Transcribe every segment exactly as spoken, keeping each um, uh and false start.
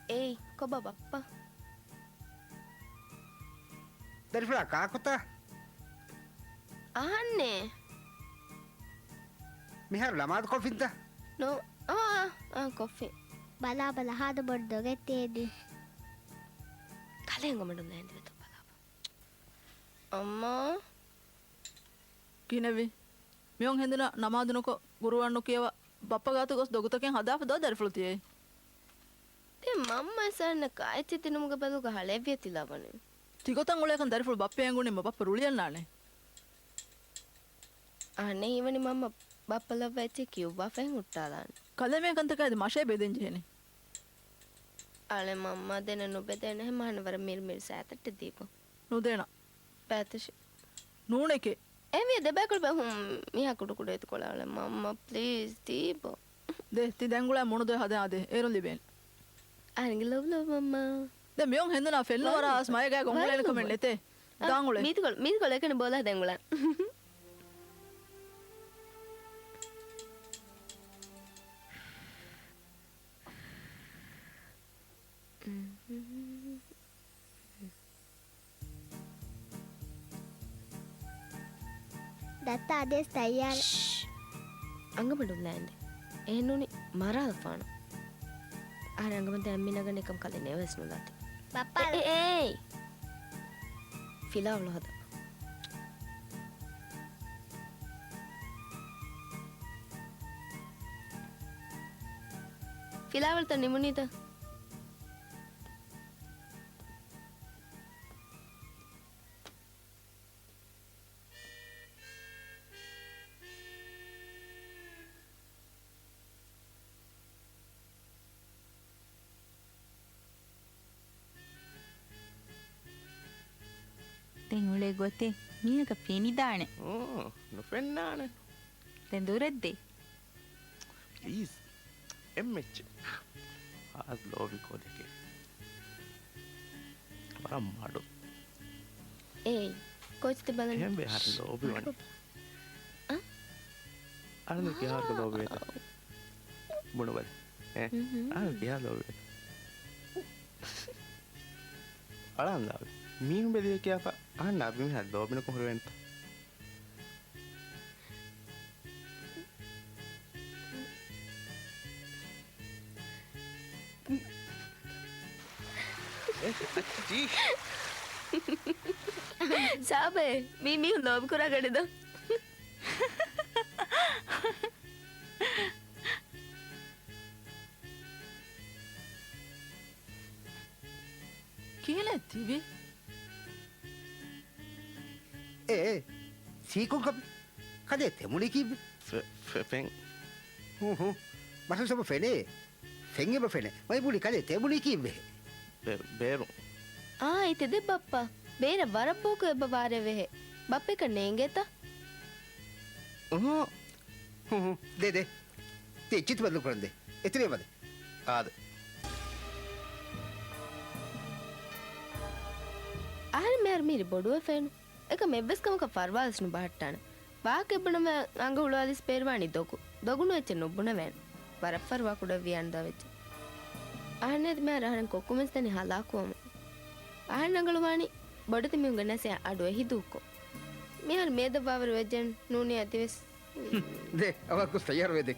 އޭ، ކޮބާ ބައްޕަ؟ ދަރިފުޅާ ކާކުތަ؟ އަހަންނޭ. މިހާރު ނަމާދު ކޮށްފިންތަ؟ ނޯ، އާ، އާ، އާ، ކޮށްފިން. ބަލާ ބަލާ ހާދަ ބޮޑު ދޮގެއް ތޭދީ. ކަލޭ އަނގަމަޑުން ލައިން ދެވޭތޯ ބަލާބަ. އައްމާ. ކިހިނެއްވީ؟ މިއޮން ހެނދުނަށް ނަމާދު ނުކޮށް، ގުރުއާން ނުކިޔަވާ، ބައްޕަ ގާތު ގޮސް ދޮގުތަކެއް ހަދާފަ ދޯ ދަރިފުޅު ތިޔައީ؟ ދެން މަންމަ އެސާންނަށް ކާއެއްޗެއް ދިނުމުގެ ބަދަލުގަ ހަޅޭއްވިޔަތި ލަވަނީ. ތިގޮތަށް އުޅޭކަން ދަރިފުޅު ބައްޕަ އެނގުނީމަ ބައްޕަ ރުޅިއަންނާނެ. އަހަންނެ ހީވަނީ މަންމަ ބައްޕަ ލައްވާ އެއްޗެއް ކިޔުއްވާފައި ހުއްޓާލާނެ. ކަލޭމެ ކަންތަކާ އަދި މަށޭ ބެދެން ޖެހެނީ. އަޅެ މަންމާ ދެނެއް ނުބެދޭނެހެން މަހަނަ ވަރަށް މިރުމިރު ސައިތައްޓެއް ދީބަ. ނުދޭނަ. ބައިތަށި. ނޫނެކޭ. އެހެންވިޔަ ދެބައިކުޅަ ބަ-، ހުން، މީހާ ކުޑަކުޑަ އެތިކޮޅާ އަޅެ މަންމާ ޕްލީޒް ދީބަ. ދޭ، ތި ދެންގުޅާ މޮނުދޮއެ ހަދާ ދޭ. އޭރުން ލިބޭނެ. އަހަރެންގެ ލޮބު ލޮބު މަންމާ. ދެ މިއޮން ހެނދުނާ ފެންނަ ވަރާ ވަރަށް އަސް މަޔަގާ ގޮނގުޅޭނެ ކަމެއް ނެތޭ. އަ، ދާނގުޅޭ. މީތިކޮޅު، މީތިކޮޅު އެކަނި ބޯލާ ދެންގުޅާ. ދައްތަ އަދިވެސް ތައްޔާރެއް. ޝް. އަނގަމަޑުން ލައިންދެ. އެހެންނޫނީ މަރާލަފާނު. އަހަރެން އަނގަމަންތައް އެންމެ ނަގަނީ ކަމަށް ކަލޭ ނެވެސް ނުލާތި. ބައްޕާ. އެ، އެ، އޭ. ފިލާވަޅު ހަދަ. ފިލާވަޅުތައް ނިމުނީތަ؟ ދެން އުޅޭ ގޮތެއް މީހަކަށް ފެނިދާނެ. އޫ، ނުފެންނާނެ. ދެން ދުރަށްދޭ. ޕްލީޒް. އެއްމެއްޗެއް. އާސް ލޯބި ކޯލެކޭ. ވަރަށް މަޑު. އޭ، ކޯޗްތެ ބަލަން. އެހެންވެ އަހަރެން ލޯބިވަނީ. އަ؟ އަހަރެން ކިހާ ލޯބިވޭތަ؟ ބުނުބަލަ. އޭ، އަހަރެން ކިހާ ލޯބިވޭތަ؟ އަޅާން ލާބި. މީހުން ބެލި ކިޔާފަ އަހަންނާ މީހާ ލޯބިނުކޮށް ހުރެވޭނެތަ؟ ސާބޭ، މީ މީހުން ލޯބިކުރާ ގަޑެއް ދޯ. ކިހިނެއް ތިބި؟ އޭ، ސީކުން ކަމެއް. ކަލޭ ތެމުނީ ކީއްވެ؟ ފެ-، ފެ-، ފެން. ހޫ، ހޫ. މަސަލް ސަބަ ފެނޭ. ފެން އެބަ ފެނޭ. މައިބުޅި ކަލޭ ތެމުނީ ކީއްވެ؟ ބޭ-، ބޭރު. އާ، އިތެދެ ބައްޕަ. ބޭރަށް ވަރަށް ބޯކޮ އެބަ ވާރޭ ވެހެ. ބައްޕައަކަށް ނޭނގޭތަ؟ އުހު. ހޫ، ހޫ. ދޭ، ދޭ. ތި އެއްޗިތި ބަދަލު ކުރަން ދޭ. އެތެރެ ވަދެ. އާދެ. އަހަރެން މިހާރު މިހިރީ ބޮޑުވެފައެއްނު. އެކަމް އެއްވެސް ކަމަކަށް ފަރުވާވެސް ނުބަހައްޓާނެ. ވާހަކަ އެއްބުނަމަ އަނގަ ހުޅުވާލިސް ބޭރުވާނީ ދޮގު. ދޮގުނު އެއްޗެއް ނުބުނެވޭނެ. ވަރަށް ފަރުވާ ކުޑަވި އަންދާވެއްޖެ. އަހަންނޭ މިހާރު އަހަރެން ކޮއްކޮމެސް ދަނީ ހަލާކުވަމުން. އަހަން ރަނގަޅުވާނީ ބޮޑެތި މީހުންގެ ނަސޭހަ އަޑު އެހި ދޫކޮށް. މިހާރު މޭދަށް ވާވަރު ވެއްޖެން ނޫނީ އަދިވެސް. ދޭ، އަވަކު ތައްޔާރުވޭ ދޭ.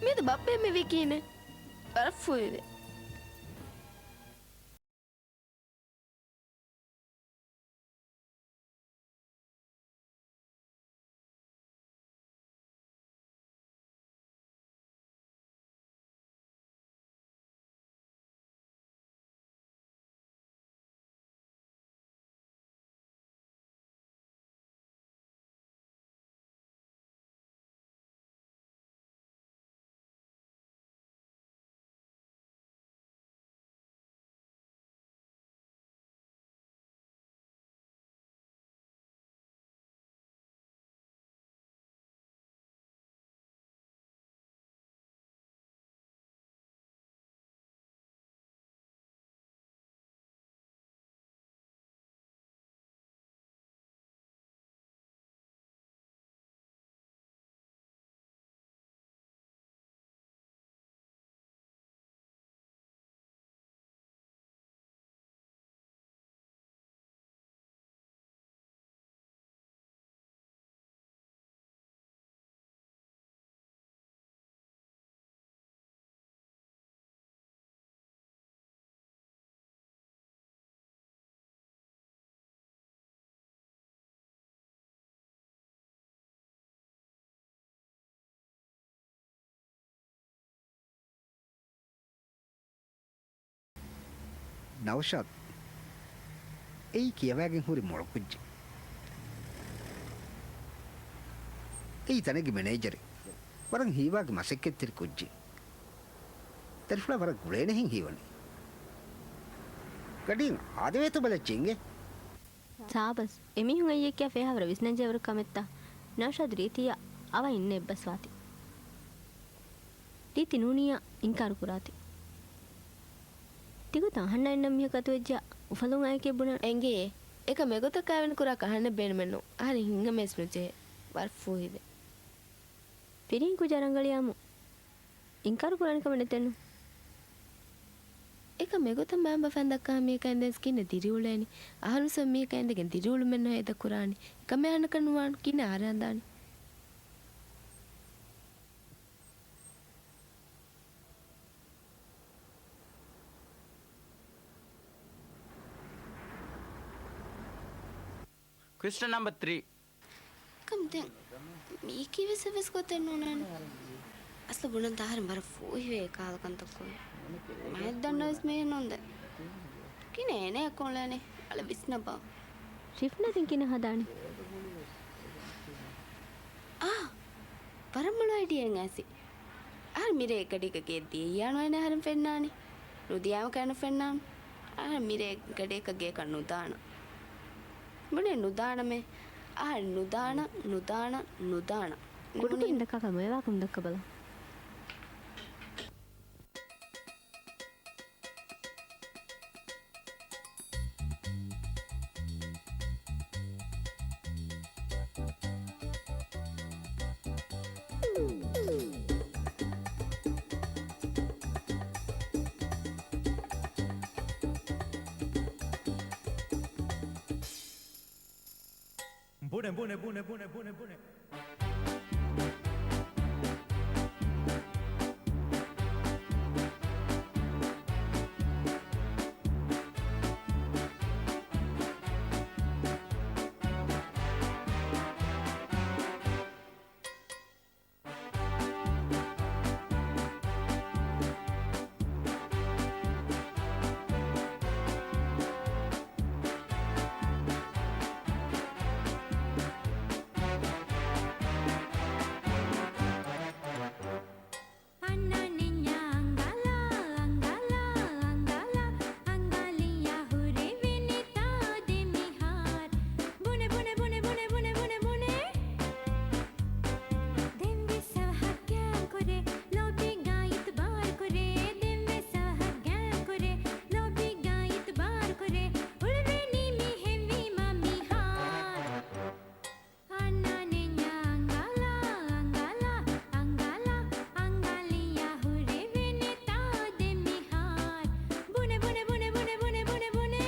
މިއަދު ބައްޕަ މި ވީ ކިހިނެއް؟ ވަރަށް ފޫހިވޭ. ނައުޝާދު. އެއީ ކިޔަވައިގެން ހުރި މޮޅު ކުއްޖެއް. އެއީ ތަނެއްގެ މެނޭޖަރެއް. ވަރަށް ހީވާގި މަސައްކަތްތެރި ކުއްޖެއް. ދަރިފުޅާ ވަރަށް ގުޅޭނެހެން ހީވަނީ. ގަޑިއެއް އާދެވޭތޯ ބަލައްޗޭ އިނގޭ. ސާބަސް، އެމީހުން އެއްޔެއް ކިޔާ ފޭހާވަރަށް ވިސްނަންޖެހޭވަރު ކަމެއްތަ؟ ނައުޝާދު ރީތީއަށް އަވަހަށް އިންނަ އެއްބަސްވާތީ. ރީތި ނޫނީއަށް އިންކާރު ކުރާތި. ތިގޮތަށް އަހަންނަށް އިންނަ މީހަކު އަތުވެއްޖެއްޔާ އުފަލުން އައިކޭ ބުނަން. އެނގޭ. އެކަމް އެގޮތަށް ކާވެނި ކުރާ ކަހަނެއް ބޭނުމެއްނު. އަހަރެން ހިތްހަމަވެސް ނުޖެހޭ. ވަރަށް ފޫހިވޭ. ފިރިހެން ކުއްޖާ ރަނގަޅިއާމު އިންކާރު ކުރާނެ ކަމެއް ނެތެއްނު. އެކަމް އެގޮތަށް މައިންބަފައިން ދައްކާ މީހަކާ އިނދެން ކިހިނެއް ދިރިއުޅޭނީ؟ އަހަރުވެސް މީހަކާ އިނދެގެން ދިރިއުޅުމެއްނު ހޭދަ ކުރާނީ. އެކަމެއް އަހަންނަކަށް ނުވާން. ކިހިނެއް އަހަރެން ހަނދާނީ؟ ކުއެސްޗަން ނަމްބަރ ތްރީ. ކަމް ދެން މީކީ ވެސް އެއްވެސް ގޮތެއް ނޫނޭ. އަސްލު ބުނަންތަ އަހަރެން ވަރަށް ފޫހިވޭ ކަހަލަ ކަންތައް ކުރި. މާތް ދަންނަވެސް މީހެއް ނޫން ދެން. ކިހިނެއް އޭނައަކު އުޅޭނީ؟ އަޅެ ވިސްނަބަ. ޝިފްނާ ދެން ކިހިނެއް ހަދާނީ؟ އާ! ވަރަށް މޮޅު އައިޑިއެއް އައިސް. އަހަރެން މިރޭ އެއްގަޑީގަ ގެއެއް ދިޔައްޔާ ނުވައެއް އަހަރެން ފެންނާނީ. ނުދިޔާމަ ކައެއް ނުފެންނާނެ. އަހަރެން މިރޭ އެއްގަޑިއަކަށް ގެއަކަށް ނުދާނަން. ބުނޭ ނުދާނަމޭ. އަހަރެން ނުދާނަން، ނުދާނަން، ނުދާނަން. ކުޑަކޮށް ނޫނީ. ހިނދަކާކަށް މޮޔަވާކަމުން ދައްކަބަލަ. ބުނެ، ބުނެ، ބުނެ، ބުނެ، ބުނެ، ބުނެ. އަންނާނެންޏާ އަނގަލާ، އަނގަލާ، އަނގަލާ، އަނގަލިއްޔާ ހުރެވެނެތާ ދެމިހާރު. ބުނެ، ބުނެ، ބުނެ، ބުނެ، ބުނެ، ބުނެ. ދެންވެސް އަވަހަށް ގާތްކުރޭ، ލޯބީގަ އިތުބާރު ކުރޭ. ދެންވެސް އަވަހަށް ގާތްކުރޭ، ލޯބީގަ އިތުބާރު ކުރޭ. އުޅެވޭނީ މިހެންވީމަ މިހާރު. އަންނާނެންޏާ އަނގަލާ، އަނގަލާ، އަނގަލާ، އަނގަލިއްޔާ ހުރެވެނެތާ ދެމިހާރު. ބުނެ، ބުނެ، ބުނެ، ބުނެ، ބުނެ، ބުނެ، ބުނެ.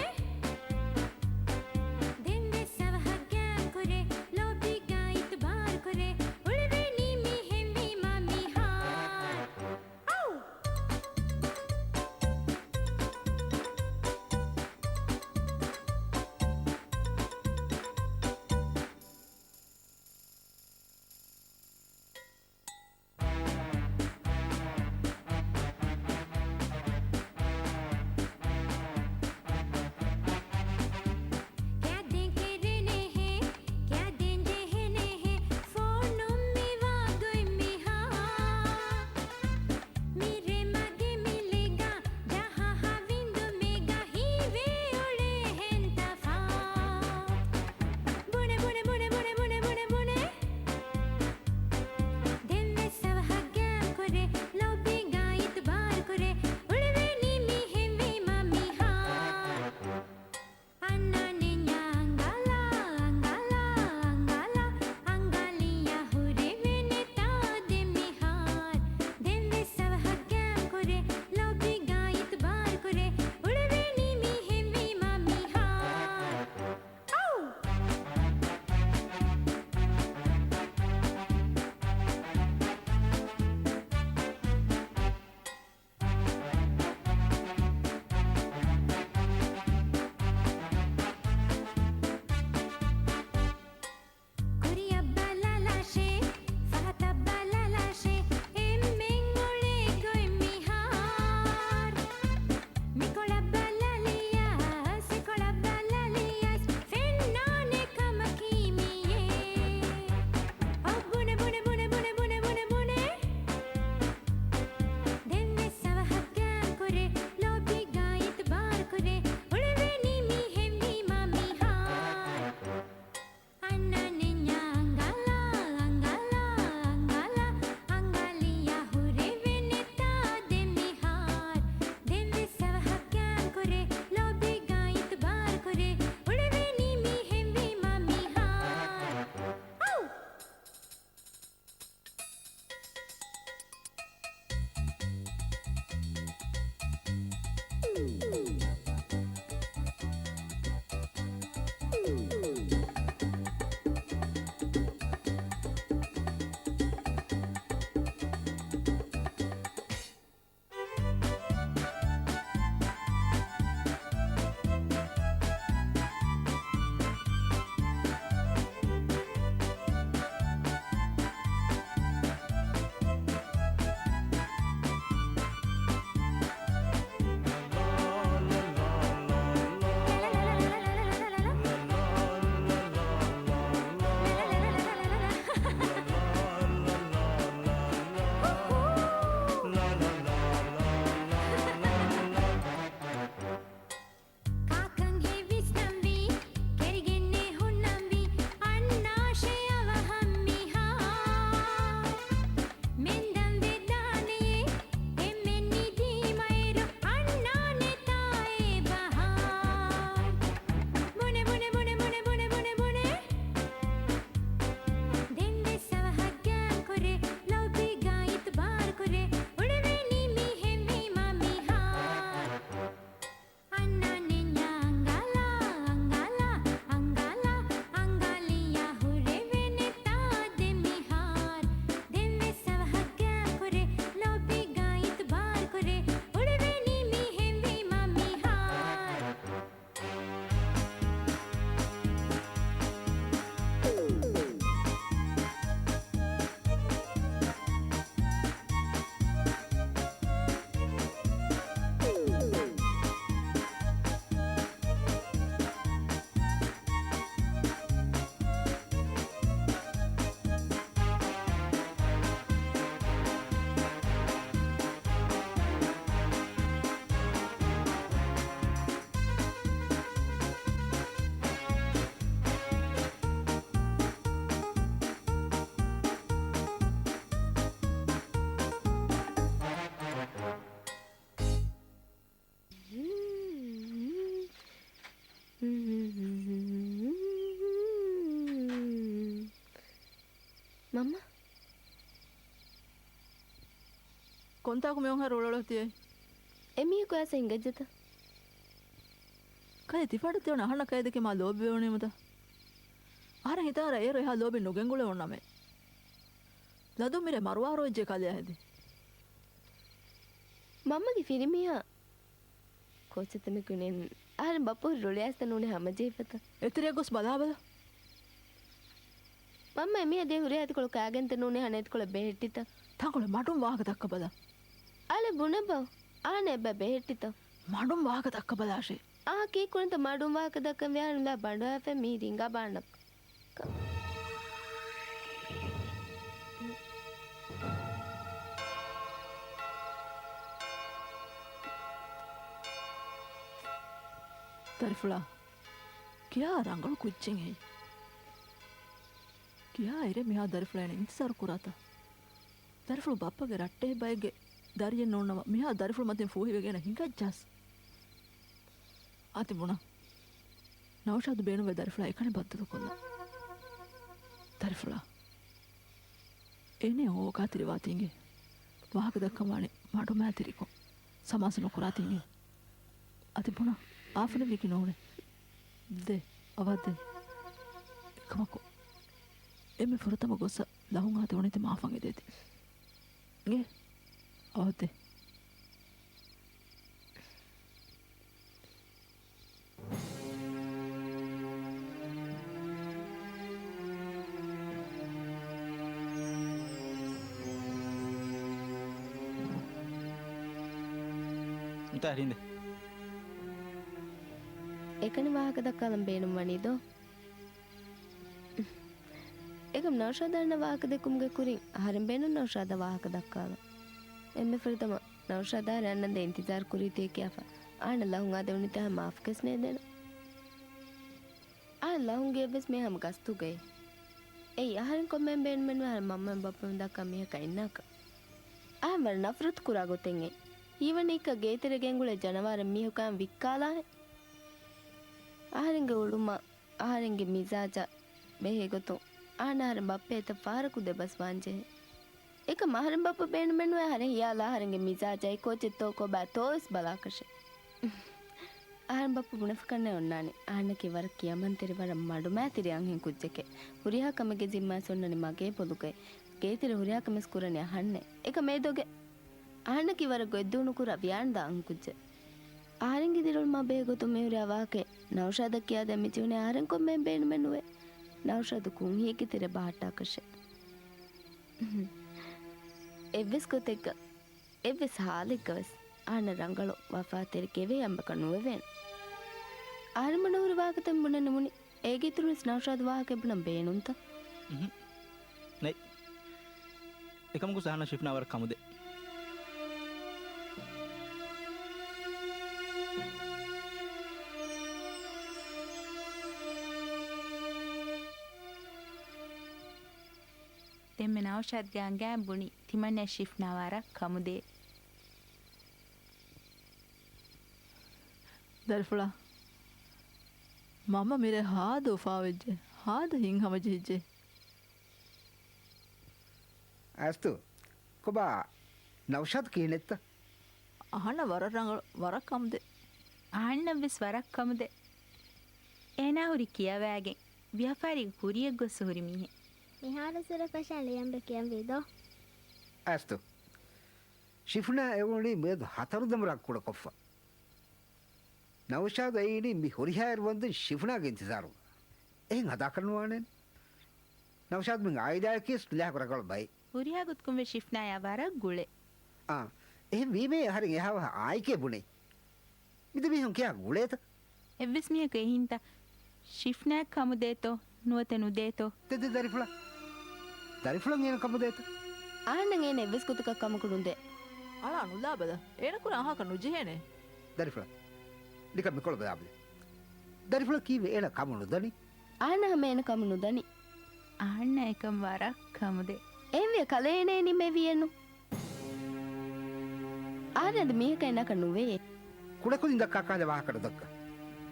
ދެންވެސް އަވަހަށް ގާތްކުރޭ، ލޯބީގަ އިތުބާރު ކުރޭ. އުޅެވޭނީ މިހެންވީމަ މިހާރު. އައު! ކާދެން ކެރެނެހެ، ކާދެން ޖެހެނެހެ، ފޯނުން މިވާ ގޮތް މިހާ. މިރޭ މަގޭ މިލޭގަ، ޖަހާ ހަވިންދުމޭގަ ހީވޭ އުޅޭހެން ތަފާތު. ބުނެ، ބުނެ، ބުނެ، ބުނެ، ބުނެ، ބުނެ، ބުނެ. ދެންވެސް އަވަހަށް ގާތްކުރޭ، ލޯބީގަ އިތުބާރު ކުރޭ، އުޅެވޭނީ މިހެންވީމަ މިހާރު. އަންނާނެންޏާ އަނގަލާ، އަނގަލާ، އަނގަލާ، އަނގަލިއްޔާ ހުރެވެނެތާ ދެމިހާރު. ދެންވެސް އަވަހަށް ގާތް އަމާ. ކޮންތާކު މިއޮންހަރު އުޅުއުޅު ތިޔައީ؟ އެމީހަކު އައިސް ހިނގައްޖެތަ؟ ކަލޭ ތިފާޑަ ތިއޮންނަ އަހަންނަށް ކައިދެކެ މާ ލޯބިވެވުނީމަތަ؟ އަހަރެން ހިތާރަ އޭރު އެހާ ލޯބި ނުގެންގުޅެވުންނަމޭ. ލަދުން މިރޭ މަރުވާރޯ އެއްޗެއް ކަލެއާ ހެދި. މަންމަގެ ފިރިމީހާ. ކޯޗެއްތަ މި ކުނިން؟ އަހަރެން ބައްޕަ ހުރި ރޮޅިއައިސްތަ ނޫނީ ހަމަޖެހިފަތަ؟ އެތެރެއަށް ގޮސް ބަލާބަލަ. މަންމަ އެމީހާ ދޭ ހުރިހާ އެތިކޮޅު ކާގެންތަ ނޫނީ ހަނަ އެތިކޮޅަށް ބެހެއްޓިތަ؟ ތަންކޮޅެއް މަޑުން ވާހަކަ ދައްކަބަލަ. އަޅެ ބުނެބަ. އާނެ އެބަ ބެހެއްޓިތަ؟ މަޑުން ވާހަކަ ދައްކަބަލާށޭ. އާ ކީއްކުރިންތަ މަޑުން ވާހަކަ ދައްކަން ވިޔާނުލާ ބަނޑުވާފަ މީ ރިނގާ ބާނަ. ދަރިފުޅާ، ކިހާ ރަނގަޅު ކުއްޖެއް ހެއްޔެވެ؟ ކިހާ އިރެއް މިހާ ދަރިފުޅާ އޭނަ އިންތިޒާރު ކުރާތަ؟ ދަރިފުޅު ބައްޕަގެ ރައްޓެހި ބައެއްގެ ދަރިއެއް ނޫންނަމަ، މިހާ ދަރިފުޅު މަތިން ފޫހިވެގެން ހިނގައްޖާސް. އާ ތި ބުނަ. ނައުޝާދު ބޭނުންވެ ދަރިފުޅާ އެކަނި ބައްދަލުކޮށްލަން. ދަރިފުޅާ. އޭނަ އޯގާތެރިވާތީގެ ވާހަކަ ދައްކަން ވާނެ މަޑުމައިތިރިކޮށް. ސަމާސް ނުކުރާތީގެ. އަދި ބުނަ. އާފުނެއްވީކީ ނޫނޭ. ދޭ، އަވަށް ދޭ. އެކަމަކު، އެންމެ ފުރަތަމަ ގޮއްސަ ލަހުން އާދެވުނީތީ މާފަށް އެދޭތި. އިނގޭ؟ އަވަށް ދޭ. އެކަނި ވާހަކަ ދައްކާލަން ބޭނުން ވަނީ ދޯ؟ އެކަމް ނައުޝާދަށް އަންނަ ވާހަކަ ދެއްކުމުގެ ކުރިން އަހަރެން ބޭނުން ނައުޝާދަށް ވާހަކަ ދައްކާލަން. އެންމެ ފުރަތަމަ ނައުޝާދަށް އަހަރެން އަންނަންދެން އިންތިޒާރު ކުރީތީ ކިޔާފަ އަހަންނަށް ލަހުން އާދެވުނީތާ މާފުކަން ވެސް ނޭދޭނަން. އަހަން ލަހުން ގެޔަށްވެސް މި ހަމަ ގަސްތުގައި. އެއީ އަހަރެން ކޮންމެހެން ބޭނުމެއް ނުވޭ އަހަރެން މަންމައިން ބައްޕައިން ދައްކާ މީހަކާ އިންނާކަށް. އަހަން ވަރަށް ނަފްރަތު ކުރާ ގޮތެއް އެ. ހީވަނީ އެކަ ގޭތެރޭ ގެންގުޅޭ ޖަނަވާރެއް މީހަކާ ވިއްކާލާހެން. އަހަރެންގެ އުޅުމާ، އަހަރެންގެ މިޒާޖާ ބެހޭގޮތުން އަހަން އަހަރެން ބައްޕަ އެތައް ފަހަރަކު ދެބަސްވާންޖެހޭ. އެކަމް އަހަރެން ބައްޕަ ބޭނުމެއް ނުވޭ އަހަރެން ހިޔާލާ އަހަރެންގެ މިޒާޖާއި ކޯޗެއްތޯ ކޮބާތޯވެސް ބަލާކަށެއް. އަހަރެން ބައްޕަ ބުނެފަ ކަންނޭ އޮންނާނެ. އަހަންނަކީ ވަރަށް ކިޔަމަންތެރި ވަރަށް މަޑުމައިތިރި އަންހެން ކުއްޖެކޭ. ހުރިހާ ކަމެއްގެ ޒިންމާވެސް އޮންނަނީ މަގޭ ބޮލުގައި. ގޭތެރޭ ހުރިހާ ކަމެއް ކުރަނީ އަހަންނޭ. އެކަމް އެ ދޮގެއް. އަހަންނަކީ ވަރަށް ގޮތްދޫނުކުރާ ވިޔާނުދާ އަންހެން ކުއްޖެއް. އަހަރެންގެ ދިރިއުޅުމާ ބެހޭގޮތުން މިހުރިހާ ވާހަކައެއް ނައުޝާދަށް ކިޔާދޭން މިޖެހުނީ އަހަރެން ކޮންމެހެން ބޭނުމެއް ނުވޭ. ނައުޝާދު ކުންހީގެ ތެރެ ބަހައްޓާކަށެއް. އެއްވެސް ގޮތެއްގަ، އެއްވެސް ހާލެއްގަވެސް އަހަންނަށް ރަނގަޅު، ވަފާތެރި، ކެވޭ އަނބަކަށް ނުވެވޭނެ. އަހަރެން ބުނަ ހުރި ވާހަކަތައް ބުނެ ނިމުނީ. އޭގެ އިތުރުންވެސް ނައުޝާދު ވާހަކައެއް ބުނަން ބޭނުންތަ؟ ނެތް. އެކަމަކު ސަހަނާ ޝިފްނާ ވަރަށް ކަމުދޭ. ދެންމެ ނައުޝާދްގެ އަނގައިން ބުނި ތިމަންނަ ޝިފްނާ ވަރަށް ކަމުދޭ. ދަރިފުޅާ، މަންމަ މިރޭ ހާދަ އުފާވެއްޖެ، ހާދަ ހިތްހަމަޖެހިއްޖެ. އައިސްތު، ކޮބާ ނައުޝާދު ކިހިނެއްތަ؟ އަހަންނަށް ވަރަށް ރަނގަޅު، ވަރަށް ކަމުދޭ. އަހަންނަށްވެސް ވަރަށް ކަމުދޭ. އޭނާ ހުރި ކިޔަވައިގެން، ވިޔަފާރީގެ ކުރިއަށް ގޮއްސަ ހުރި މީހެއް. މިހާރު ސުރަފަށާ ލިޔަނބެ ކިޔަންވީ ދޯ؟ އައިސްތު. ޝިފްނާ އެވުނީ މިއަދު ހަތަރު ދަމުރާ ކުޑަކޮށްފަ. ނައުޝާދު އެއީނީ މި ހުރިހާ އިރުވަންދެން ޝިފްނާގެ އިންތިޒާރުގަ. އެހެން ހަދާކަށް ނުވާނެން. ނައުޝާދު މި އާއިލާއަކީވެސް މި ލާހަކު ރަނގަޅު ބައެއް. ހުރިހާ ގޮތަކުންވެސް ޝިފްނާޔާ ވަރަށް ގުޅޭ. އާ، އެހެން ވީމޭ އަހަރެން އެހާވަހަށް އާއެކޭ ބުނޭ. މި ދެމީހުން ކިހާ ގުޅޭތަ؟ އެއްވެސް މީހަކު އެހިންތަ؟ ޝިފްނާ ކަމުދޭތޯ ނުވަތަ ނުދޭތޯ؟ ދެ، ދެ، ދަރިފުޅާ. ދަރިފުޅަށް އޭނަ ކަމުދޭތަ؟ އަހަންނަށް އޭނަ އެއްވެސް ގޮތަކަށް ކަމަކު ނުދޭ. އަޅާ ނުލާބަލަ. އޭނަ ކުރާ އަހާކަށް ނުޖެހޭނެ. ދަރިފުޅާ. ނިކަން މިކޮޅަށް ބަލާބަލަ. ދަރިފުޅަށް ކީއްވެ އޭނަ ކަމު ނުދަނީ؟ އަހަންނަށް ހަމަ އޭނަ ކަމު ނުދަނީ. އަހަންނަށް އެކަން ވަރަށް ކަމުދޭ. އެހެންވިޔަ ކަލޭ އޭނަ ނިމެވިއެއްނު. އަހަރެން އަދި މީހަކަށް އިންނާކަށް ނުވޭ. ކުޑަކުދިން ދައްކާ ކަހަލަ ވާހަކަ ނުދައްކާ.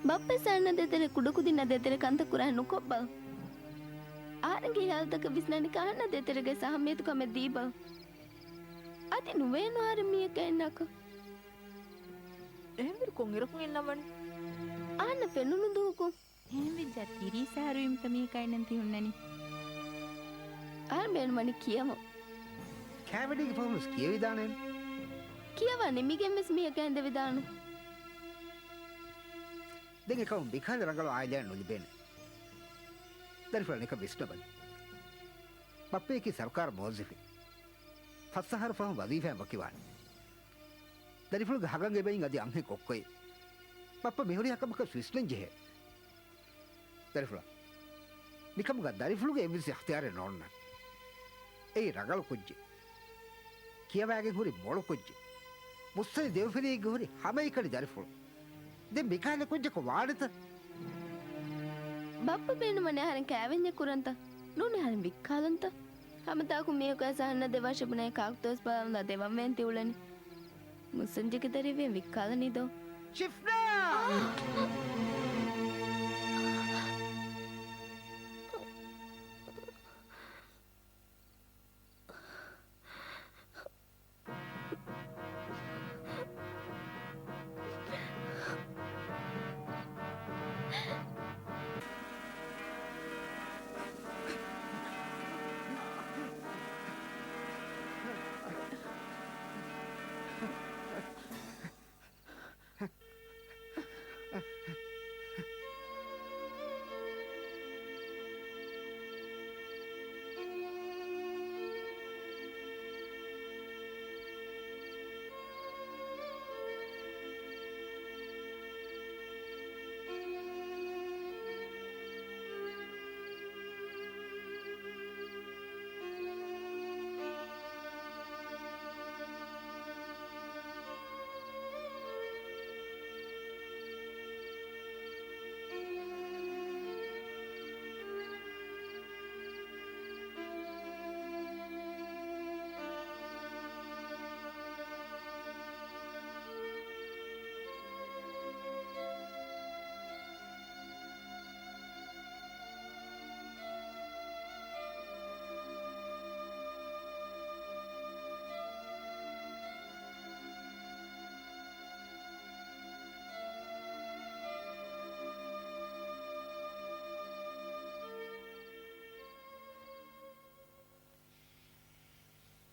ބައްޕަ ސަންނަ ދޭތެރޭ ކުޑަކުދިންނަށް ދޭތެރޭ ކަންތައް ކުރާ ނުކޮށްބަ. އަހަރެންގެ ހިޔާލުތަކަށް ވިސްނަނީ ކަހަންނަށް ދޭތެރޭގައި އަހަންނަށް ދޭތެރޭގައި އެއް އަހަރު މިއަކަށް އެއްނަކަށް. އެހެންވީރު ކޮންއިރަކުން އެއްނަވަނީ؟ އަހަންނަށް ފެނުނު ދުވަހަކުން. އެހެންވެއްޖާ ތިރީސް އަހަރުވީމަތަ މީހަކާ އެންނަން ތި ހުންނަނީ؟ އަހަރެން ބޭނުންވަނީ ކިޔަވަން. ކާވެނީގެ ފަހުންވެސް ކިޔެވިދާނެ. ކިޔަވާ ނިމިގެންވެސް މީހަކާ އެނދެވިދާނު. ދެން އެކަމުން މިކަހަލަ ރަނގަޅު އާއިލާއެއް ނުލިބޭނެ. ދަރިފުޅާ ނިކަން ވިސްނަބަލަ. ބައްޕަޔަކީ ސަރުކާރު މުވައްޒަފެއް. ފަސް އަހަރު ފަހުން ވަޒީފާއިން ވަކިވާނެ. ދަރިފުޅުގެ ހަގަން އެބައިން އަދި އަންހެން ކޮއްކޮއެއް. ބައްޕަ މިހުރިހާ ކަމަކަށް ވިސްނަން ޖެހޭ. ދަރިފުޅާ. މިކަމުގަ ދަރިފުޅުގެ އެއްވެސް އިޚްތިޔާރެއް ނޯންނާނެ. އެއީ ރަނގަޅު ކުއްޖެއް. ކިޔަވާގެން ހުރި މޮޅު ކުއްޖެއް. މުއްސަނދި ދެމަފިރިއެއްގެ ހުރި ހަމައެކަނި ދަރިފުޅު. ދެން މިކަހަލަ ކުއްޖަކު ވާނެތަ؟ ބައްޕަ ބޭނުންވަނީ އަހަރެން ކާވެންޏެއް ކުރަންތަ؟ ނޫނީ އަހަރެން ވިއްކާލަންތަ؟ ހަމަތަކު މީހަކު އަހަންނަށް ދެވާށޭ ބުނަނީ ކާކުތޯވެސް ބަލާލަން ދެވަންވޭން ތިއުޅެނީ. މުއްސަނދިގެ ދަރިވެ ވިއްކާލަނީ ދޯ؟ ޝިފްނާ!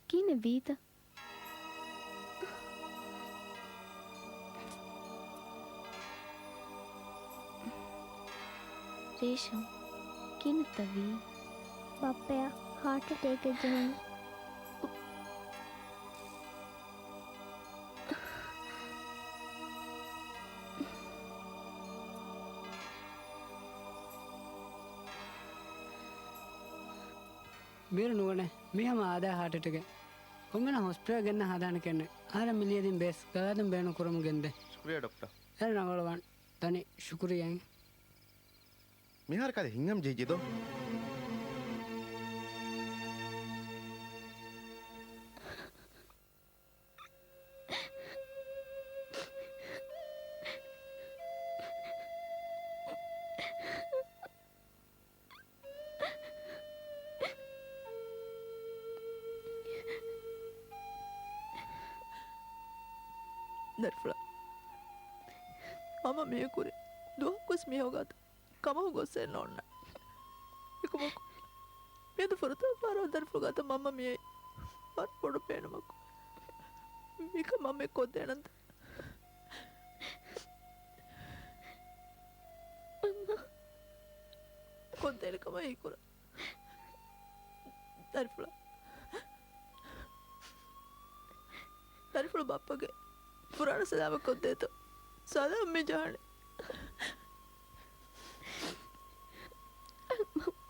ކިހިނެއް ވީތަ؟ ރޭޝަމް، ކިހިނެއްތަ ވީ؟ ބައްޕަޔަށް ހާޓް އެޓޭކެއް ޖެހުނު. ބިރު ނުގަނެ، މީ ހަމަ އާދައިގެ ހާޓް އެޓޭކެއް. ކޮންމެނަށް ހޮސްޕިޓަލް ގެންނަ ހަދާނެ ކެންނެއް. އަހަރެން މި ލިޔެދިން ބޭސް ގަލާދުން ބޭނުން ކުރަމުން ގެންދޭ. ޝުކުރިއްޔާ ޑޮކްޓަރ. އެ ރަނގަޅުވާން. ދަނީ ޝުކުރިއްޔާ. މިހާރު ކަލޭ ހިނގަމް ޖެހިއްޖެ ދޯ؟ ދަރިފުޅާ، މަންމަ މިއޮތް ކުރިން ދުވަހަކުވެސް މީހަކު ގާތަށް ކަމަކު ގޮއްސޭ ނޯންނާނެ. އެކަމަކު، މިއަދު ފުރަތަމަ ފަހަރަށް ދަރިފުޅު ގާތަށް މަންމަ މިއައީ ވަރަށް ބޮޑު ބޭނުމަކު. މިކަން މަންމަ ކޮށްދޭނަންތަ؟ ކޮށްދޭނެ ކަމަށް ހީކުރާ. ދަރިފުޅާ. ދަރިފުޅު ބައްޕަގެ ފުރާނަ ސަލާމަތް ކޮށްދޭތޯ؟ ސަލާމް މި ޖަހަނީ.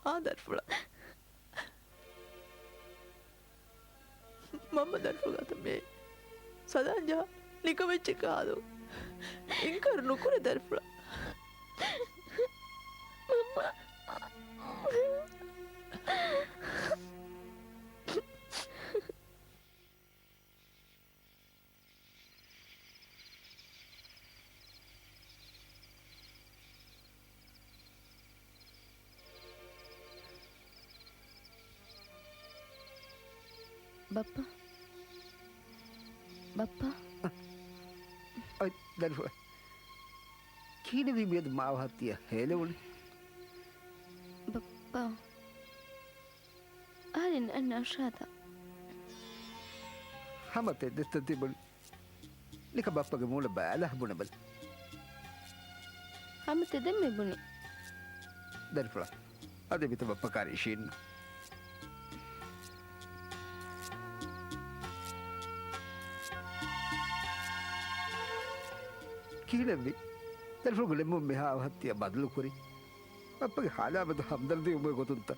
އާ ދަރިފުޅާ. މަންމަ ދަރިފުޅު ގާތަށް މިއައީ. ސަލާމް ޖަހާ ނިކަމެއްޗެއް ކާދޯ. އިންކާރު ނުކުރޭ ދަރިފުޅާ. މަންމަ. ބައްޕަ. ބައްޕަ. އޮތް ދަރިފުޅާ. ކިހިނެއްވީ މިއަދު މާ އަވަހަށް ތިޔަ ހޭލެވުނީ؟ ބައްޕަ. އަހަރެން އަންނަ އަށާތަ. ހަމަ ތެދެއްތަ ތިބުނީ؟ ނިކަ ބައްޕަގެ މޫނަށް ބަލާ ބުނެބަލަ. ހަމަ ތެދެއް މި ބުނީ. ދަރިފުޅާ. އަދި މިތަ ބައްޕަ ކާރި އިށީންނަ. ކިހިނެއްވީ؟ ދަރިފުޅުގެ ޅެންބުން މިހާ އަވަހަށް ތިޔަ ބަދަލު ކުރީ؟ ބައްޕަގެ ހާލާ މެދު ހަމްދަރްދީ އުމުވޭ ގޮތުންތަ؟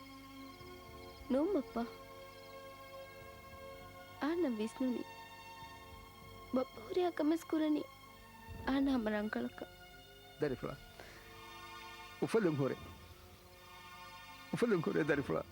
ނޫން ބައްޕަ. އަހަންނަށް ވިސްނުނީ. ބައްޕަ ހުރިހާ ކަމެއް ކުރަނީ އަހަންނަށް ހަމަ ރަނގަޅަކަށް. ދަރިފުޅާ. އުފަލުން ހުރޭ. އުފަލުން ހުރޭ ދަރިފުޅާ.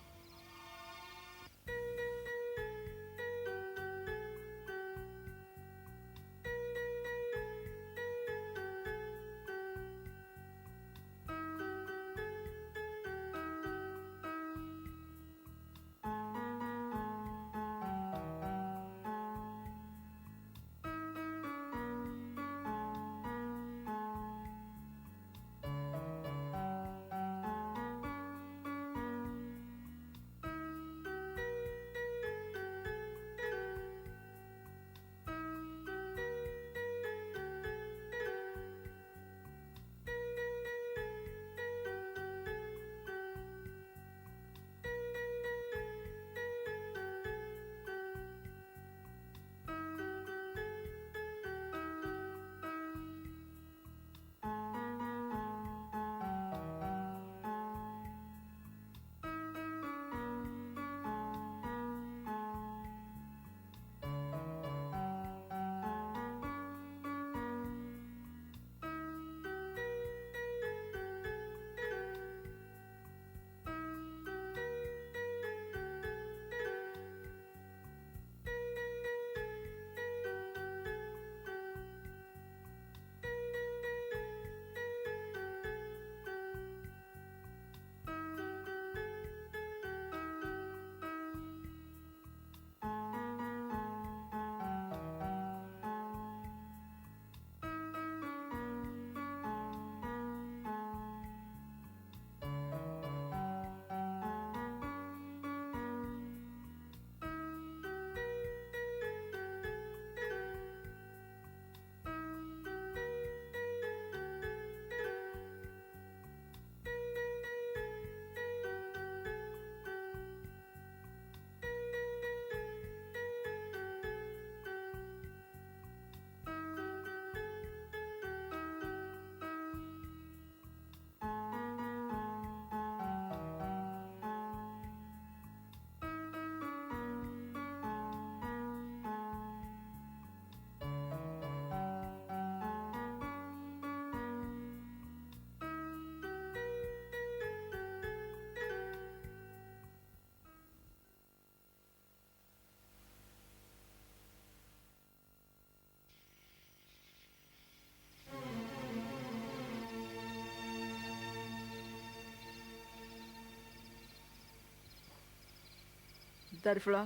ދަރިފުޅާ،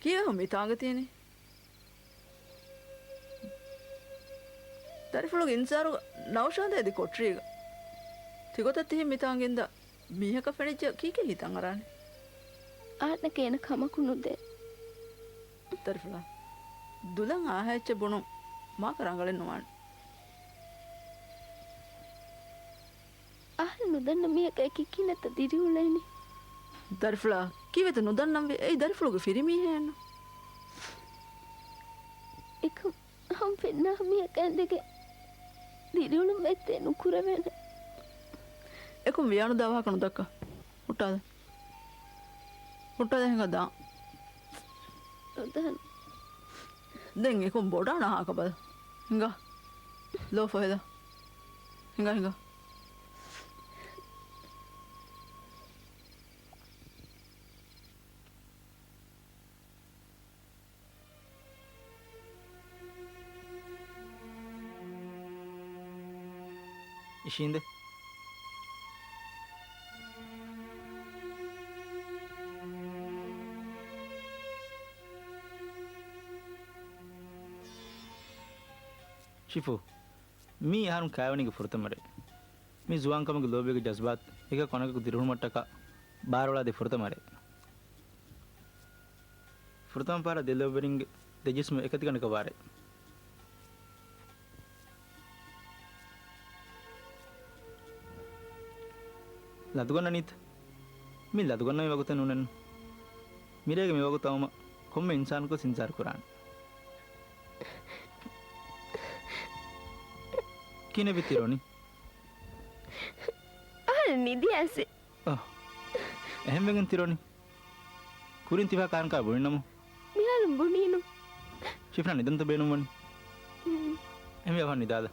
ކީއެއް މިތާނގަ ތިޔަނީ؟ ދަރިފުޅުގެ އިންތިޒާރުގަ ނައުޝާދު އެދި ކޮޓަރީގަ. ތިގޮތަށް ތިހެން މިތާނގަ އިންދާ މީހަކަށް ފެނިއްޖެ ކީކޭ ހިތަށް އަރާނެ؟ އާނަ ކޭނަ ކަމަކު ނުދޭ. ދަރިފުޅާ، ދުލަށް އާހާ އެއްޗެއް ބުނުން މާކަށް ރަނގަޅެއް ނުވާނެ. އަހަރެން ނުދަންނަ މީހަކަށް އެކި ކިހިނެއްތަ ދިރިއުޅޭނީ؟ ދަރިފުޅާ، ކީއްވެތަ ނުދަންނަންވީ؟ އެއީ ދަރިފުޅުގެ ފިރިމީހެއްނު. އެކަމް ހަމަ ފެންނާ މީހަކާ އިނދެގެން ދިރިއުޅުން އެއްޗެއް ނުކުރެވޭނެ. އެކަމް ވިޔާނުދާ ވާހަކަ ނުދައްކާ. ހުއްޓާލަ. ހުއްޓާލަ ހިނގާ ދާން. ނުދާން. ދެން އެކުން ބޮޑާނާ ހާކަ ބަލަ. ހިނގާ. ލޯ ފޮހެލާ. ހިނގާ ހިނގާ. އިށީނދެ. ޝިފު، މީ އަހަރުން ކާވެނީގެ ފުރަތަމަ ރޭ. މި ޒުވާންކަމުގެ ލޯބީގެ ޖަޒްބާތު އެކަކު އަނެކަކު ދިރިހުޅުމަށްޓަކާ ބާރުއަޅާދޭ ފުރަތަމަ ރޭ. ފުރަތަމަ ފަހަރަށް ދެ ލޯބިވެރިންގެ ދެ ޖިސްމު އެކަތިގަނޑަކަށް ވާ ރޭ. ލަދުގަންނަނީތަ؟ މި ލަދުގަންނަން މި ވަގުތެއް ނޫނެއްނު. މިރޭގެ މި ވަގުތު އައުމަށް ކޮންމެ އިންސާނަކުވެސް އިންތިޒާރު ކުރާނެ. ކިހިނެއްވީ ތިރޯނި؟ އަހަރެން ނިދި އައިސް. އަހް. އެހެންވެގެން ތިރޯނި. ކުރިން ތިބާ ކާރަން ކާ ބުނިނަމު. މިހާރު ބުނީނު. ޝިފްނާ ނިދަންތަ ބޭނުންވަނީ؟ ހުން. އެހެންވެ އަހަން ނިދާލަ.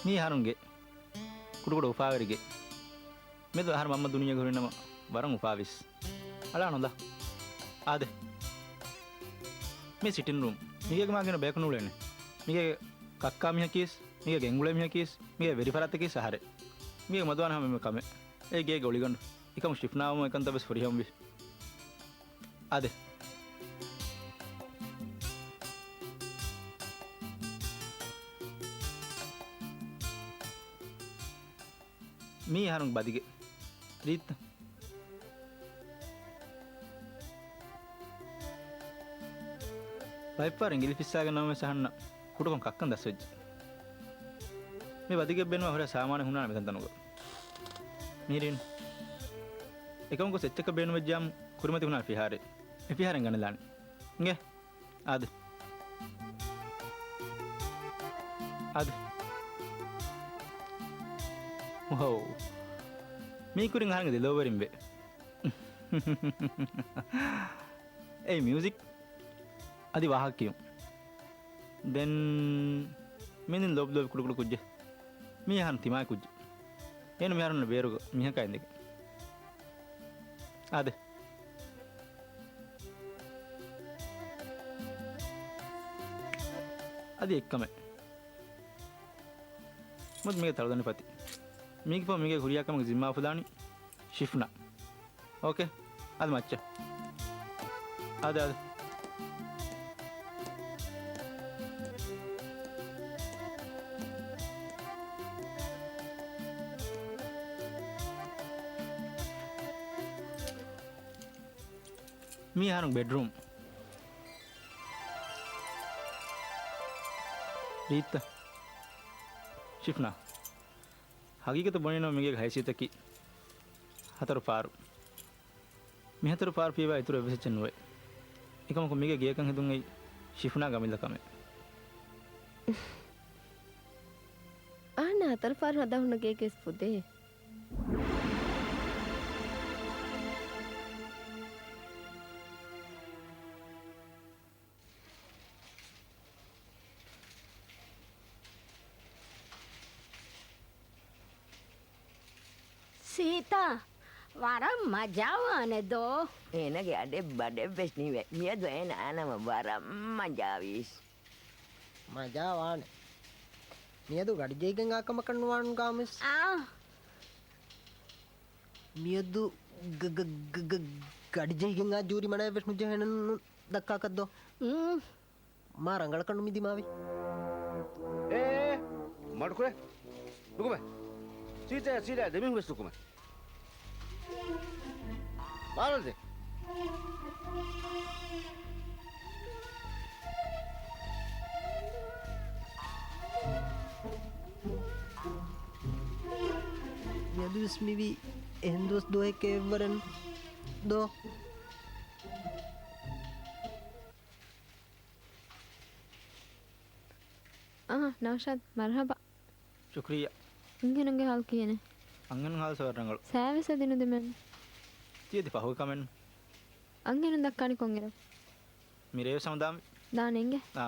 މީ އަހަރުންގެ ކުޑަކުޑަ އުފާވެރިގެ މެދު އަހަރު މަންމަ ދުނިޔޭގަ ހުރިނަމަ ވަރަށް އުފާވީސް. އަޅާނުލާ. އާދެ. މީ ސިޓިން ރޫމް. މީގޭގެ މާގިނަ ބަޔަކު ނޫޅޭނެ. މީގޭ ކައްކާ މީހަކީސް، މީގޭ ގެންގުޅޭ މީހަކީސް، މީގޭ ވެރިފަރާތަކީސް އަހަރެ. މީގޭ މަދުވާނެ ހަމަ އެންމެ ކަމެއް. އެ ގޭގެ އޮޅިގަނޑު. އެކަމު ޝިފްނާވުމު އެކަންތައް ވެސް ފުރިހަމަވި. އާދެ. މީ އަހަރުން ބަދިގެ. ރީއްތަ. ބައެއްފަހަރު އިނގިލި ފިއްސާގެން ނަމަވެސް އަހަންނަށް ކުޑަކޮށް ކައްކަން ދަސްވެއްޖެ. މި ބަދިގެ ބޭނުމާ ހުރެ ސާމާނެއް ހުންނާނެ މިތަންތަނުގަ. މިހިރީން. އެކަމަކު އެއްޗަކަށް ބޭނުމެއްޖެ އާންމު ކުރިމަތި ހުންނާނެ ފިހާރައެއް. އެ ފިހާރައިން ގަނެލާނެ. އިނގޭ. އާދެ. އާދެ. ވައު. މީ ކުރިން އަހަރެންގެ ދެލޯވެރިން ވޭ. އެއީ މިއުޒިކް. އަދި ވާހަކަ ކިޔުން. ދެން މި ލޯބި ލޯބި ކުޑަކުޑަ ކުއްޖެއް. މީ އަހަރުން ތިމާގެ ކުއްޖެއް. އޭނަ މިހާރު ހުންނަ ބޭރުގަ މީހަކާ އިނދެގެން. އާދެ. އަދި އެއްކަމެއް. މުދު މީގެ ތަޅުދަނޑި ފަތި. މީގެ ފަހު މީގެ ކުރިޔާ ކަމުގެ ޒިންމާ އުފުލާނީ ޝިފްނާ. އޯކޭ. އަދި މައްޗަށް. އާދެ، އާދެ. މީ އަހަރުން ބެޑްރޫމް. ރީއްތަ. ޝިފްނާ. ހަގީގަތަށް ބުނީނަމަ މިގޭގެ ހައިސިއްޔަތަކީ ހަތަރު ފާރު. މި ހަތަރު ފާރު ފިޔަވާ އިތުރު އެއްވެސް އެއްޗެއް ނުވޭ. އެކަމަކު މީގެ ގެޔަކަށް ހެދުން އެއީ ޝިފްނާގެ އަމިއްލަ ކަމެއް. އަހަންނަށް ހަތަރު ފާރު ހަދާ ހުންނަ ގެޔަކީ ފުދޭ. ސީތާ، ވަރަށް މަޖާވާނެ ދޯ؟ އޭނަގެ އަޑެއް ބަޑެއް ވެސް ނީވޭ. މިއަދު އޭނަ އަނަމަ ވަރަށް މަޖާވީސް. މަޖާވާނެ. މިއަދު ގަޑިޖެހިގެން އާ ކަމަކަށް ނުވާން ގާމިސް. އާ. މިއަދު ގަ-، ގަ-، ގަޑިޖެހިގެން އާ ޖޫރި މަނައެއް ވެސް ނުޖެހޭނެ ނު-، ދައްކާކަށްދޯ؟ މް. މާ ރަނގަޅަކަށް ނުމި ދިމާވި. އޭ، އޭ، މަޑުކުރޭ. ނުކުމެ. ސީތާ، ސީތާ، ދެމީހުން ވެސް ނުކުމެ. ބާރަށް ދޭ. މިއަދުވެސް މިވީ އެހެން ދުވަސް ދުވަހެކޭ އެއްވަރެއް ދޯ؟ އާ، ނައުޝާދް، މަރުޙަބާ. ޝުކްރިއްޔާ. އަންހެނުންގެ ޙާލު ކިހިނެއް؟ އަންހެނުން ޙާލު ވަރަށް ރަނގަޅު. ސައިވެސް އަދި ނުދެމެން. ތިޔަދި ފަހުގެ ކަމެއްނު. އަންހެނުން ދައްކާނީ ކޮންއިރަކު؟ މިރޭވެސް ހަމަ ދާން. ދާނެ އިނގޭ. އާ.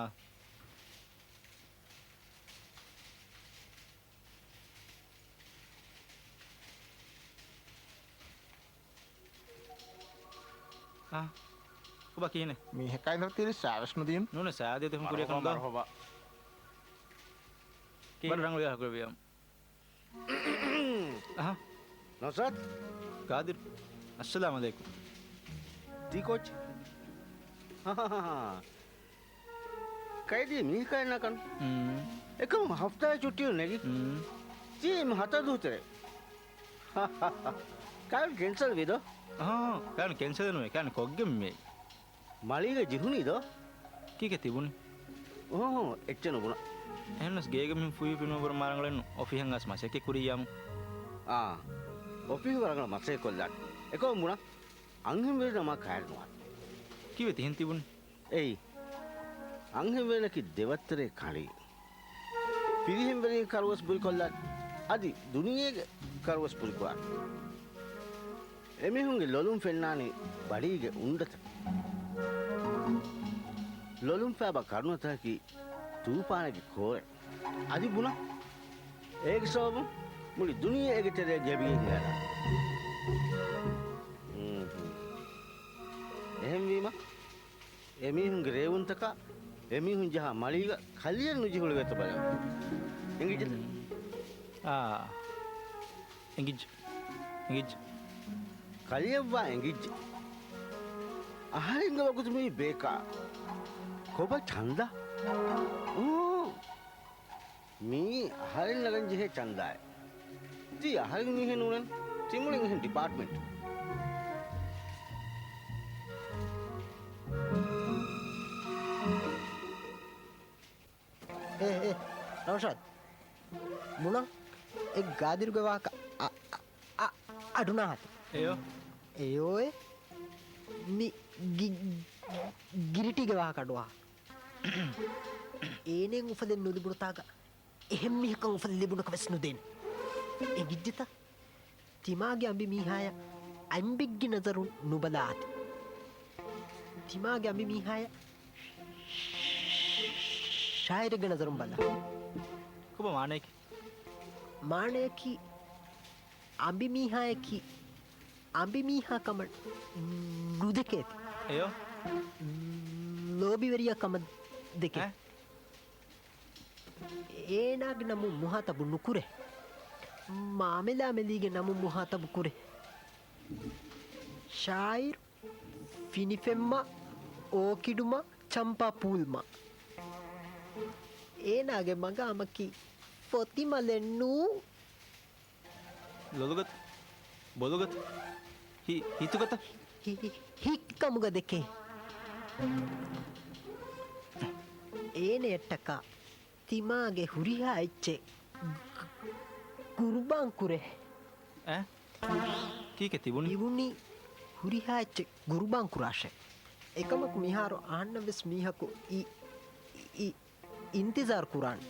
އާ. ކޮބާ ކިހިނެއް؟ މީހަކާ އިނދަ ތިރި ސާވެސް ނުދީން. ނޫނެ ސާދިޔަ ތި ހުން ކުރިޔަކަން ދޯ. މަރުހަބާ. ކީ؟ ބަޑަ ރަނގަޅު ވިޔާ ކުރެވިޔަމް. އަހަ. ނައުޝާދް. ގާދިރު. އައްސަލާމް އަލައިކުމް. ތީ ކޯޗް؟ ކައިރީ މީހަކާ އެންނަކަން. އުން. އެކަމު ހަފްތާއެއް ޗުއްޓީ ނެގި. އުން. ތީ އެމް ހަތަރު ދުވަހު ތެރޭ. ކާން ކެންސަލް ވީ ދޯ؟ އަހާ، ކާން ކެންސަލް ނުވޭ، ކާން ކޮށްގެން މިއައީ. މަޅީގަ ޖިހުނީ ދޯ؟ ކީކޭ ތިބުނީ؟ އޯ، އެއްޗެއް ނުބުނާ. އެހެންނަސް ގޭގަ މިހެން ފުހިފިނުވަ ބުރަ މާ ރަނގަޅެއްނު. އޮފީހަށް އައިސް މަސައްކަތް ކުރިޔާމު. އާ، އޮފީހުގަ ރަނގަޅަށް މަސައްކަތް ކޮށްލާން. އެކަމަ ބުނާ، އަންހެންވެރިންނާ މާ ކައިރި ނުވާން. ކީވެ ތިހެން ތިބުނީ؟ އެއީ، އަންހެންވެރިންނަކީ ދެވައްތަރޭ ކަނޑި. ފިރިހެންވެރިން ކަރުވަސް ބުރިކޮށްލާ، އަދި ދުނިޔޭގެ ކަރުވަސް ބުރިކުރާ. އެމީހުންގެ ލޮލުން ފެންނާނީ ބަޑީގެ އުނޑަތައް. ލޮލުން ފޭބާ ކަރުނަތަކަކީ ތޫފާނެއްގެ ކޯރެއް. އަދި ބުނާ، އޭގެ ސަބަބުން މުޅި ދުނިޔެ އޭގެ ތެރޭ ގެބިގެން ހިނގާނެ. އުނހު. އެހެންވީމަ، އެމީހުންގެ ރޭވުންތަކާ އެމީހުން ޖަހާ މަޅީގަ ކަލެއަށް ނުޖެހުޅުވޭތޯ ބަލަމު. އެނގިއްޖެތަ؟ އާ. އެނގިއްޖެ. އެނގިއްޖެ. ކަލެއަށްވާ އެނގިއްޖެ. އަހަރެންގެ ވަގުތު މީ ބޭކާ. ކޮބާ ޗަންދާ؟ އޫ. މީ އަހަރެން ނަގަން ޖެހޭ ޗަންދާއެއް. ތީ އަހަރެން މީހެއް ނޫނަން. ތި މުޅިން އެހެން ޑިޕާޓްމަންޓް. އޭ، އޭ، ނައުޝާދް. ބުނަން އެ ގާދިރުގެ ވާހަކަ އަ، އަ، އަ، އަޑުނާހަތި. އެޔޯ. އެޔޯއޭ. މި ގި، ގިރިޓީގެ ވާހަކަ އަޑުއަހާ. އޭނައަށް އުފަލެއް ނުލިބުނުތާގަ އެހެން މީހަކަށް އުފަލެއް ލިބުނަކަށް ވެސް ނުދޭނެ. އެނގިއްޖެތަ؟ ތިމާގެ އަނބި މީހާޔަށް އަނބިއްގެ ނަޒަރުން ނުބަލާ އަތި. ތިމާގެ އަނބި މީހާޔަށް ޝާއިރެއްގެ ނަޒަރުން ބަލާ. ކޮބާ މާނަޔަކީ؟ މާނަޔަކީ އަނބި މީހާޔަކީ އަނބި މީހާ ކަމަށް ނުދެކޭތި. އެޔޯ؟ ލޯބިވެރިޔާ ކަމަށް ދެކޭ. އެ؟ އޭނާގެ ނަމުން މުހާތަބު ނުކުރޭ. މާމެލާމެލީގެ ނަމުން މުހާތަބު ކުރޭ. ޝާއިރު، ފިނިފެންމާ، އޯކިޑުމާ، ޗަމްޕާ ޕޫލްމާ. އޭނާގެ މަގާމަކީ ފޮތިމަލެއް ނޫން. ލޮލުގަތަ؟ ބޮލުގަތަ؟ ހި، ހިތުގަތަ؟ ހި، ހި، ހިތްކަމުގަ ދެކޭ. އޭނަޔަށްޓަކާ ތިމާގެ ހުރިހާ އެއްޗެއް ގު، ގު، ގުރުބާން ކުރޭ. އެ؟ ކީކޭ ތިބުނީ؟ ތިބުނީ ހުރިހާ އެއްޗެއް ގުރުބާން ކުރާށޭ. އެކަމަކު މިހާރު އަހަންނަށް ވެސް މީހަކު އި، އި، އި، އިންތިޒާރު ކުރާނެ.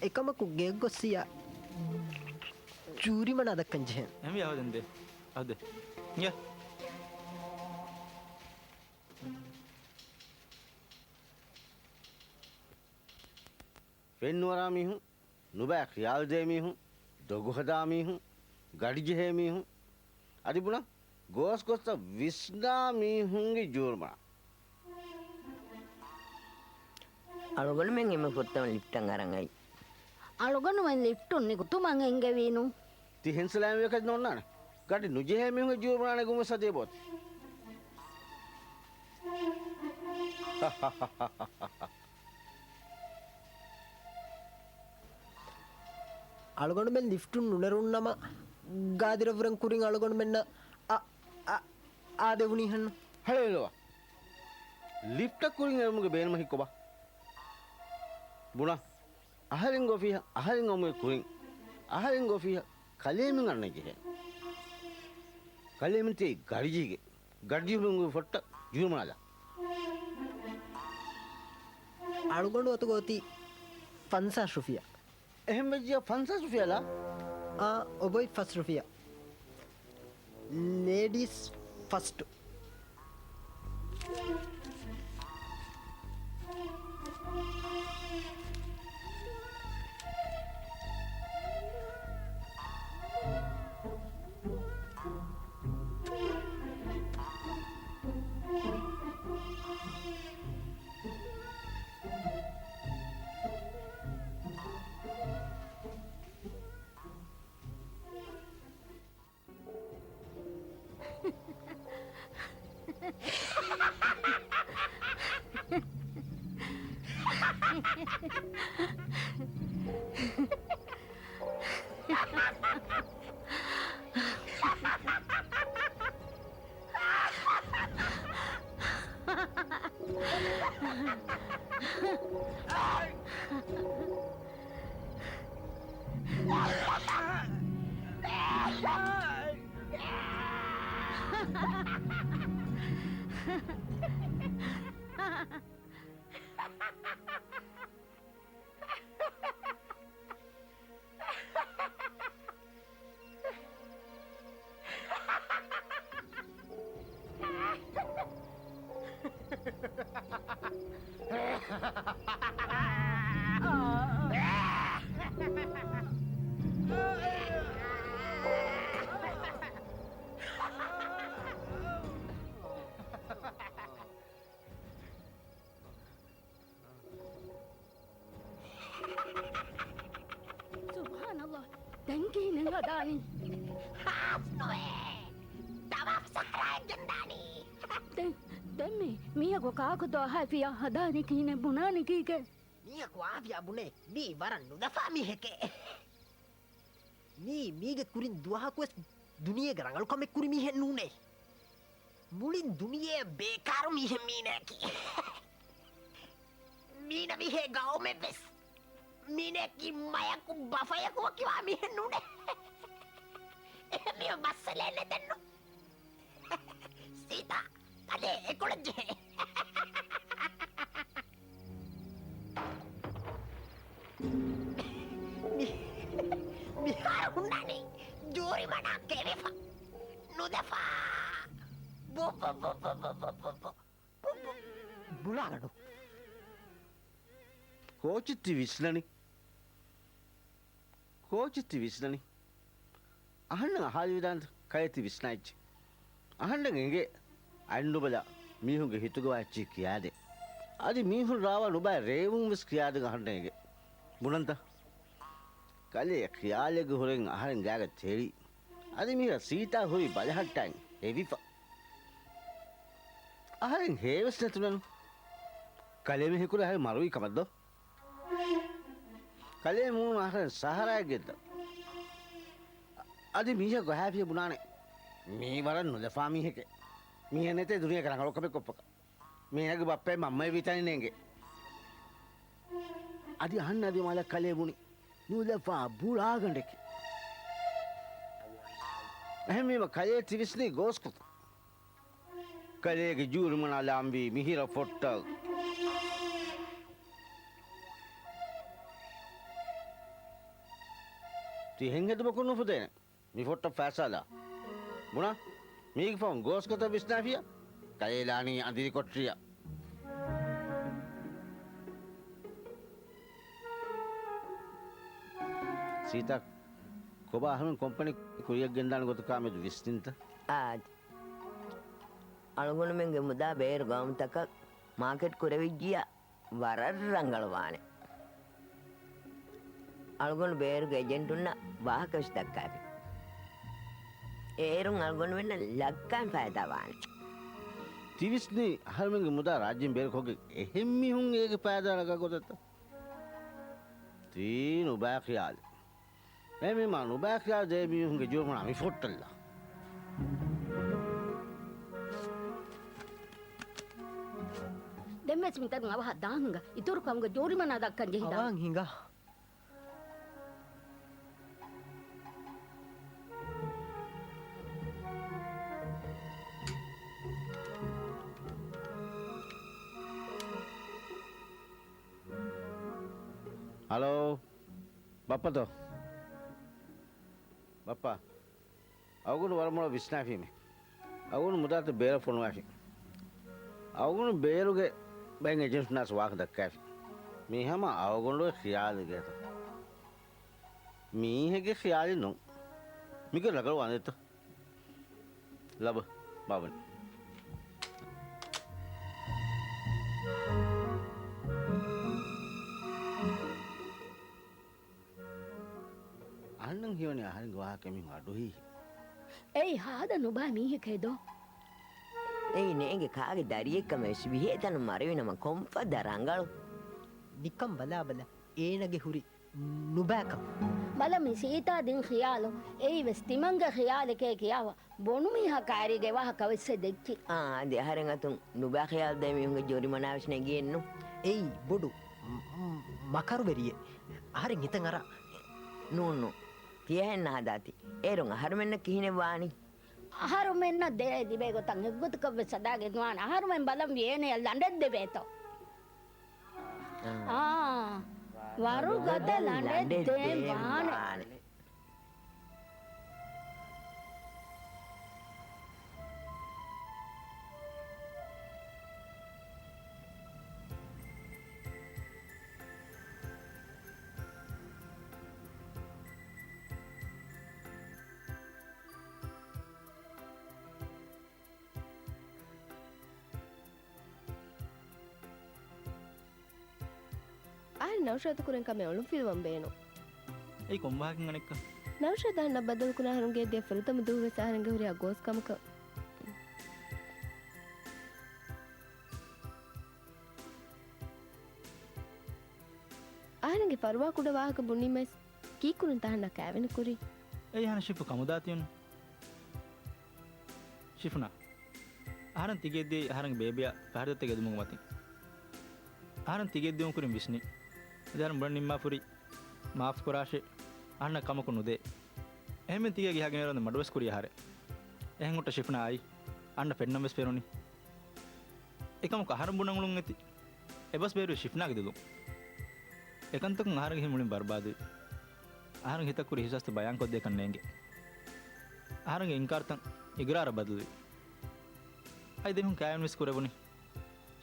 އެކަމަކު ގެއަށް ގޮއްސިޔާ ޖޫރިމަނާ ދައްކަން ޖެހޭނެ. އެހެންވީ އަހަދެން ދޭ. އަހަދެ. އިނގޭ. ފެންނުވަރާ މީހުން، ނުބައި ޚިޔާލުދޭ މީހުން، ދޮގުހަދާ މީހުން، ގަޑިޖެހޭ މީހުން، އަދި ބުނަން ގޯސް ގޮސްތައް ވިސްނާ މީހުންގެ ޖޫރިމަނާ. އަޅުގަނޑުމެން އެންމެ ފުރަތަމަ ލިފްޓަށް އަރަން އައީ. އަޅުގަނޑުމެން ލިފްޓުން ނިކުތުމަށް އެންގެވީނު. ތި ހެންސަލާމެން ވެކަށް ނޯންނާނެ. ގަޑި ނުޖެހޭ މީހުންގެ ޖޫރިމަނާ ނެގުމަށް ސަދޭ ބޯތި. އަޅުގަނޑުމެން ލިފްޓުން ނުނެރުންނަމަ، ގާދިރަށްވުރެން ކުރިން އަޅުގަނޑުމެންނަށް އަ، އަ، އާދެވުނީހެންނު. ހަޅޭލަވާ. ލިފްޓަށް ކުރިން އެރުމުގެ ބޭނުމަކީ ކޮބާ؟ ބުނާ. އަހަރެންގެ އޮފީހަށް އަހަރެން އައުމުގެ ކުރިން، އަހަރެންގެ އޮފީހަށް ކަލޭމެން އަންނަން ޖެހޭ. ކަލޭމެން ތިޔައީ ގަޑިޖެހިގެން، ގަޑިޖެހުމުގެ ފޮށްޓަށް ޖުރުމަނާލާ. އަޅުގަނޑު އަތުގަ އޮތީ ފަންސާސް ރުފިޔާ. އެހެން ވެއްޖިޔާ ފަންސާސް ރުފިޔާ ލާ؟ އާ، އޮބޮތް ފަސް ރުފިޔާ. ލޭޑީސް ފަސްޓު. ދާނީ. ހާސް ނުވޭ. ތަމާމް ސަހަރާއަށް ގެންދާނީ. ދެން، ދެން މި މީހަކު ކާކުތޯ އަހައިފިޔާ ހަދާނީ ކިހިނެއް ބުނާނީ ކީކޭ؟ މީހަކު އާފިޔާ ބުނޭ މީ ވަރަށް ނުލަފާ މީހެކޭ. މީ މީގެ ކުރިން ދުވަހަކުވެސް ދުނިޔޭގެ ރަނގަޅު ކަމެއް ކުރި މީހެއް ނޫނޭ. މުޅި ދުނިޔެއަށް ބޭކާރު މީހެއް މީނައަކީ. މީނަ މީހޭ ގައުމެއްވެސް މީނައަކީ މަޔަކު ބަފަޔަކު ވަކިވާ މީހެއް ނޫނޭ. އެހެން މީހުން ބައްސަލޭނެ ދެންނު. ސީތާ، ކަލޭ އެކޮޅަށް ޖެހޭ. މި-، މިހާރު ހުންނާނީ ޖޫރިމަނާ ކެވިފަ. ނުލަފާ. ބު، ބު، ބު. ބުނާގަނޑު. ކޯޗެއް ތި ވިސްނަނީ؟ ކޯޗެއް ތި ވިސްނަނީ؟ އަހަންނަށް އަހާލިވިދާނެތަ ކަލޭ ތި ވިސްނާ އެއްޗެއް؟ އަހަންނަށް އެނގޭ އަތް ނުބަލާ މީހުންގެ ހިތުގަވާ އެއްޗެއް ކިޔާދޭ. އަދި މީހުން ރާވާ ނުބައި ރޭވުން ވެސް ކިޔާދޭން އަހަންނަށް އެނގޭ. ބުނަންތަ؟ ކަލޭ ޚިޔާލެއްގެ ހުރެން އަހަރެން ގާގަ ތެޅި. އަދި މިހާރު ސީތާ ހުރީ ބަލަހައްޓާން ހެވިފަ. އަހަރެން ހޭވެސް ނެތުނަނު. ކަލޭ މި ހެކުރެ އަހަރެން މަރުވީ ކަމަށްދޯ؟ ކަލޭ މޫނު އަހަރެން ސަހަރާއަށް ގެންދަ. އަދި މީހަކު އަހާފިޔަ ބުނާނެ. މީ ވަރަށް ނުލަފާ މީހެކޭ. މީހެއް ނެތޭ ދުނިޔޭގެ ރަނގަޅު ކަމެއް ކޮށްފަކަ. މީނަގެ ބައްޕައެއް މަންމައެއް ވީތަނެއް ނޭނގެ. އަދި އަހަންނާ ދިމާލަށް ކަލޭ ބުނި ނުލަފާ ބުޅާގަނޑެކޭ. އެހެންވީމަ ކަލޭ ތި ވިސްނީ ގޯސް ގޮތަށް. ކަލޭގެ ޖޫރިމަނާ ލާންވީ މިހިރަ ފޮއްޓަށް. ތި ހެން ހެދުމަކުން ނުފުދޭނެ. މި ފޮއްޓަށް ފައިސާލާ. ބުނާ، މީގެ ފަހުން ގޯސް ގޮތަށް ވިސްނާފިޔާ، ކަލޭ ލާނީ އަނދިރި ކޮޓަރިއަށް. ސީތާ، ކޮބާ އަހަރެން ކޮމްޕަނީ ކުރިއަށް ގެންދާނެ ގޮތަކާމެދު ވިސްނިންތަ؟ އާދެ. އަޅުގަނޑުމެންގެ މުދާ ބޭރު ގައުމުތަކަށް މާކެޓް ކުރެވިއްޖިއްޔާ، ވަރަށް ރަނގަޅުވާނެ. އަޅުގަނޑު ބޭރުގެ އެޖެންޓުންނަށް ވާހަކަވެސް ދައްކާފި. އޭރުން އަޅުގަނޑުމެންނަށް ލައްކައިން ފައިދާ ވާނެ. ތި ވިސްނީ އަހަރެމެންގެ މުދާ ރާއްޖޭން ބޭރުކޮށްގެން އެހެން މީހުން އޭގެ ފައިދާ ނަގާ ގޮތަށްތަ؟ ތީ ނުބައި ޚިޔާލެއް. އެހެންވީމާ ނުބައި ޚިޔާލު ދޭ މީހުންގެ ޖޫރިމަނާ މި ފޮއްޓަށްލާ. ދެންވެސް މިތަނުން އަވަހަށް ދާން ހިނގާ. އިތުރު ކަމުގެ ޖޫރިމަނާ ދައްކަން ޖެހިދާން. އަވަހަށް ހިނގާ. ހަލޯ. ބައްޕަތޯ؟ ބައްޕާ. އަޅުގަނޑު ވަރަށް މޮޅަށް ވިސްނާފީމޭ. އަޅުގަނޑު މުދާތައް ބޭރަށް ފޮނުވާފި. އަޅުގަނޑު ބޭރުގެ ބައެއް އެޖެންޓުންނާސް ވާހަކަ ދައްކާފި. މީ ހަމަ އަޅުގަނޑުގެ ޚިޔާލެއްގެތަ؟ މީހެއްގެ ޚިޔާލެއް ނޫން. މީގެ ރަނގަޅު ވާނެތަ؟ ލަބަ، ބާބަން. އަހަންނަށް ހީވަނީ އަހަރެންގެ ވާހަކަ މީހުން އަޑުހި. އެއީ ހާދަ ނުބައި މީހެކޭ ދޯ؟ އެއީ ނޭނގެ ކާގެ ދަރިއެއްކަމެއް ވެސް ވިހޭތަނުން މަރެވިނަމަ ކޮންފަދަ ރަނގަޅު. ނިކަން ބަލާބަލަ އޭނަގެ ހުރި ނުބައިކަން. ބަލަ މި ސީތާ ދިން ޚިޔާލު އެއީ ވެސް ތިމަންގެ ޚިޔާލެކޭ ކިޔާފަ. ބޮނުމީހާ ކާރީގެ ވާހަކަ ވެސް އެ ދެއްކި. އާ، އަދި އަހަރެން އަތުން ނުބައި ޚިޔާލު ދޭ މީހުންގެ ޖޫރިމަނާ ވެސް ނެގިއެއްނު. އެއީ ބޮޑު މަ-، މަ-، މަކަރުވެރިއެއް. އަހަރެން ހިތަށް އަރާ. ނޫން ނޫން. ތިޔަހެން ނާދާތި. އޭރުން އަހަރުމެންނަށް ކިހިނެއް ވާނީ؟ އަހަރުމެންނަށް ދޭ ލިބޭ ގޮތަށް އެއްގޮތަކަށް ވެސް ހަދާގެން ނުވާނެ. އަހަރުމެން ބަލަން ވިޔޭނެ ލަނޑެއް ދެވޭތޯ. އާ، ވަރުގަދަ ލަނޑެއް ދޭން ވާނެ. އަހަރެން ނައުޝާދު ކުރިން ކަމެއް އޮޅުންފިލުވަން ބޭނުން. އެއީ ކޮން ވާހަކައެއް އަނެއްކާ؟ ނައުޝާދު އަހަންނަށް ބައްދަލުކުރާ އަހަރުންގެ އެއްދިޔަ ފުރަތަމަ ދުވަހުވެސް އަހަރެންގެ ހުރިހާ ގޯސް ކަމަކަށް. އަހަރެންގެ ފަރުވާ ކުޑަ ވާހަކަ ބުނީމަވެސް ކީއްކުރަންތަ އަހަންނަށް ކާވެނި ކުރީ؟ އެއީ އަހަންނަށް ޝިފު ކަމުދާތީ އޮންނަ. ޝިފުނާ، އަހަރެން ތިގެއްދިޔައީ އަހަރެންގެ ބޭބެއާ ފަހަރުދައްތައިގެ އެދުމުގެ މަތިން. އަހަރެން ތިގެއްދިއުން ކުރިން ވިސްނި. އަދި އަހަރެން ބުނަން ނިންމާފަ ހުރީ މާފު ކުރާށޭ، އަހަންނަށް ކަމަކު ނުދޭ. އެހެންވެ ތިގެ ގިހާގެން އެރަން މަޑުވެސް ކުރީ އަހަރެން. އެހެން ހުއްޓަ ޝިފުނާ އައީ. އަހަންނަށް ފެންނަން ވެސް ފެނުނީ. އެކަމަކު އަހަރެން ބުނަން އުޅުން އެތި. އެބަސް ބޭރު ޝިފްނާގެ ދުލުން. އެކަންތަކުން އަހަރެންގެ ހިތް މުޅިން ބަރުބާދުވި. އަހަރެންގެ ހިތަށް ކުރި އިހްސާސްތައް ބަޔާންކޮށްދޭކަށް ނޭނގެ. އަހަރެންގެ އިންކާރުތައް އިގްރާރަށް ބަދަލުވި. އައި ދެމީހުން ކާވެނި ވެސް ކުރެވުނީ.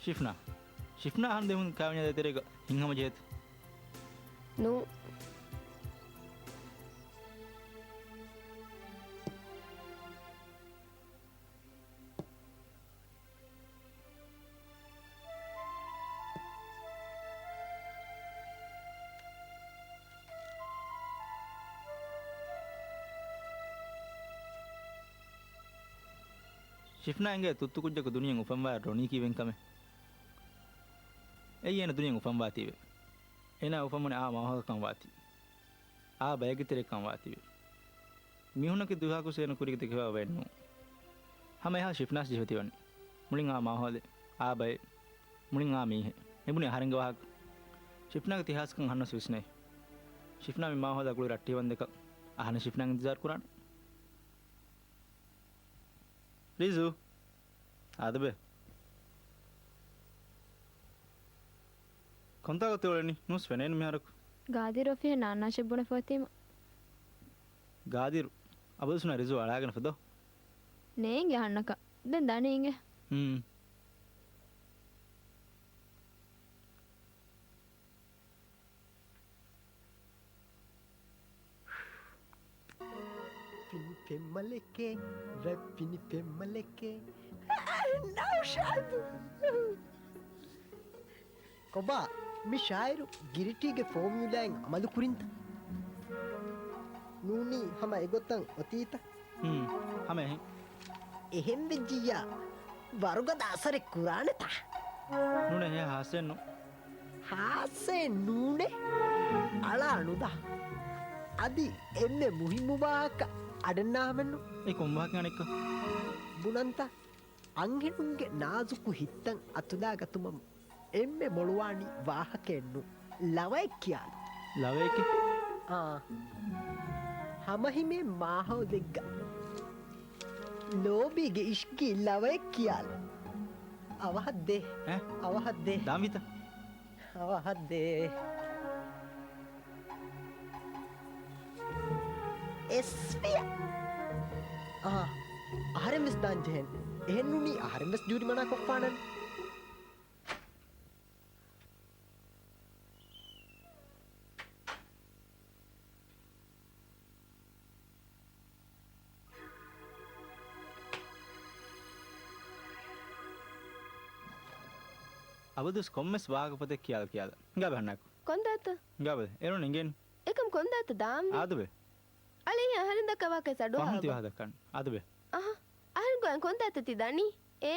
ޝިފްނާ. ޝިފްނާ އަހަރެން ދެމީހުން ކާވެނި ދޭތެރޭގަ ހިތްހަމަޖެހޭތަ؟ ނޫ. ޝިފްނާ އެނގޭ ތުއްތު ކުއްޖަކު ދުނިޔެއިން އުފަންވާ ރޮނީ ކީއްވެން ކަމެއް. އެއީ އޭނަ ދުނިޔެއިން އުފަންވާތީވެ. އޭނާ އުފަންވަނީ އާ މާހައުލަކަށް ވާތީ. އާ ބައެއްގެ ތެރެއަކަށް ވާތީވެ. މީހުންނަކީ ދުވިހާކު ސޭނު ކުރީގެ ދެކެފައި އޮވެއެއްނޫން. ހަމަ އެހާ ޝިފްނާސް ޖެހިފަ ތިވަނީ. މުޅިން އާ މާހައުލެއް، އާ ބައެއް، މުޅިން އާ މީހެއް. އެބުނީ އަހަރެންގެ ވާހަކަ. ޝިފްނާގެ ތިހާސްކަން އަހަންނަސް ވިސްނޭ. ޝިފްނާ މި މާހައުލާ ގުޅި ރައްޓެހިވަންދެކަށް އަހަންނަށް ޝިފްނާ އިންތިޒާރު ކުރާނެ. ރިޒު. އާދެބޭ. ކޮންތާކު ތި އުޅެނީ؟ ނޫސް ފެނޭނު މިހާރަކު. ގާދިރު އޮފީހަށް ނާންނާށޭ ބުނެފަ އޮތީމަ. ގާދިރު. އަބަދުސުނާ ރިޒު އަޅާގެންފަ ދޯ. ނޭނގެ އަހަންނަކަށް. ދެން ދަނީ އިނގޭ. ހުން. ފިނި ފެންމަލެކޭ، ރަތް ފިނި ފެންމަލެކޭ. ނައުޝާދު. ކޮބާ، މި ޝާއިރު ގިރިޓީގެ ފޯމިއުލާއިން އަމަލު ކުރިންތަ؟ ނޫނީ ހަމަ އެގޮތަށް އޮތީތަ؟ ހުން، ހަމަ އެހެން. އެހެން ވެއްޖިއްޔާ، ވަރުގަދަ އަސަރެއް ކުރާނެތާ؟ ނޫނޭ، ހާއްސައެއްނު. ހާއްސައެއް ނޫނޭ؟ އަޅާ ނުދާ. އަދި އެންމެ މުހިއްމު ވާހަކަ އަޑެއް ނާމެއްނު. އެ ކޮން ވާހަކަ އަނެއްކަ؟ ބުނަންތަ؟ އަންހެނުންގެ ނާޒުކު ހިތްތައް އަތުލާގަތުމަށް އެންމެ މޮޅުވާނީ ވާހަކައެއްނު، ލަވައެއް ކިޔާލު. ލަވައެކޭ؟ އާ. ހަމަހިމޭން މާހައުލެއްގަ ލޯބީގެ އިޝްގީ ލަވައެއް ކިޔާލު. އަވަހަށް ދޭ. އެ؟ އަވަހަށް ދޭ. ދާންވީތަ؟ އަވަހަށް ދޭ. އެސްފިޔަ. އާ، އަހަރެން ވެސް ދާން ޖެހޭނެ. އެހެންނޫނީ އަހަރެން ވެސް ޖޫރި މަނާ ކޮށްފާނަން. އަބަދުވެސް ކޮންމެސް ވާހަކަފޮތެއް ކިޔާލަ ކިޔާލަ. ހިނގާބެ ހަންނާކު. ކޮންދާތަ؟ ހިނގާބެ. އޭރުން އިނގޭން. އެކަމް ކޮންދާތަ ދާންވީ؟ އާދެބެ. އަޅެ އަހަރެން ދައްކާ ވާހަކަ އަޑުއަހާ. ފަހުން ތި ވާހަކަ ދައްކާން. އާދެބެ. އަހަ. އަހަރެން ގޮއަން ކޮންދާތަ ތި ދަނީ؟ އޭ.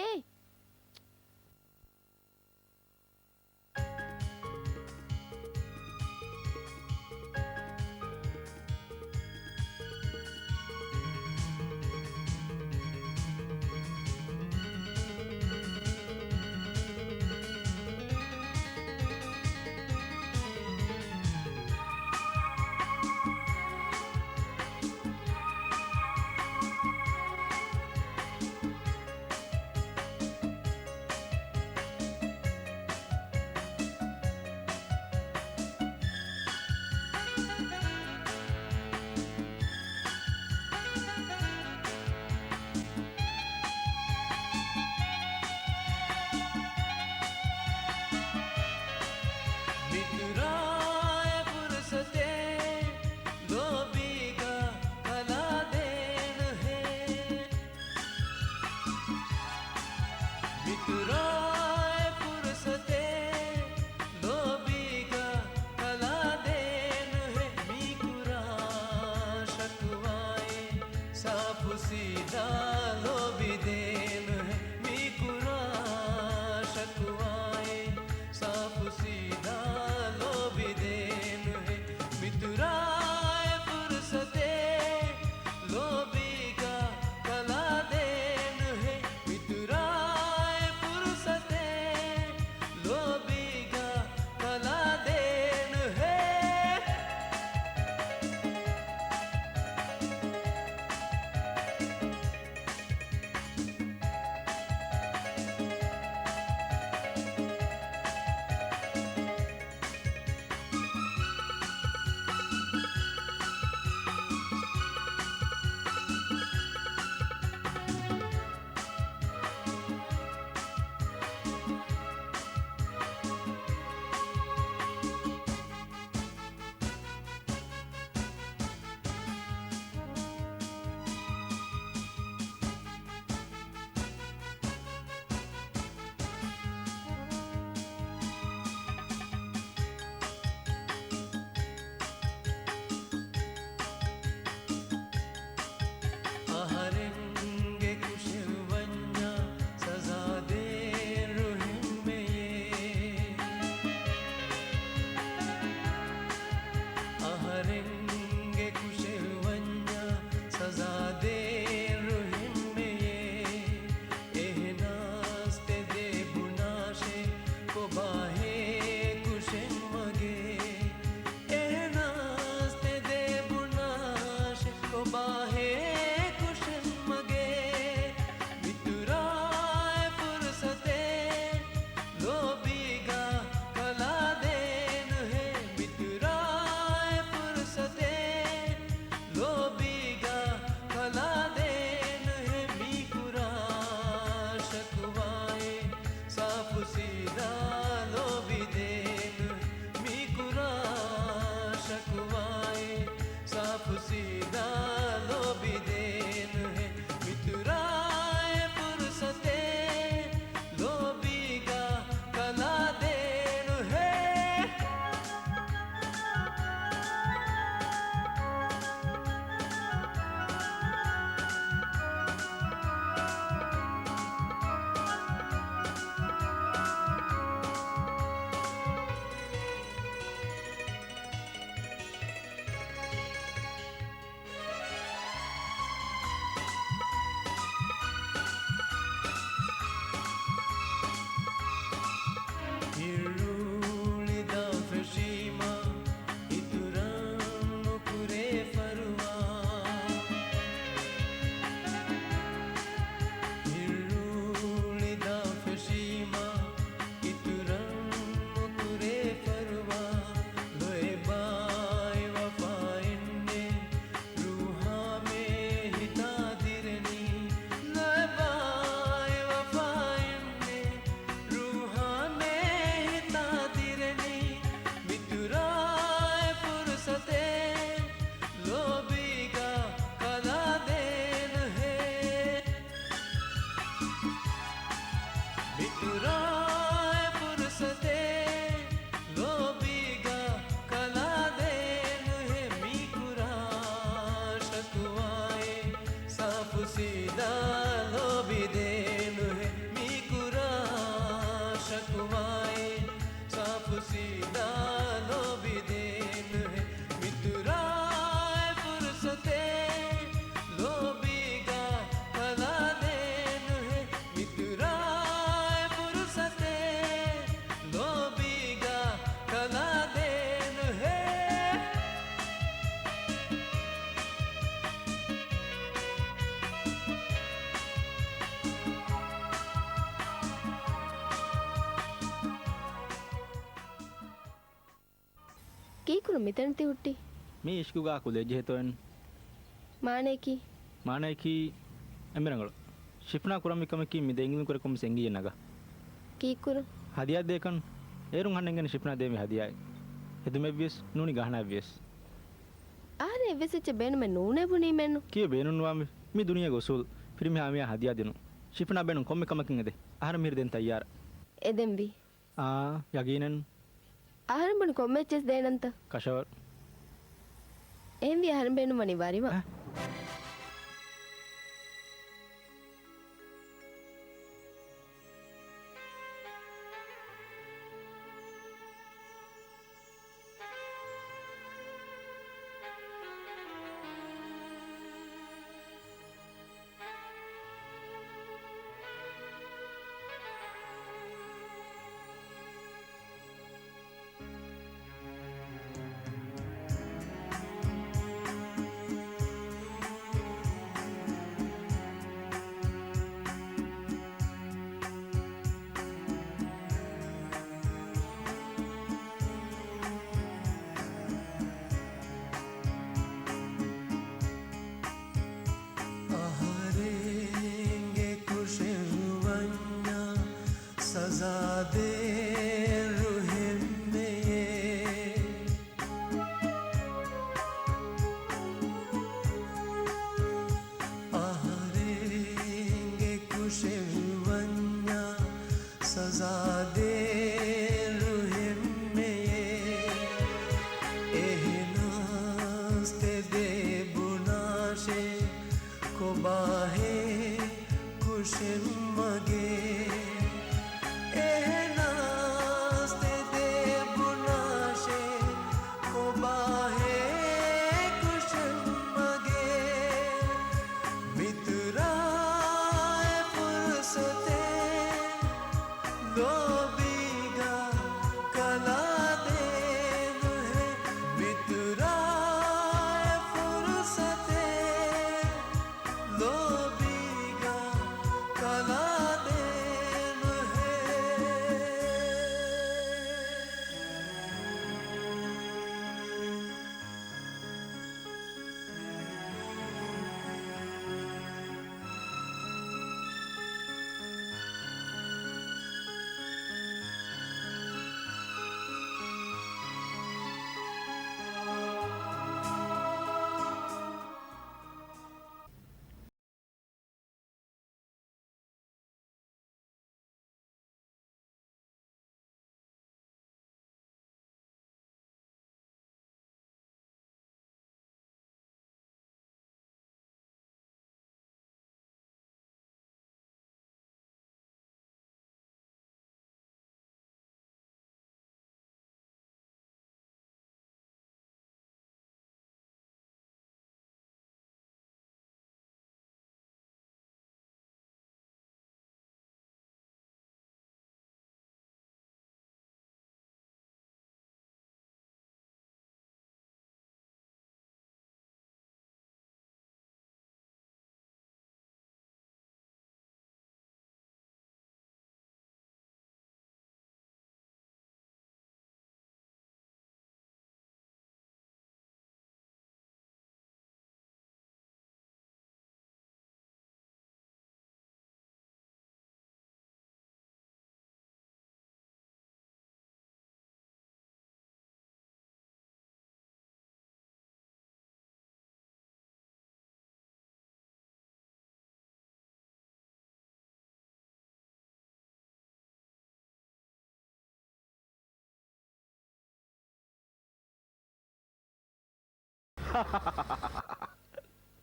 ކީކުރު މިތަން ތި ހުއްޓީ؟ މީ އިޝްކުގާ ކުލެއްޖެހޭތޯއެން. މާނަޔަކީ؟ މާނަޔަކީ، އެނބިރަނގަޅު. ޝިފްނާ ކުރަންވީ ކަމަކީ މި ދެ އިނގިލިން ކުރެ ކޮންމެސް އެނގިއްޔެއް ނަގާ. ކީކުރު؟ ހަދިޔާ ދޭކަން. އޭރުން އަހަންނަށް އެނގޭނެ ޝިފްނާ ދޭންވީ ހަދިޔާއެއް. ހެދުމެއްވިޔަސް ނޫނީ ގަހަނާއެއްވިޔަސް. އަހަރެން އެއްވެސް އެއްޗެއް ބޭނުމެއް ނޫނޭ ބުނީމެއްނު. ކީއްވެ ބޭނުންނުވާންވީ؟ މީ ދުނިޔޭގެ އުސޫލު. ފިރިމީހާ ހަމަޔާ ހަދިޔާ ދިނުން. ޝިފްނާ ބޭނުން ކޮންމެ ކަމަކަށް އެދޭ. އަހަރެން މިހިރަ ދެން ތައްޔާރަށް. އެދެންވީ. އާ، ޔަގީނެއްނު. އަހަރެން ބުނި ކޮންމެ އެއްޗެއް ދޭނަންތަ؟ ކަށަވަރު. އެހެންވީ އަހަރެން ބޭނުން ވަނީ ވަރިވަ. އަ. އަހަރެންގެ ކުށެއް ވަންޏާ ސަޒާ ދޭއްރު ހެންމެޔޭ. އަހަރެންގެ ކުށެއް ވަންޏާ ސަޒާ ދޭއްރު ހެންމެޔޭ. އެހެނަސް ތެދޭ ބުނާށޭ ކޮބާހޭ ކުށެއްމަގޭ. އެހެނަސް ތެދޭ ބުނާށޭ ކޮބާހޭ ކުށެއްމަގޭ. މިތުރާ އެ ފުރުސަތެއް ލޯބީގަ ކަލާދޭނުހޭ. މިތުރާ އެ ފުރުސަތެއް ލޯބީގަ ކަލާދޭނުހޭ.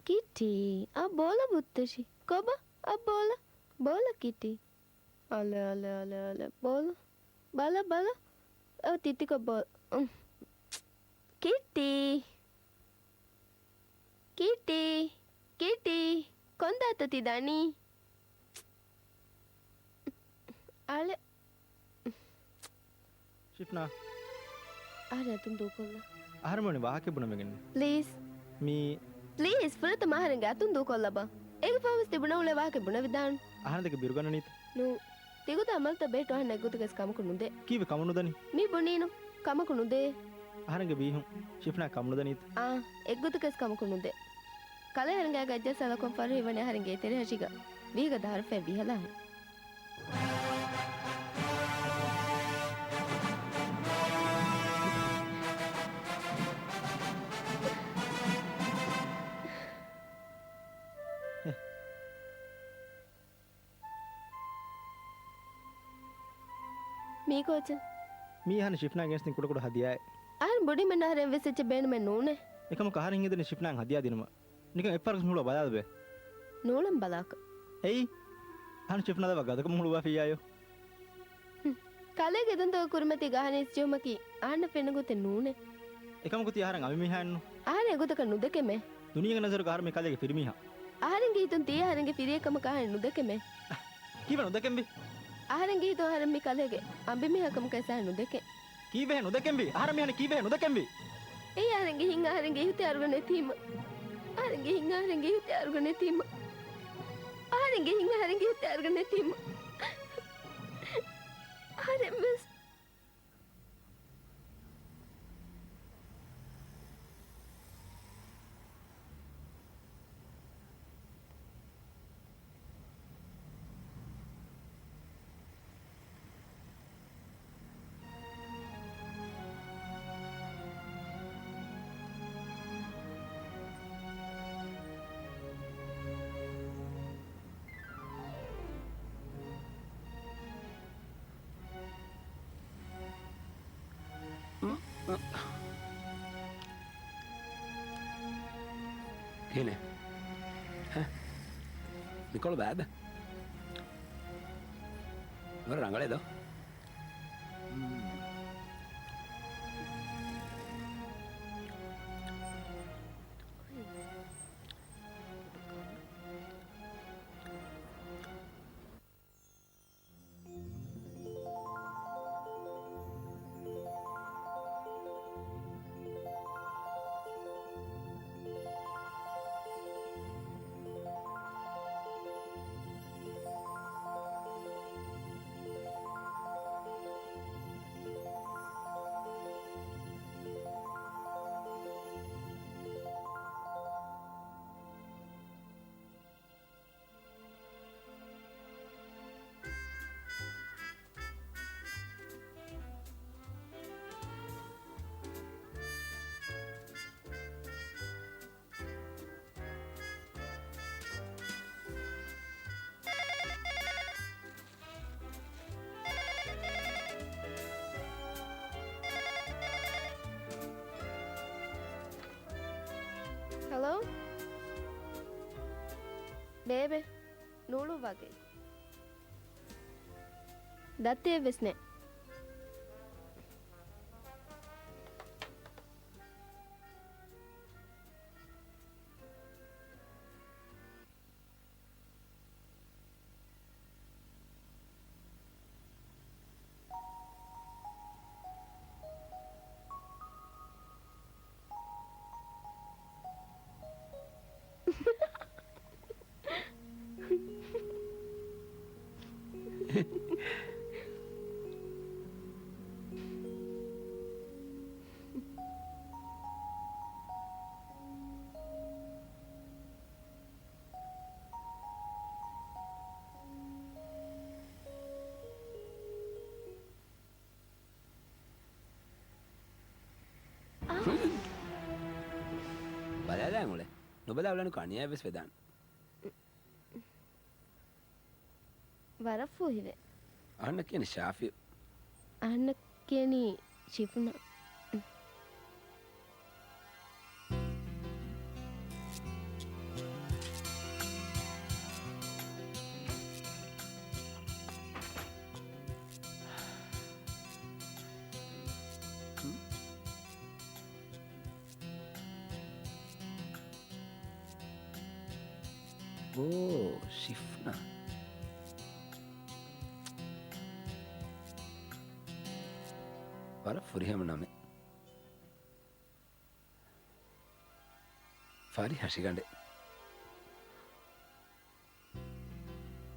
ކިޓީ، އަ ބޯލަ ބުއްތަށި. ކޮބާ؟ އަ ބޯލަ. ބޯލަ ކިޓީ. އަލެ، އަލެ، އަލެ، އަލެ. ބޯލަ. ބަލަ، ބަލަ. އަ ތިތިކޮށް ބޯލަ. އުން. ކިޓީ. ކިޓީ. ކިޓީ. ކޮންދާތަ ތި ދަނީ؟ އަޅެ. ޝިފްނާ. އަހަރެން އަތުން ދޫކޮށްލަ. އަހަރެން ވަނީ ވާހަކަ ބުނަމެގެން. ޕްލީޒް. މީ. ޕްލީޒް، ފުރަތަމަ އަހަރެންގެ އަތުން ދޫކޮށްލަބަ. އޭގެ ފަހުވެސް ތި ބުނަ އުޅޭ ވާހަކަ ބުނެވިދާން. އަހަރެން ދެކެ ބިރުގަންނަނީތަ؟ ނޫ. ތިގޮތަށް އަމަލުތައް ބެހެއްޓު އަހަންނަށް އެއްގޮތަކަސް ކަމަކު ނުދޭ. ކީއްވެ ކަމަކު ނުދަނީ؟ މީ ބުނީނު. ކަމަކު ނުދޭ. އަހަރެންގެ ބީހުން ޝިފްނާ ކަމުނުދަނީތަ؟ އާނ، އެއްގޮތަކަސް ކަމަކު ނުދޭ. ކަލޭ އަހަރެންގެ އަގަށް ޖައްސާލަކުން ފަރުހި ވަނީ އަހަރެންގެ އެތެރެހަށިގަ ވީގަ ދަހަރުފައި ވިހަލާހެން. މީ ކޯޗެއް؟ މީ އަހަން ޝިފްނާ ގެނެސްދިން ކުޑަކުޑަ ހަދިޔާއެއް. އަހަރެން ބުނީމެއްނު އަހަރެން ވެސް އެއްޗެއް ބޭނުމެއް ނޫނޭ. އެކަމަކު އަހަރެން ހިނގަދެނީ ޝިފްނާ ހަދިޔާ ދިނުމަށް. ނިކަން އެއްފަރަކަށް ހުޅުވާ ބަލާލަބޭ. ނޫޅަން ބަލާކަށް. އެއީ؟ އަހަން ޝިފްނާ ދައްވާ ގަދަކަމުން ހުޅުވާފިއްޔާޔޯ. ކަލޭގެ ދަންތަކަށް ކުރިމަތީގަ އަހަނީސް ޖެހުމަކީ އަހަންނަށް ފެންނަ ގޮތެއް ނޫނޭ. އެކަމަކު ތި އަހަރެން އަނބިމީހާއެއްނު. އަހަރެން އެގޮތަކަށް ނުދެކެމޭ. ދުނިޔޭގެ ނަޒަރުގަ އަހަރެން މީ ކަލޭގެ ފިރިމީހާ. އަހަރެންގެ ހިތުން ތީ އަހަރެންގެ ފިރިއެއް ކަމަކަށް އަހަން ނުދެކެމޭ. ކީއްވެ ނުދެކެންވީ؟ އަހަރެންގެ ހިތުން އަހަރެން މީ ކަލޭގެ އަނބިމީހާ ކަމަކަށް އަހަން ނުދެކެ. ކީއްވެހޭ ނުދެކެންވީ؟ އަހަރެން މިހާރު ކީއްވެހޭ ނުދެކެންވީ؟ އެއީ އަހަރެންގެ ހިތް އަހަރެންގެ އިހުތިޔާރުގަ ނެތީމަ. އަހަރެންގެ ހިތް އަހަރެންގެ އިހުތިޔާރުގަ ނެތީމަ. އަހަރެންގެ ހިތް އަހަރެންގެ އިހުތިޔާރުގަ ނެތީމަ. އަހަރެން ވެސް. ކިހިނެއް؟ ހެ؟ މިކޮޅު ބާއްވަ. ވަރަށް ރަނގަޅޭ ދޯ. ހެލޯ؟ ބޭބެ، ނޫޅުއްވާގަތް. ދައްތައެއް ވެސް ނެތް. ބަލާލާން އުޅެ. ނުބަލާ އުޅެނުކަ އަނިޔާވެސް ވެދާނެ. ވަރަށް ފޫހިވޭ. އަހަންނަށް ކިޔަނީ ޝާފިއު. އަހަންނަށް ކިޔަނީ ޝިފުނާ. އޯ، ޝިފްނާ. ވަރަށް ފުރިހަމަ ނަމެއް. ފަރި ހަށިގަނޑެއް.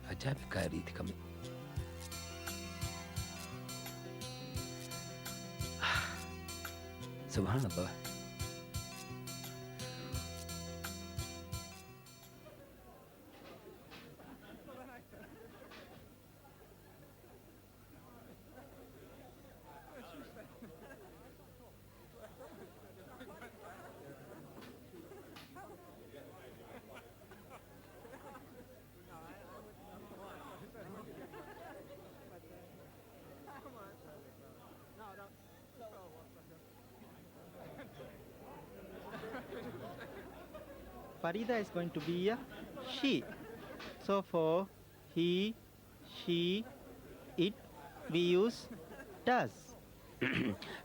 އަޖާބެއްކާ ރީތިކަމެއް. ސުބްޙާނަﷲ. Farida is going to be a she. So for he, she, it, we use does.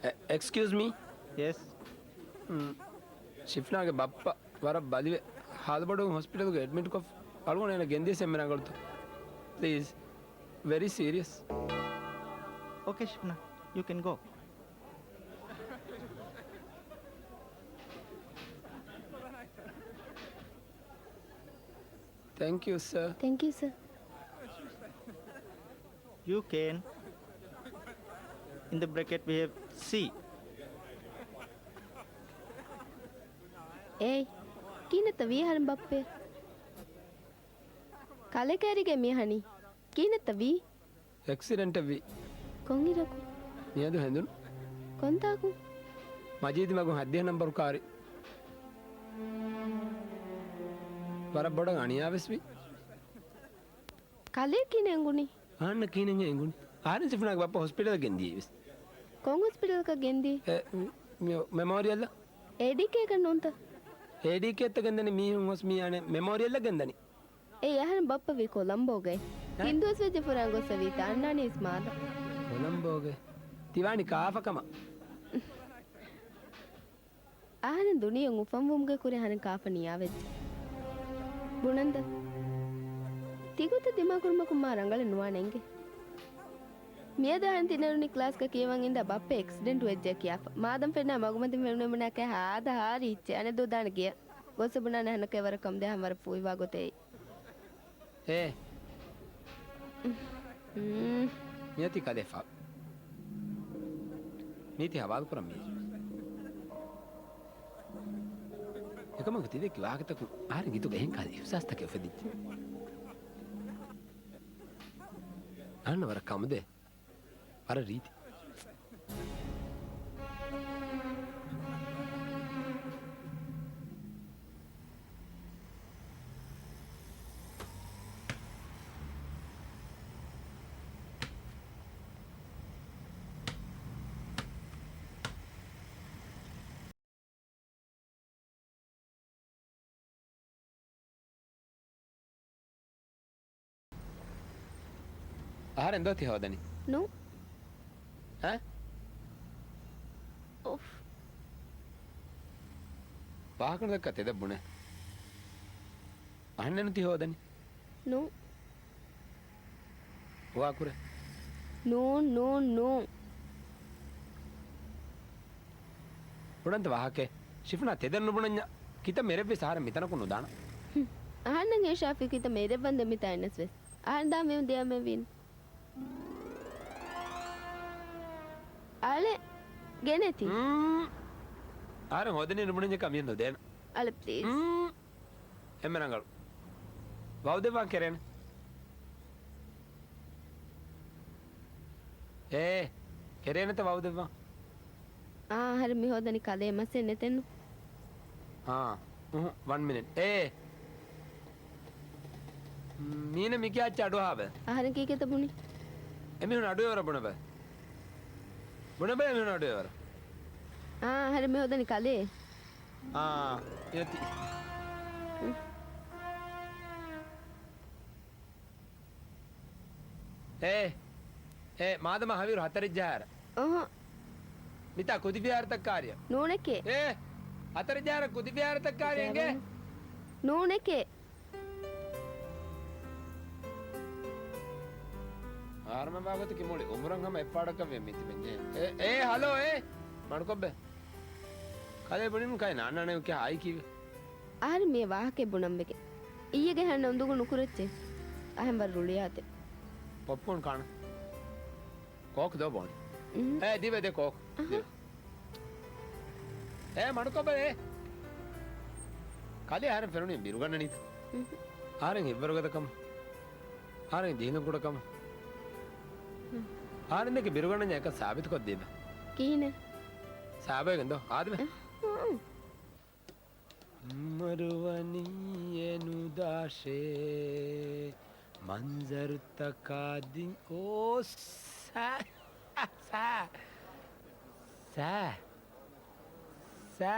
އެ، އެކްސްކިއުޒް މީ. ޔެސް. ޝިފްނާގެ ބައްޕަ ވަރަށް ބަލިވެ، ހާލުބޮޑު ހޮސްޕިޓަލްގެ އެޑްމިޓްކޮށް، އަޅުގަނޑު އޭނަ ގެންދިޔަސް އެންމެ ރަނގަޅުތަ؟ ޕްލީޒް. ވެރީ ސީރިއަސް. އޯކޭ ޝިފްނާ، you can go. Thank you, sir. Thank you, sir. You can. In the bracket, we have C. އޭ، ކިހިނެއްތަ ވީ އަހަރެން ބައްޕޭ؟ ކަލޭ ކައިރީގަ މި އަހަނީ. ކިހިނެއްތަ ވީ؟ އެކްސިޑެންޓެއް ވީ. ކޮންއިރަކު؟ މިއަދު ހެނދުނު. ކޮންތާކު؟ މަޖީދު މަގުން ހައްދިހަ ނަންބަރު ކާރި. ވަރަށް ބޮޑަށް އަނިޔާވެސް ވި. ކަލޭ ކިހިނެއް އެނގުނީ؟ އަހަންނަށް ކިހިނެއްހޭ އެނގުނީ؟ އަހަރެން ޝިފްނާގެ ބައްޕަ ހޮސްޕިޓަލަށް ގެންދިޔައީވެސް. ކޮން ހޮސްޕިޓަލަކަށް ގެންދިޔަ؟ އެ، މެ-، މެމޯރިއަލް. އޭޑީކޭއަކަށް ނޫންތަ؟ އޭޑީކޭއަށްތަ ގެންދަނީ؟ މީހުން ހޮސް މީ އަނެއް މެމޯރިއަލްއަށް ގެންދަނީ. އެއީ އަހަރެން ބައްޕަ ވީ ކޮލަމްބޯގައި. އެ؟ ތިން ދުވަސް ވެއްޖެ ފުރާން ގޮއްސަ ވީތަ އަންނާނީސް މާލަ. ކޮލަމްބޯގައި؟ ތިވާނީ ކާފަ ކަމަށް. އަހަރެން ދުނިޔެއަށް އުފަންވުމުގެ ކުރިން އަހަރެން ކާފަ ނިޔާވެއްޖެ. ބުނަންތަ؟ ތިގޮތަށް ދިމާކުރުމަކުން މާ ރަނގަޅެއް ނުވާނެ އިނގޭ. މިއަދު އަހަން ތިނެރުނި ކްލާސްގަ ކިޔަވަން އިންދާ ބައްޕަ އެކްސިޑެންޓް ވެއްޖެ ކިޔާފަ. މާދަމް ފެންނާ މަގުމަތިން ފެނުނެ ބުނާކަށް ހާދަ ހާރި އިއްޗެއް. އަނެއް ދޯ ދާނެ ގެޔަށް. ގޮއްސަ ބުނާނެ އަހަންނަކަށް ވަރަށް ކަމުދޭ އަހަން ވަރަށް ފޫހިވާ ގޮތެއް. އޭ. މް. މިއޮތީ ކަލޭ ފާ. މީތި ހަވާލު ކުރަން މީ. އެކަމަކު ތިދެއްކި ވާހަކަތަކުން އަހަރެން ހިތުގަ އެހެން ކަހަލަ އިހުސާސްތަކެއް އުފެދިއްޖެ. އަހަންނަށް ވަރަށް ކަމުދޭ. ވަރަށް ރީތި. އަހަރެން ދޯ ތި ހޯދަނީ؟ ނޫ. އަ؟ އޮފް. ވާހަކަ ނުދައްކާ ތެދަށް ބުނޭ. އަހަންނެއްނު ތި ހޯދަނީ؟ ނޫ. ވާކުރޭ. ނޫން، ނޫން، ނޫން. ބުނަންތަ ވާހަކައެއް؟ ޝިފްނާ ތެދަށް ނުބުނަންޏާ. ކިތައް މެރެއްވެސް އަހަރެން މިތަނަކުން ނުދާނަން. ހުން. އަހަންނަށް އޭ ޝާފި ކިތައް މެރެއްވަންދެން މިތާ އިންނަސް ވެސް. އަހަން ދާ މި ދިޔަ މެ ވީން. އަޅެ، ގެނެތި. މް. އަހަރެން ހޯދަނީ ނުބުނަންޏަކާ މިއެއް ނުދޭނަ. އަޅެ، ޕްލީޒް. މް. އެންމެ ރަނގަޅު. ވައުދެއްވާން ކެރޭނެ. އޭ، ކެރޭނެތަ ވައުދެއްވާން؟ އާ، އަހަރެން މި ހޯދަނީ ކަލޭ މަސްއެއް ނެތެއްނު. އާ، އުހު، ވަން މިނިޓް. އޭ. މީނަ މިކިޔާ އައްޗަ އަޑުއަހާބަ. އަހަރެން ކީކޭތަ ބުނީ؟ އެމީހުން އަޑުއެވަރަށް ބުނެބަ. ބުނެބަ އެމީހުން އަޑުއެވަރަށް. އާ، އަހަރެން މި ހޯދަނީ ކަލޭ. އާ، އެތި. އޭ، އޭ، މާދަމާ ހަވީރު ހަތަރެއް ޖަހާއިރަށް. އަހަ. މިތާ ކުދި ފިހާރަތައް ކާރިއަށް. ނޫނެކޭ. އޭ، ހަތަރެއް ޖަހާއިރަށް ކުދި ފިހާރަތައް ކާރިއަށް އިނގޭ. ނޫނެކޭ. އަހަރުމެން ވާގޮތަކީ މުޅި އުމުރަށް ހަމަ އެއްފާޑަކަށް ވެ މިތިބެންޖެހޭ. އޭ، އޭ، ހަލޯ، އޭ. މަޑުކޮށްބެ. ކަލޭ ބުނިން ކައި ނާންނާނެ ކިޔާ އާއި ކީވެ. އަހަރެން މި ވާހަކައެއް ބުނަންވެގެން. އިއްޔެގެ ހަންނަ އުނދުގު ނުކުރެއްޗޭ. އަހަން ވަރަށް ރުޅިއާތެ. ޕޮޕްކޯން ކާނަ. ކޯކް ދޯ ބޯނި. އުން. އޭ، ދިވެ ދެ ކޯކް. އަހަ. ދިވެ. އޭ މަޑުކޮށްބަލަ އޭ. ކަލޭ އަހަރެން ފެނުނީ ބިރުގަންނަނީތަ؟ އުނހު. އަހަރެން ހިތްވަރުގަދަކަމަށް. އަހަރެން ޖީލުން ކުޑަކަމަށް. އުނހު. އަހަރެން ދެކެ ބިރުގަންނަންޏާ އެކަން ސާބިތުކޮށްދީބަ. ކިހިނެއް؟ ސާބައިގެން ދޯ. އާދެމެ. އުނހު. މަރުވަނީ އެ ނުދާށޭ މަންޒަރުތަކާ ދިން. އޯ ސާ، ސާ، ސާ، ސާ.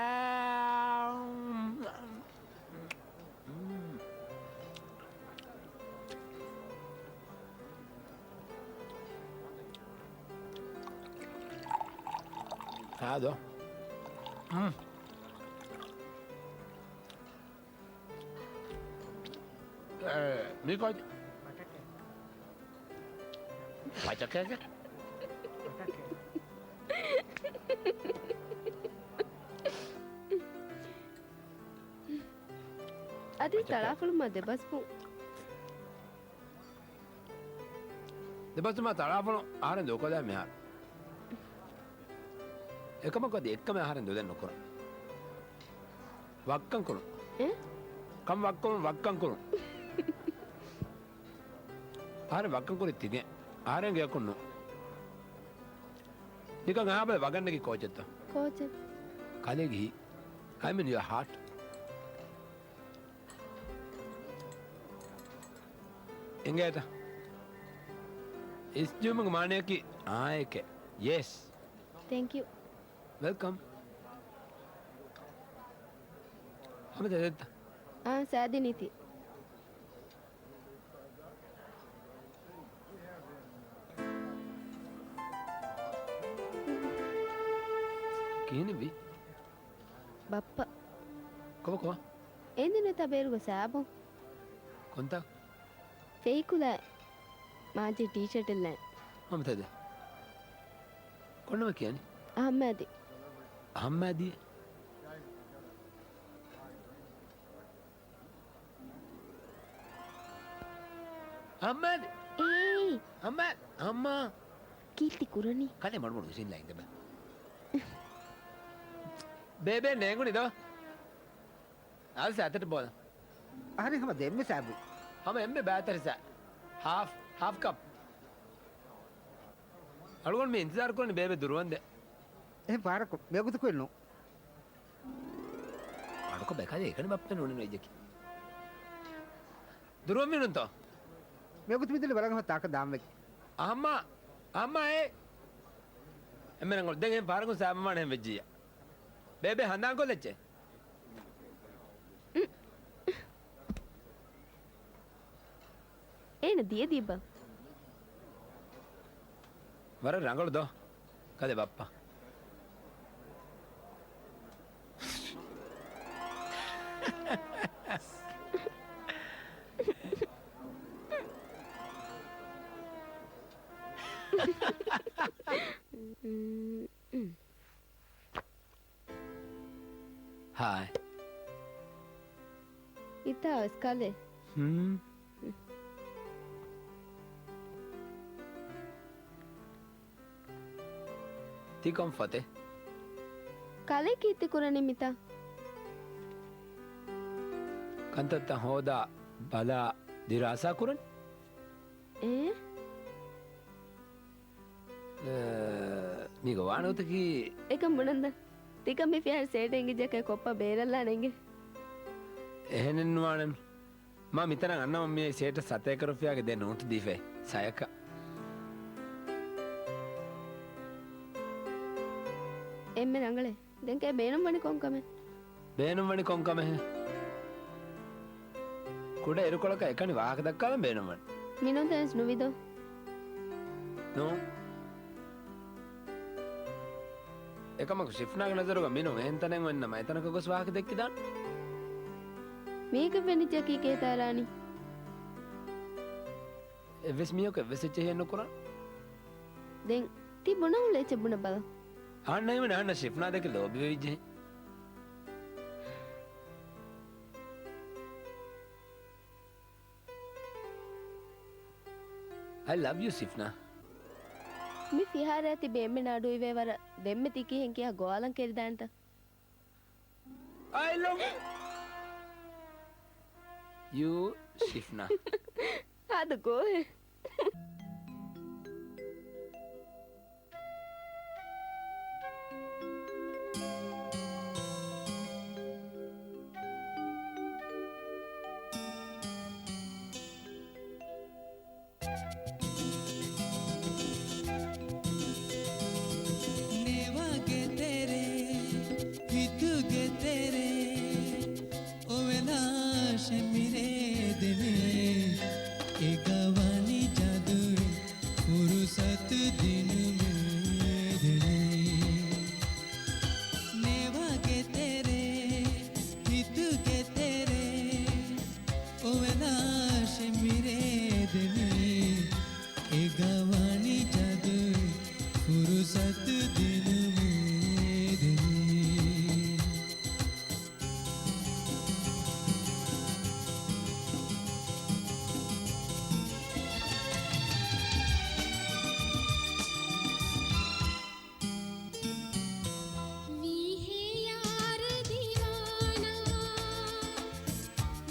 ހާދޯ. މް. އެ، މީ ކޯޗެއް؟ ޕަޗަކޭގެ؟ އަދި ޕަޗަކޭ. ތަޅާފުޅު މާ ދެބަސް ބުން. ދެބަސް މާ ތަޅާފުޅު އަހަރެން ދޫކޮށްލާ މިހާރު. އެކަމަކު އަދި އެއްކަމެއް އަހަރެން ދޫދެއް ނުކުރަން. ވައްކަން ކުރުން. އެ؟ ކަން ވައްކަން، ވައްކަން ކުރުން. އަހަރެން ވައްކަން ކުރި ތިގެން. އަހަރެން ގެއަކުން ނޫން. ނިކަން އަހާބަލަ ވަގަށް ނެގި ކޯޗެއްތޯ؟ ކޯޗެއް؟ ކަލޭގެ ހިތް. I mean your heart. އެނގޭތަ؟ އިސްޖުވުމުގެ މާނަޔަކީ އާނއެކޭ. ޔެސް. ތެންކް ޔޫ. ވެލްކަމް. ހަމަ ތެދެއްތަ؟ އާ، ސާދިނީތީ. ކިހިނެއްވީ؟ ބައްޕަ. ކޮބާ ކޮބާ؟ އެނދެން ނުތަ ބޭރުގަ ސާބުން. ކޮންތާ؟ ފެހިކުލައި މާޒީ ޓީޝާޓެއްލައި. ހަމަ ތެދެއް. ކޮންނަމެއް ކިޔަނީ؟ އަހައްމާދީ. އަހައްމާދީ؟ އަހައްމާދީ. އޭ. އަހައްމާދީ. އަހައްމާ. ކީއްތި ކުރަނީ؟ ކަލޭ މަޑުމަޑު ހުސެން ލައިން ދެބަ. ބޭބެ ނޭނގުނި ދޯ. އަލް ސާތަޓް ބޯލަ. އަހަރެން ހަމަ ދެންމެ ސާބު. ހަމަ އެންމެ ބައިތަރި ސާ. ހާފް، ހާފް ކަޕް. އަޅުގަނޑު މި އިންތިޒާރު ކުރަނީ ބޭބެ ދުރުވަންދެން. އެހެން ފާރަކު މިވަގުތު ކުއެއް ނޫން. އަޑުކޮށް ބައި ކަލޭ އެކަނި ބައްޕަ ނޫނެއް ނުވެއްޖަކީ. ދުރުވަން މީނުންތޯ؟ މިވަގުތު މިދުލި ބަލަން ހަމަ ތާކަށް ދާންވެގެ. އަހައްމާ، އަހައްމާ އޭ. އެންމެ ރަނގަޅު. ދެން އެހެން ފާރަކުން ސާބަމާނެ ހެން ވެއްޖިއްޔާ. ބޭބެ ހަނދާންކޮށްލައްޗޭ. އޭނަ ދިޔަ ދީބަ. ވަރަށް ރަނގަޅު ދޯ. ކަލޭ ބައްޕަ. ހާއް. ހިތާވެސް ކަލޭ. ހުން. ތި ކޮން ފޮތެއް؟ ކަލޭ ކީއްތި ކުރަނީ މިތާ؟ ކަންތައްތައް ހޯދާ، ބަލާ، ދިރާސާ ކުރަން. އޭ؟ އޭ، މީގަ ވާނެ ގޮތަކީ. އެކަން ބުނަންދަ. ތިކަން މި ފިހާރަ ސޭޓް އެނގިއްޖަކައި ކޮއްޕަ ބޭރަށްލާނެ އިނގޭ. އެހެނެއް ނުވާނެން. މާ މިތަނަށް އަންނަމަ މިއައި ސޭޓަށް ސަތޭކަ ރުފިޔާގެ ދެ ނޯޓު ދީފައި. ސަޔަކަށް. އެންމެ ރަނގަޅޭ. ދެން ކައި ބޭނުންވަނީ ކޮންކަމެއް؟ ބޭނުންވަނީ ކޮންކަމެއްހޭ؟ ކުޑަ އިރުކޮޅަކަށް އެކަނި ވާހަކަ ދައްކާލަން ބޭނުންވަނީ. މިނޫންތަނެސް ނުވިދޯ؟ ނޫން. އެކަމަކު ޝިފްނާގެ ނަޒަރުގަ މިނޫން އެހެން ތަނެއް އޮތްނަމަ އެތަނަކަށް ގޮސް ވާހަކަ ދެއްކިދާނެ. މީގެ ފެނިއްޖަކީ ކޭތާރާނީ. އެއްވެސް މީހަކު އެއްވެސް އެއްޗެއް ހިޔެއް ނުކުރާނެ. ދެން ތި ބުނަ ހުޅު އެއްޗެއް ބުނަ ބަލަ. އަހަންނަށް ހީވަނީ އަހަންނަށް ޝިފްނާ ދެކެ ލޯބިވެވިއްޖެ. I love you, ޝިފްނާ. މި ފިހާރައަށް ތިބި އެންމެން އަޑުއިވޭ ވަރަށް ދެންމެ ތި ކިހިން ކިޔާ ގޮވާލަން ކެރިދާނެތަ؟ I love you, ޝިފްނާ. ހާދަ ގޯހެއް. ނޭވާގެ ތެރޭ، ހިތުގެ ތެރޭ، އޮވެލާށެ މިރޭ ދެނީ. އެގަ ވަނީ ޖާދޫއެއް، ފުރުސަތު ދިނުމޭ ދެނީ. ނޭވާގެ ތެރޭ، ހިތުގެ ތެރޭ، އޮވެލާށެ މިރޭ ދެނީ. އެގަ ވަނީ ޖާދޫއެއް، ފުރުސަތު ދިނުމޭ ދެނީ. ވީހޭ ޔާރު ދީވާނާ،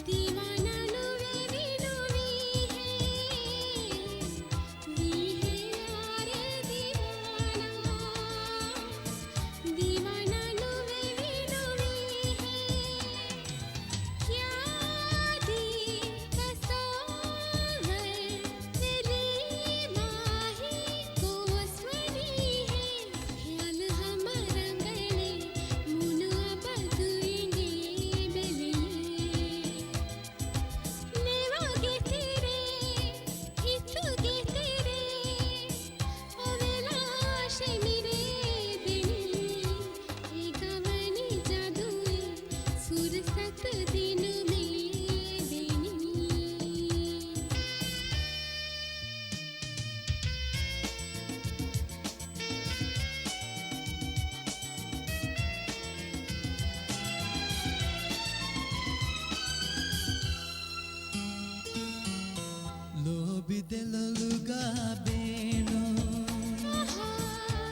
ދީވާނާ ނުވެވި ނުވީހޭ. ވީހޭ ޔާރު ދީވާނާ، ދީވާނާ ނުވެވި ނުވީހޭ. ޔާދީ ތަސައްވަރު ވެލީ މާހި ގޯސްވަނީހޭ. ހިޔާލު ހަމަ ރަނގަޅޭ، މޫނު އަބަދު އިނގޭ ބެލެޔޭ. ނޭވާގެ ތެރޭ، ހިތުގެ ތެރޭ، އޮވެލާށެ މިރޭ ދެނީ. އެގަ ވަނީ ޖާދޫއެއް، ފުރުސަތު ދިނުމޭ ދެނީ. ލޯބި ދެލޮލުގަ ބޭނު،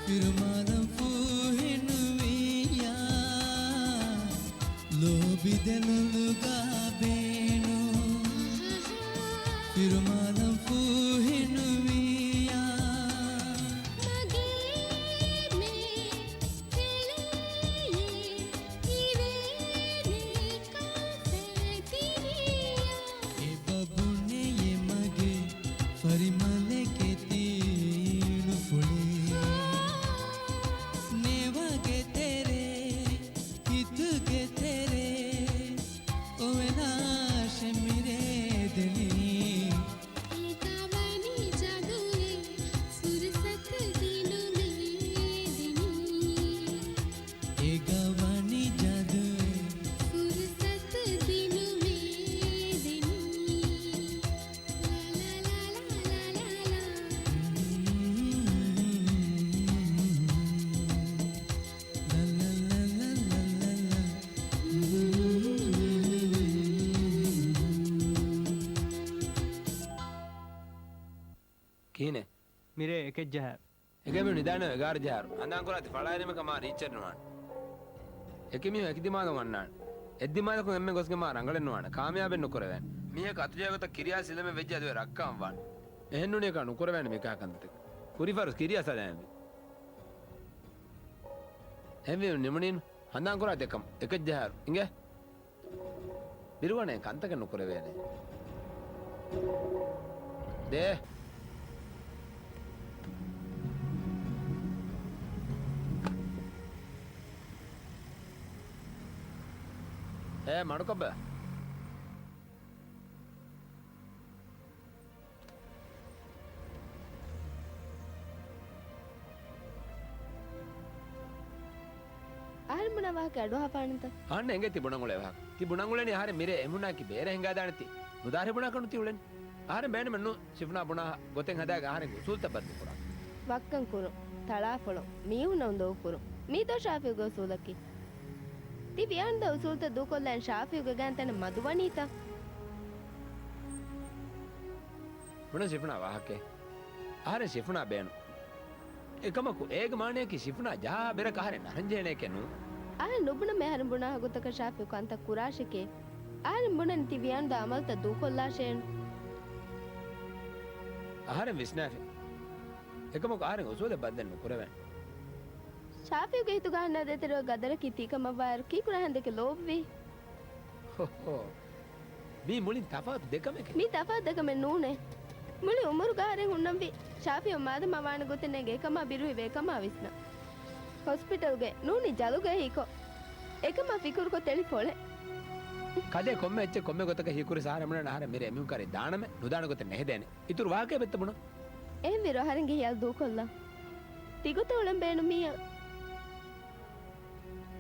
ފިރުމާލަން ފޫހިނުވިއްޔާ. ލޯބި ދެލޮލުގަ ބޭނު، ފިރުމާލަން ފޫހިނުވިއްޔާ. މަގޭ މޭ ތެޅެޔޭ އިވޭނެ ކާފަތިނިއްޔާ. އެބަ ބުނެޔޭ މަގޭ ފަރިމަލެކޭ ތީނުފުޅޭ. ނޭވާގެ ތެރޭ، ހިތުގެ ތެރޭ، އޮވެލާށެ މިރޭ ދެނީ. އެގަ ވަނީ ޖާދޫއެއް، ފުރުސަތު ދިނުމޭ ދެނީ. އެގަ ވަނީ ޖާދޫއެއް، ފުރުސަތު ދިނުމޭ ދެނީ. ލާ، ލާ، ލާ. ކިހިނެއް؟ މިރޭ އެކެއް ޖަހާ. އެކަމި ނިދާނެ އެގާރަ ޖަހާއިރު. ހަނދާންކުރާތި ފަޅާއިރުމަކަށް މާ ރީއްޗެއް ނުވާނެ. އެކި މީހުން އެކި ދިމާލަކުން އަންނާނެ. އެއްދިމާލަކުން އެންމެން ގޮސްގެން މާ ރަނގަޅެއް ނުވާނެ. ކާމިޔާބެއް ނުކުރެވޭނެ. މީހަކު އަތުޖައިގޮތަށް ކިރިޔާ ސިލަމެއް ވެއްޖެ އަދި ރައްކާން ވާނެ. އެހެންނޫނީ އެކާ ނުކުރެވޭނެ މިކާ ކަންތައްތަކެއް. ކުރިފަރުސް ކިރިޔާ ސަލަމެއްވި. އެހެންވީމަ ނިމުނީނު. ހަނދާންކުރާތި އެކަމަށް އެކަށް ޖަހާއިރު. އިނގޭ؟ ބިރުގަނޭ ކަންތަކެއް ނުކުރެވޭނެ. ދޭ. އޭ މަޑުކޮށްބަ. އަހަރެން ބުނާ ވާހަކަ އަޑުއަހާފާނެތަ؟ އަހަންނަށް އެނގޭ ތި ބުނަން އުޅޭ ވާހަކަ. ތި ބުނަން އުޅެނީ އަހަރެން މިރޭ އެމުނާކީ ބޭރަށް ހިނގާދާނެތީ. ނުދާހިރި ބުނާކަށް ނުތި އުޅެނީ. އަހަރެން ބޭނުމެއް ނޫން ޝިފްނާ ބުނާ ގޮތެއް ހަދާގެ އަހަރެންގެ އުސޫލުތައް ބަދަލުކުރާ. ވައްކަން ކުރުން، ތަޅާފޮޅުން، މީހުންނަށް އުނދަގޫ ކުރުން. މީތޯ ޝާފިއުގެ އުސޫލަކީ؟ ތި ވިޔާނުދާ އުސޫލުތައް ދޫކޮށްލަން ޝާފިއުގެ ގާތްތަނަށް މަދުވަނީތަ؟ ބުނަން ޝިފްނާ ވާހަކައެއް. އަހަރެން ޝިފްނާ ބޭނުން. އެކަމަކު އޭގެ މާނަޔަކީ ޝިފްނާ ޖަހާ ބެރަކަށް އަހަރެން ނަރަންޖެހޭނެކޭ ނޫން. އަހަރެން ނުބުނަމޭ އަހަރެން ބުނާ ހަގުތަކަށް ޝާފިއު ކަންތައް ކުރާށެކޭ. އަހަރެން ބުނަނީ ތި ވިޔާނުދާ އަމަލުތައް ދޫކޮށްލާށޭނު. އަހަރެން ވިސްނާފި. އެކަމަކު އަހަރެން އުސޫލެއް ބަދަލެއް ނުކުރެވޭނެ. ޝާފިއުގެ ހިތުގަ އަހަންނާ ދޭތެރޭގަ ގަދަރަކީ ތިކަމަށްވާއިރު ކީކުރާހެން ދެކެ ލޯބިވީ. ހޮހޯ. މީ މުޅިން ތަފާތު ދެކަމެކޭ. މީ ތަފާތު ދެކަމެއް ނޫނޭ. މުޅި އުމުރުގަ އަހަރެން ހުންނަންވީ ޝާފިއު މާދަމާ ވާނެ ގޮތެއް ނޭނގެ އެކަމާ ބިރުހިވެ އެކަމާ ވިސްނަން. ހޮސްޕިޓަލްގައި ނޫނީ ޖަލުގައި ހީކޮށް. އެކަމާ ފިކުރުކޮށް ތެޅި ފޮޅެއް. ކަލޭ ކޮންމެ އެއްޗެއް ކޮންމެ ގޮތަކަށް ހީކުރި ސަހަރަ މުޅަން އަހަރެން މިރޭ އެމީހުން ކަރީ ދާނަމޭ ނުދާނެ ގޮތެއް ނެހެދޭނެ. އިތުރު ވާހަކައެއް ބެއްތަ ބުނަން. އެހެންވީރު އަހަރެންގެ ހިޔާލު ދޫކޮށްލާ. ތިގޮތަށް އުޅެން ބޭނުމިއްޔާ.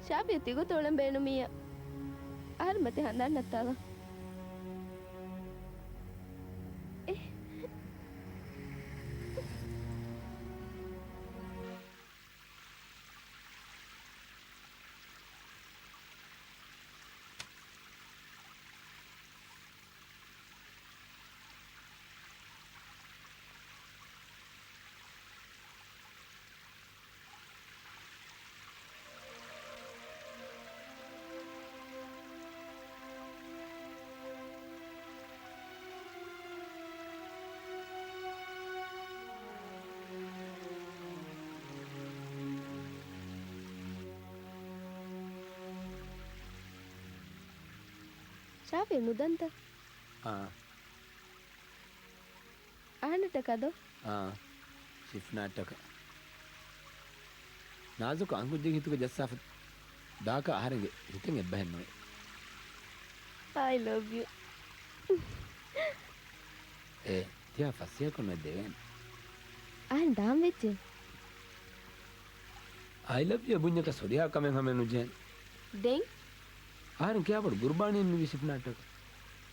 ޝާފިއު ތިގޮތަށް އުޅެން ބޭނުމިއްޔާ. އަހަރެން މަތި ހަނދާން ނައްތާލާ. އެ. ޝާފި ނުދަންތަ؟ އާ. އަހަންނަށްޓަކާ ދޯ؟ އާ، ޝިފްނާއަށްޓަކާ. ނާޒުކު އަންކުއްޖެއްގެ ހިތުގަ ޖައްސާފަ ދާކަށް އަހަރެންގެ ހިތެއް އެއްބަހެއް ނުވޭ. I love you. އޭ، ތިޔާ ފަސޭހަކޮށް ނުވެ ދެވޭނެ. އަހަން ދާން ވެއްޖެ. I love you ބުންޏަކަސް ހުރިހާ ކަމެއް ހަމަ ނުޖެހޭނެ. ދެން؟ އަހަރެން ކިޔާ ބޮޑު ގުރުބާނީއެއް ނުވި ޝިފްނާއަށްޓަކާ.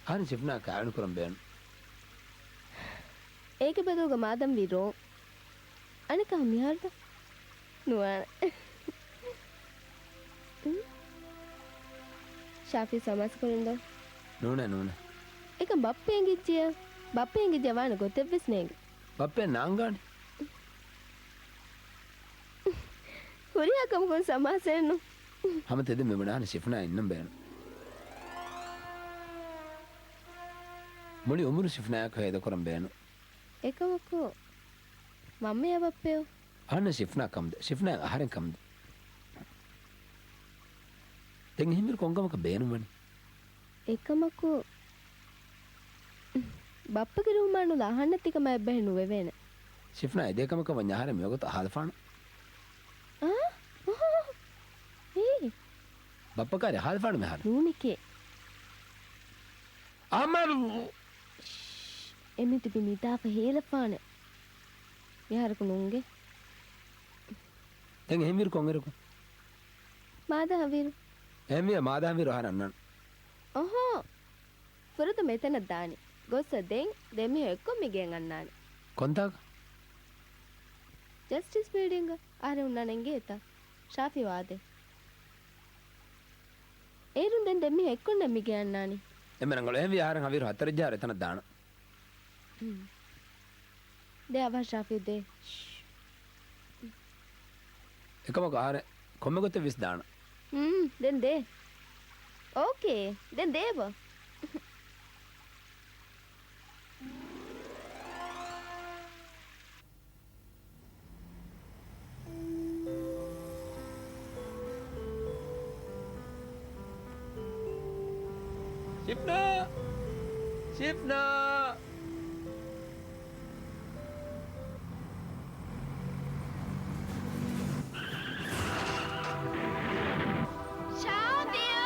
އަހަރެން ޝިފްނާ ކާވެނި ކުރަން ބޭނުން. އޭގެ ބަދަލުގަ މާދަމް ވީ ރޯ. އަނެއްކާ މިހާރުތަ؟ ނުވާނެ. ޝާފި ސަމާސް ކުރިން ދޯ؟ ނޫނޭ، ނޫނޭ. އެކަން ބައްޕަ އެނގިއްޖިއްޔާ؟ ބައްޕަ އެނގިއްޖެ ވާނެ ގޮތެއްވެސް ނޭނގެ. ބައްޕަ ނާނގާނެ. ހުރިހާ ކަމަކުން ސަމާސް އެއްނު. ހަމަ ތެދެއް މި ބުނާނެ ޝިފްނާ އިންނަން ބޭނުން. މުޅި އުމުރު ޝިފްނާއާއެކު ހޭދަކުރަން ބޭނުން. އެކަމަކު މަންމަޔާ ބައްޕަޔޯ؟ އަހަންނަށް ޝިފްނާ ކަމުދޭ. ޝިފްނާ އަހަރެން ކަމުދޭ. ދެން އެހެންވީރު ކޮންކަމަކަށް ބޭނުންވަނީ؟ އެކަމަކު ބައްޕަގެ ރުހުމާ ނުލާ އަހަންނަށް ތިކަމާ އެއްބަހެއް ނުވެވޭނެ. ޝިފްނާ އެދޭ ކަމަކަށް ވަންޏާ އަހަރެން މިވަގުތު އަހާލަފާނަން. އާ؟ އޮހޯ. އޭ. ބައްޕަ ކާރި އަހާލަފާނަން މިހާރު. ނޫނެކޭ. އަމަރު. އެމެ ތިބި ނިދާފަ ހޭލަފާނެ. މިހާރަކު ނުންގެ. ދެން އެހެންވީރު ކޮންއިރަކު؟ މާދަހަވީރު. އެހެންވިޔަ މާދަހަވީރު އަހަރެން އަންނާނެ. އޮހޯ. ފުރަތަމަ އެތަނަށް ދާނީ. ގޮއްސަ ދެން ދެމީހުން އެއްކޮށް މިގެއަށް އަންނާނެ. ކޮންތާކަށް؟ ޖަސްޓިސް ބިލްޑިންގަށް. އަހަރެން ހުންނާނެ އިނގޭތަ؟ ޝާފި ވާދޭ. އޭރުން ދެން ދެމީހުން އެއްކޮށްނެ މިގެއަށް އަންނާނީ. އެންމެ ރަނގަޅު. އެހެންވި އަހަރެން ހަވީރު ހަތަރެއް ޖަހާއިރު އެތަނަށް ދާނަން. ހުން. ދޭ އަވަހަށް ޝާފި ދޭ. އެކަމަކު އަހަރެން ކޮންމެ ގޮތެއް ވިސް ދާނަން. ހުން، ދެން ދޭ. އޯކޭ، ދެން ދޭބަ. ޝިފްނާ! ޝިފްނާ! ޝާފިއު!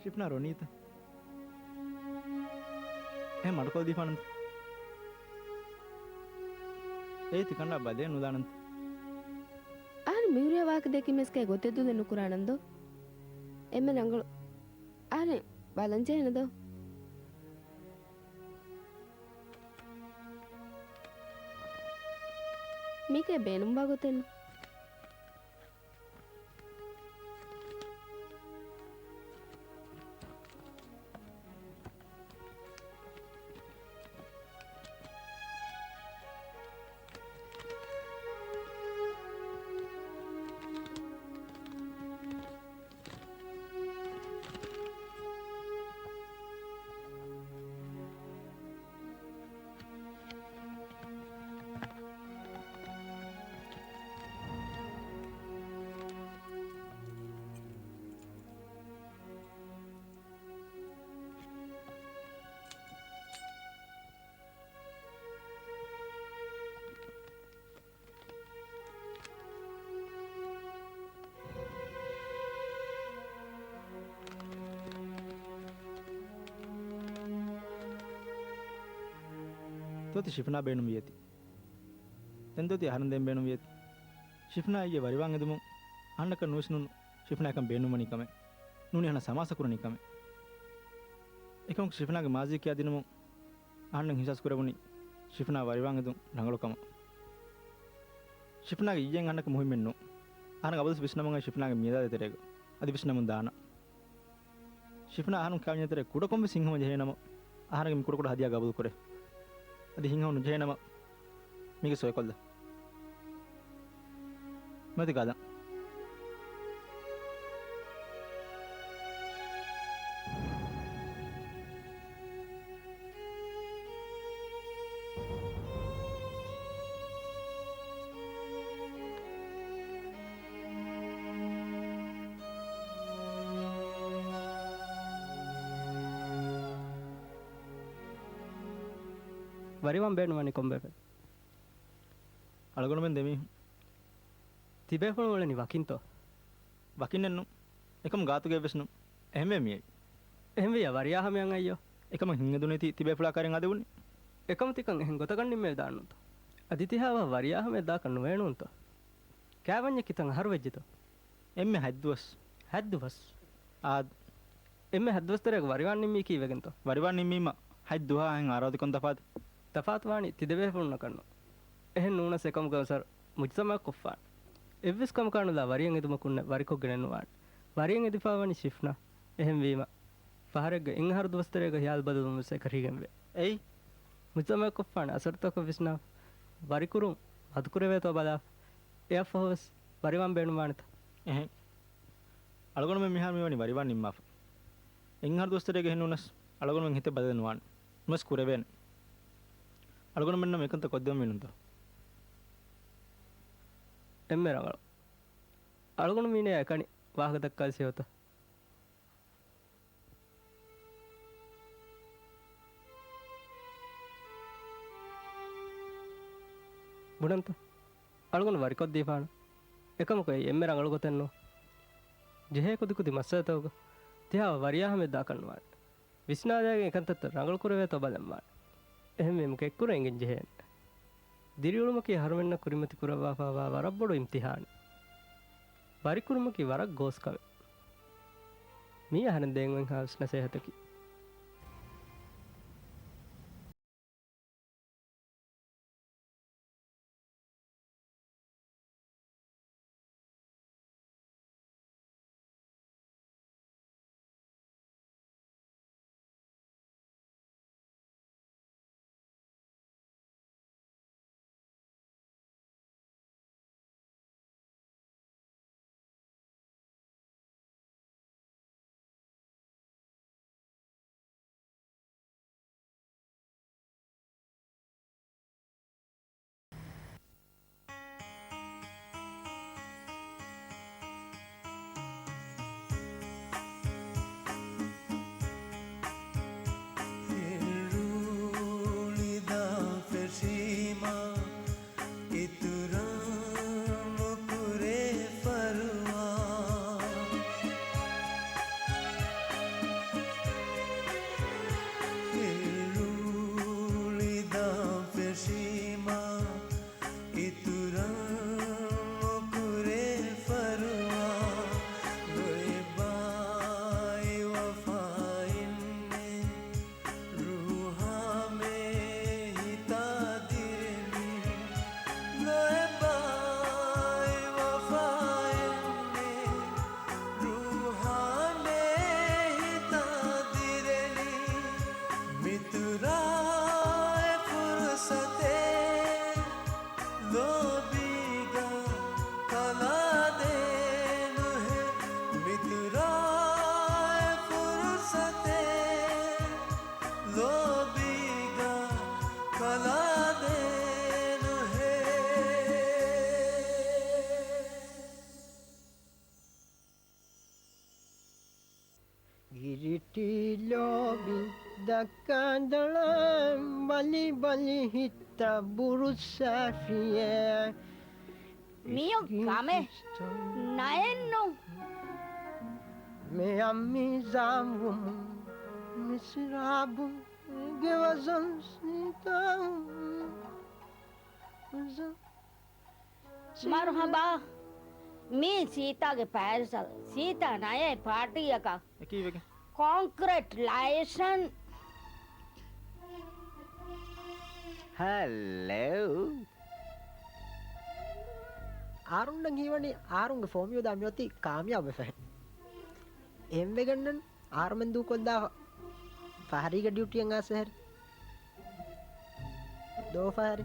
ޝިފްނާ ރޮނީތަ؟ އެހެން މަޑުކޮށް ދީފާނަންތަ؟ އޭ ތިކަނޑާ ބަލޭ ނުލާނަންތަ؟ އަހަރެން މިހުރިހާ ވާހަކަ ދެކިމެސް ކައި ގޮތެއް ދުލެއް ނުކުރާނަން ދޯ؟ އެންމެ ރަނގަޅު. އަހަރެން ބަލަން ޖެހޭނެ ދޯ؟ މީކޭ ބޭނުންވާ ގޮތެއް ނޫން. ދޯތި ޝިފްނާ ބޭނުންވިޔަތި. ދެން ދޯތި އަހަރެން ދޭން ބޭނުންވިޔަތި. ޝިފްނާ އިއްޔެ ވަރިވާން އެދުމުން އަހަންނަކަށް ނުވިސްނުނު ޝިފްނާ އެކަން ބޭނުންވަނީ ކަމެއް. ނޫނީ އަހަންނަށް ސަމާސާ ކުރަނީ ކަމެއް. އެކަމަކު ޝިފްނާގެ މާޒީ ކިޔާދިނުމުން އަހަންނަށް އިހްސާސް ކުރެވުނީ ޝިފްނާ ވަރިވާން އެދުން ރަނގަޅު ކަމަށް. ޝިފްނާގެ އިއްޔެއިން އަހަންނަކަށް މުހިއްމެއް ނޫން. އަހަންނަށް އަބަދުވެސް ވިސްނަމުން އައި ޝިފްނާގެ މިއަދާ ދޭތެރޭގަ. އަދި ވިސްނަމުން ދާނަން. ޝިފްނާ އަހަރުން ކިޔާ ވަންޏާ ތެރޭ ކުޑަކޮށްވެސް ހިތްހަމަ ޖެހޭނަމަ، އަހަރެންގެ މި ކުޑަކުޑަ ހަދިޔާ ގަބޫލުކުރޭ. އަދި ހިތްހަމަ ނުޖެހޭނަމަ، މީގެ ސޮއިކޮށްލަ. މަތި ކާލަ. ވަރިވާން ބޭނުންވަނީ ކޮންބައެއް؟ އަޅުގަނޑުމެން ދެމީހުން. ތިބޭފުޅުން އުޅެނީ ވަކިންތޯ؟ ވަކިންނެއްނު. އެކަމު ގާތުގައެއްވެސްނު. އެހެންވެ މިއައީ. އެހެންވިއްޔާ ވަރިޔާ ހަމަޔަށް އައްޔޯ. އެކަމަށް ހިތްހަދުނީތީ ތިބޭފުޅާ ކައިރިން އާދެވުނީ. އެކަމު ތިކަން އެހެން ގޮތަކަށް ނިންމެވިދާނުންތޯ؟ އަދި ތިހާވާ ވަރިޔާ ހަމަޔަށް ދާކަށް ނުވޭނޫންތޯ؟ ކާވަންޏެއް ކިތަން އަހަރު ވެއްޖެތޯ؟ އެންމެ ހަތްދުވަސް. ހަތްދުވަސް؟ އާދެ. އެންމެ ހަތްދުވަސް ތެރޭގަ ވަރިވާން ނިންމީ ކީއްވެގެންތޯ؟ ވަރިވާން ނިންމީމަ ހަތްދުވަހާ ހެން އާރާ އޮތީ ކޮން ތަފާތެއް؟ ތަފާތުވާނީ ތިދެބޭފުޅުންނަކަށްނު. އެހެން ނޫނަސް އެކަމުގަ އަސަރު މުޖްތަމައަށް ކޮށްފާނެ. އެއްވެސް ކަމަކާ ނުލާ ވަރިއެއް އެދުމަކުންނެއް ވަރިކޮށްގެނެއް ނުވާނެ. ވަރިއެއް އެދިފާވަނީ ޝިފްނާ. އެހެންވީމަ، ފަހަރެއްގަ އެއްއަހަރު ދުވަސްތެރޭގަ ހިޔާލު ބަދަލުވުންވެސް އެކަށީގެންވޭ. އެއީ؟ މުޖްތަމައަށް ކޮށްފާނެ އަސަރުތަކަށް ވިސްނާ، ވަރިކުރުން މަދުކުރެވޭތޯ ބަލާ، އެއަށްފަހުވެސް ވަރިވާން ބޭނުންވާނެތަ؟ އެހެން. އަޅުގަނޑުމެން މިހާރު މިވަނީ ވަރިވާން ނިންމާފަ. އެއްއަހަރު ދުވަސްތެރޭގަ އެހެންނޫނަސް، އަޅުގަނޑުމެން ހިތެއް ބަދަލެއް ނުވާނެ. ނުވެސް ކުރެވޭނެ. އަޅުގަނޑުމެންނަށް މިކަންތައް ކޮށްދެވަން މީނުންތޯ؟ އެންމެ ރަނގަޅު. އަޅުގަނޑު މީނަޔާ އެކަނި ވާހަކަ ދައްކާލި ސިހަތަ. ބުނަންތަ؟ އަޅުގަނޑު ވަރިކޮށްދީފާނަ. އެކަމަކު އެއީ އެންމެ ރަނގަޅު ގޮތެއްނު. ޖެހޭ ކުދިކުދި މައްސަލަތަކުގަ ތިހާ ވަރިޔާ ހަމަޔަށް ދާކަށްނުވާނެ. ވިސްނާލައިގެން އެކަންތައްތައް ރަނގަޅު ކުރެވޭތޯ ބަލަންވާނެ. އެހެންވީމަ ކެތްކުރަން އެނގެން ޖެހޭނެ. ދިރިއުޅުމަކީ އަހަރުމެންނަށް ކުރިމަތި ކުރައްވާފައިވާ ވަރަށް ބޮޑު އިމްތިހާނެއް. ވަރިކުރުމަކީ ވަރަށް ގޯސް ކަމެއް. މީ އަހަރެން ދޭން އޮތް ހާސް ނަސޭހަތަކީ. ރޫޅިދާ ފެށީމާ އިތުރަށް ނުކުރޭ ފަރުވާ. ރޫޅިދާ ފެށީމާ އިތުރަށް ނުކުރޭ ފަރުވާ. ލޯބިގަ ކަލާ ދޭނުހޭ. ރޫހާމޭ ހިތާ ދިރެނީ، ލޯބިގަ ކަލާ ދޭނުހޭ. ރޫހާމޭ ހިތާ ދިރެނީ، މިތުރާ އެ ފުރުސަތެއް. ލޯބީގަ ކަލާ ދޭނުހޭ، މިތުރާ އެ ފުރުސަތެއް. ލޯބީގަ ކަލާ ދޭނުހޭ. ގިރިޓީ ލޯބި ދައްކާ ދޮޅާ ބަލި ބަލި ހިތަށް ބުރުއްސާފިޔޭ. މިއޮށް ކަމެއް ނައެއްނު. މެޔަށް މިޒާމު މިސްރާބު. ގެ ވަޒަން ސީތާ، ވަޒަން މަރުހަބާ. މީ ސީތާގެ ޕާރްސަލް. ސީތާ ނަޔައި ޕާޓީއަކަށް. އެކީވެގެން. ކޮންގްރެޓުލޭޝަން. ހެލޯ. އާރުންނަށް ހީވަނީ އާރުންގެ ފޯމިޔޯދާ މިއޮތީ ކާމިޔާބުވެފަހެން. އެހެންވެގެންނަން އާރުމެން ދޫކޮށްލާ ފަހަރީގެ ޑިއުޓީއަށް އާސެހެރި. ދޯފަހަރި.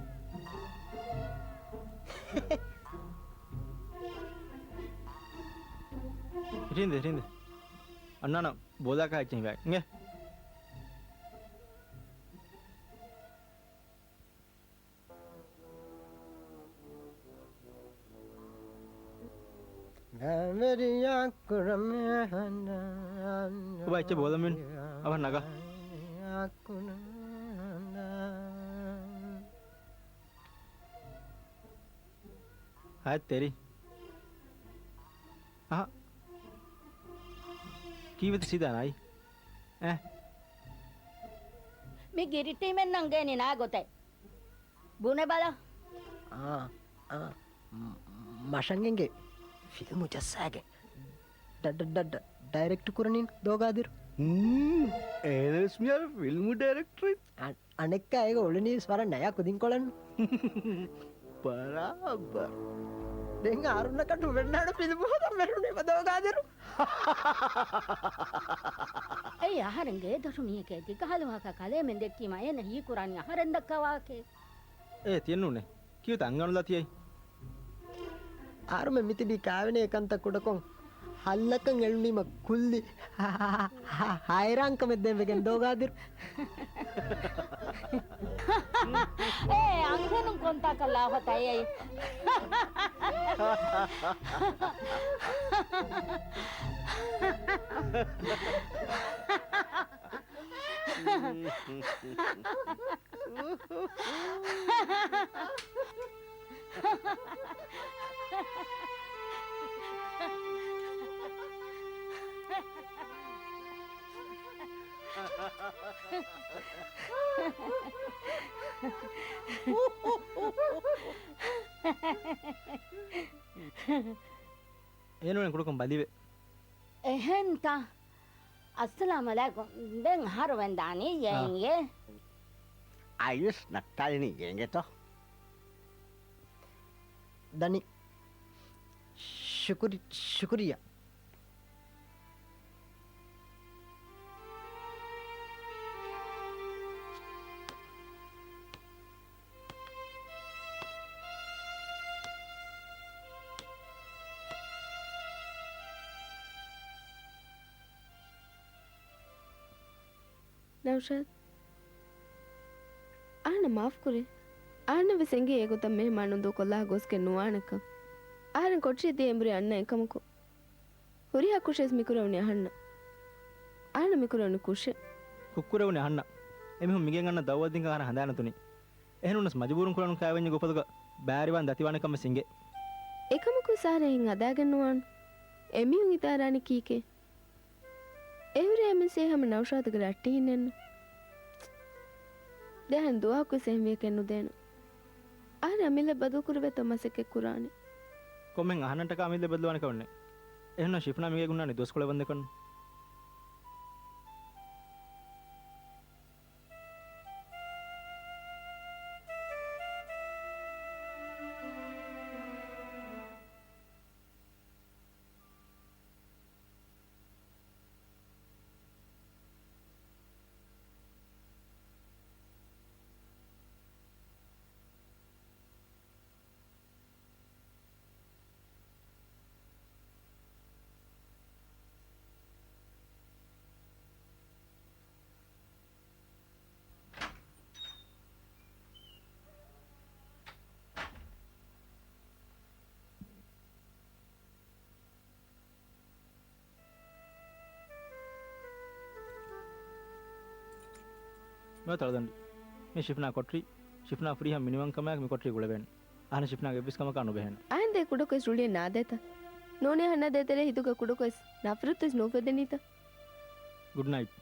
ރިނދެ، ރިނދެ. އަންނާނަށް ބޯލާކާ އެއްޗެހި ވާ. އިނގޭ. އޮބާ އެއްޗެއް ބޯލަމެން. އަވަހަށް ނަގާ. ހައެއް ތެރި. އަހަ. ކީއްވެތަ ސީދާ ނާއި؟ އެ. މި ގިރިޓީމެންނަށް ގޭނި ނާ ގޮތެއް. ބުނެބަލަ. އާ، އާ، މަށަށް އެނގޭ ފިލްމު ޖައްސާގެން ޑަ-، ޑަ-، ޑަ-، ޑަ-، ޑައިރެކްޓް ކުރަނީ ދޯގާދިރު. ހުން، އޭނަވެސް މިހާރު ފިލްމު ޑައިރެކްޓް. އަ-، އަނެއްކާ އޭގަ އުޅެނީވެސް ވަރަށް ނަޔާ ކުދިންކޮޅެއް. ބަރާބަރު. ދެން އާރުންނަކަށް ނުބެންނާނެ ފިލްމު ހޯދަން މެރުނީމަ ދޯގާދިރު. އެއީ އަހަރެންގެ އެ ދޮށު މީހެކޭ ދިގަހަލު ހަކަ ކަލޭމެން ދެއްކީމަ އޭނަ ހީކުރާނީ އަހަރެން ދައްކާ ވާހަކައެއް. އޭ ތިއެއްނޫނޭ. ކިޔުތަ އަންގަނޑުލާ ތިޔައީ؟ އާރުމެން މިތިބީ ކާވެނޭ ކަންތައް ކުޑަކޮށް ހައްލަކަށް އެޅުނީމަ ކުއްލި ހައިރާންކަމެއް ދޭން ވެގެން ދޯގާދިރު. އޭ އަންހެނުން ކޮންތާކަށް ލާފަތައް އެއީ. އޭނަ ކުޑަކޮށް ބަލިވެ. އެހެންތަ؟ އައްސަލާމް އަލައިކުމް. ދެން އަހަރު ވެންދާނީ އާ. އޭނގެ. އައިސް ނައްތާލިނީ އޭނގެތޯ؟ ދަނީ. ޝުކުރި-، ޝުކުރިއްޔާ. ނައުޝާދް، އަހަންނަށް މާފުކުރޭ. އަހަންނަށް ވެސް އެނގޭ އެގޮތަށް މެހެމާނުން ދޫކޮށްލާ ގޯސްގެ ނުވާނެކަން. އަހަރެން ކޮޓަރިއަށް ދިޔަ އެނބުރި އަންނަ އެކަމަކު. ހުރިހާ ކުށެއް ވެސް މިކުރެވުނީ އަހަންނަށް. އަހަންނަށް މިކުރެވުނީ ކުށެއް. ކުށްކުރެވުނީ އަހަންނަށް. އެމީހުން މިގެން އަންނަ ދައުވަތުދީންކަން އަހަރެން ހަނދާން ނުތުނީ. އެހެނުންވެސް މަޖުބޫރުން ކުރާނު ކާވެންޏެއްގެ އުފަލުގަ ބާރިވާން ދަތިވާނެކަން ވެސް އިނގޭ. އެކަމަކު ސާރަ އެހެން ހަދާގެން ނުވާން. އެމީހުން ހިތާރާނީ ކީކޭ؟ އެހުރި އެމްސީ ހަމަ ނައުޝާދުގެ ރައްޓެހިންނެއްނު. ދެހަން ދުވަހަކުވެސް އެހެން ވިޔަކަށް ނުދޭނަ. އަހަރެން އަމިއްލަ ބަދަލުކުރެވޭތޯ މަސައްކަތް ކުރާނެ. ކޮންމެހެން އަހަންނަށްޓަކާ އަމިއްލަ ބަދަލުވާނެ ކަމެއް ނެތް. އެހެންނަމަ ޝިފްނާ މިގޭގަ ހުންނާނީ ދުވަސްކޮޅެއް ވަންދެން ކަން. މިއޮތީ ތަޅުދަނޑި. މީ ޝިފްނާ ކޮޓަރި. ޝިފްނާ ފުރިހަމަ މިނިވަންކަމާއެކު މި ކޮޓަރި ގުޅެވޭނެ. އަހަންނަށް ޝިފްނާގެ އެއްވެސް ކަމަކާ ނުބެހޭނެ. އަހަން ދޭ ކުޑަކޮށް އިސް ރުޅިއެއް ނާދޭތަ؟ ނޫނީ އަހަންނާ ދޭތެރޭ ހިތުގަ ކުޑަކޮށް އިސް ނަފްރަތު އިސް ނުއުފެދެނީތަ؟ ގުޑް ނައިޓް.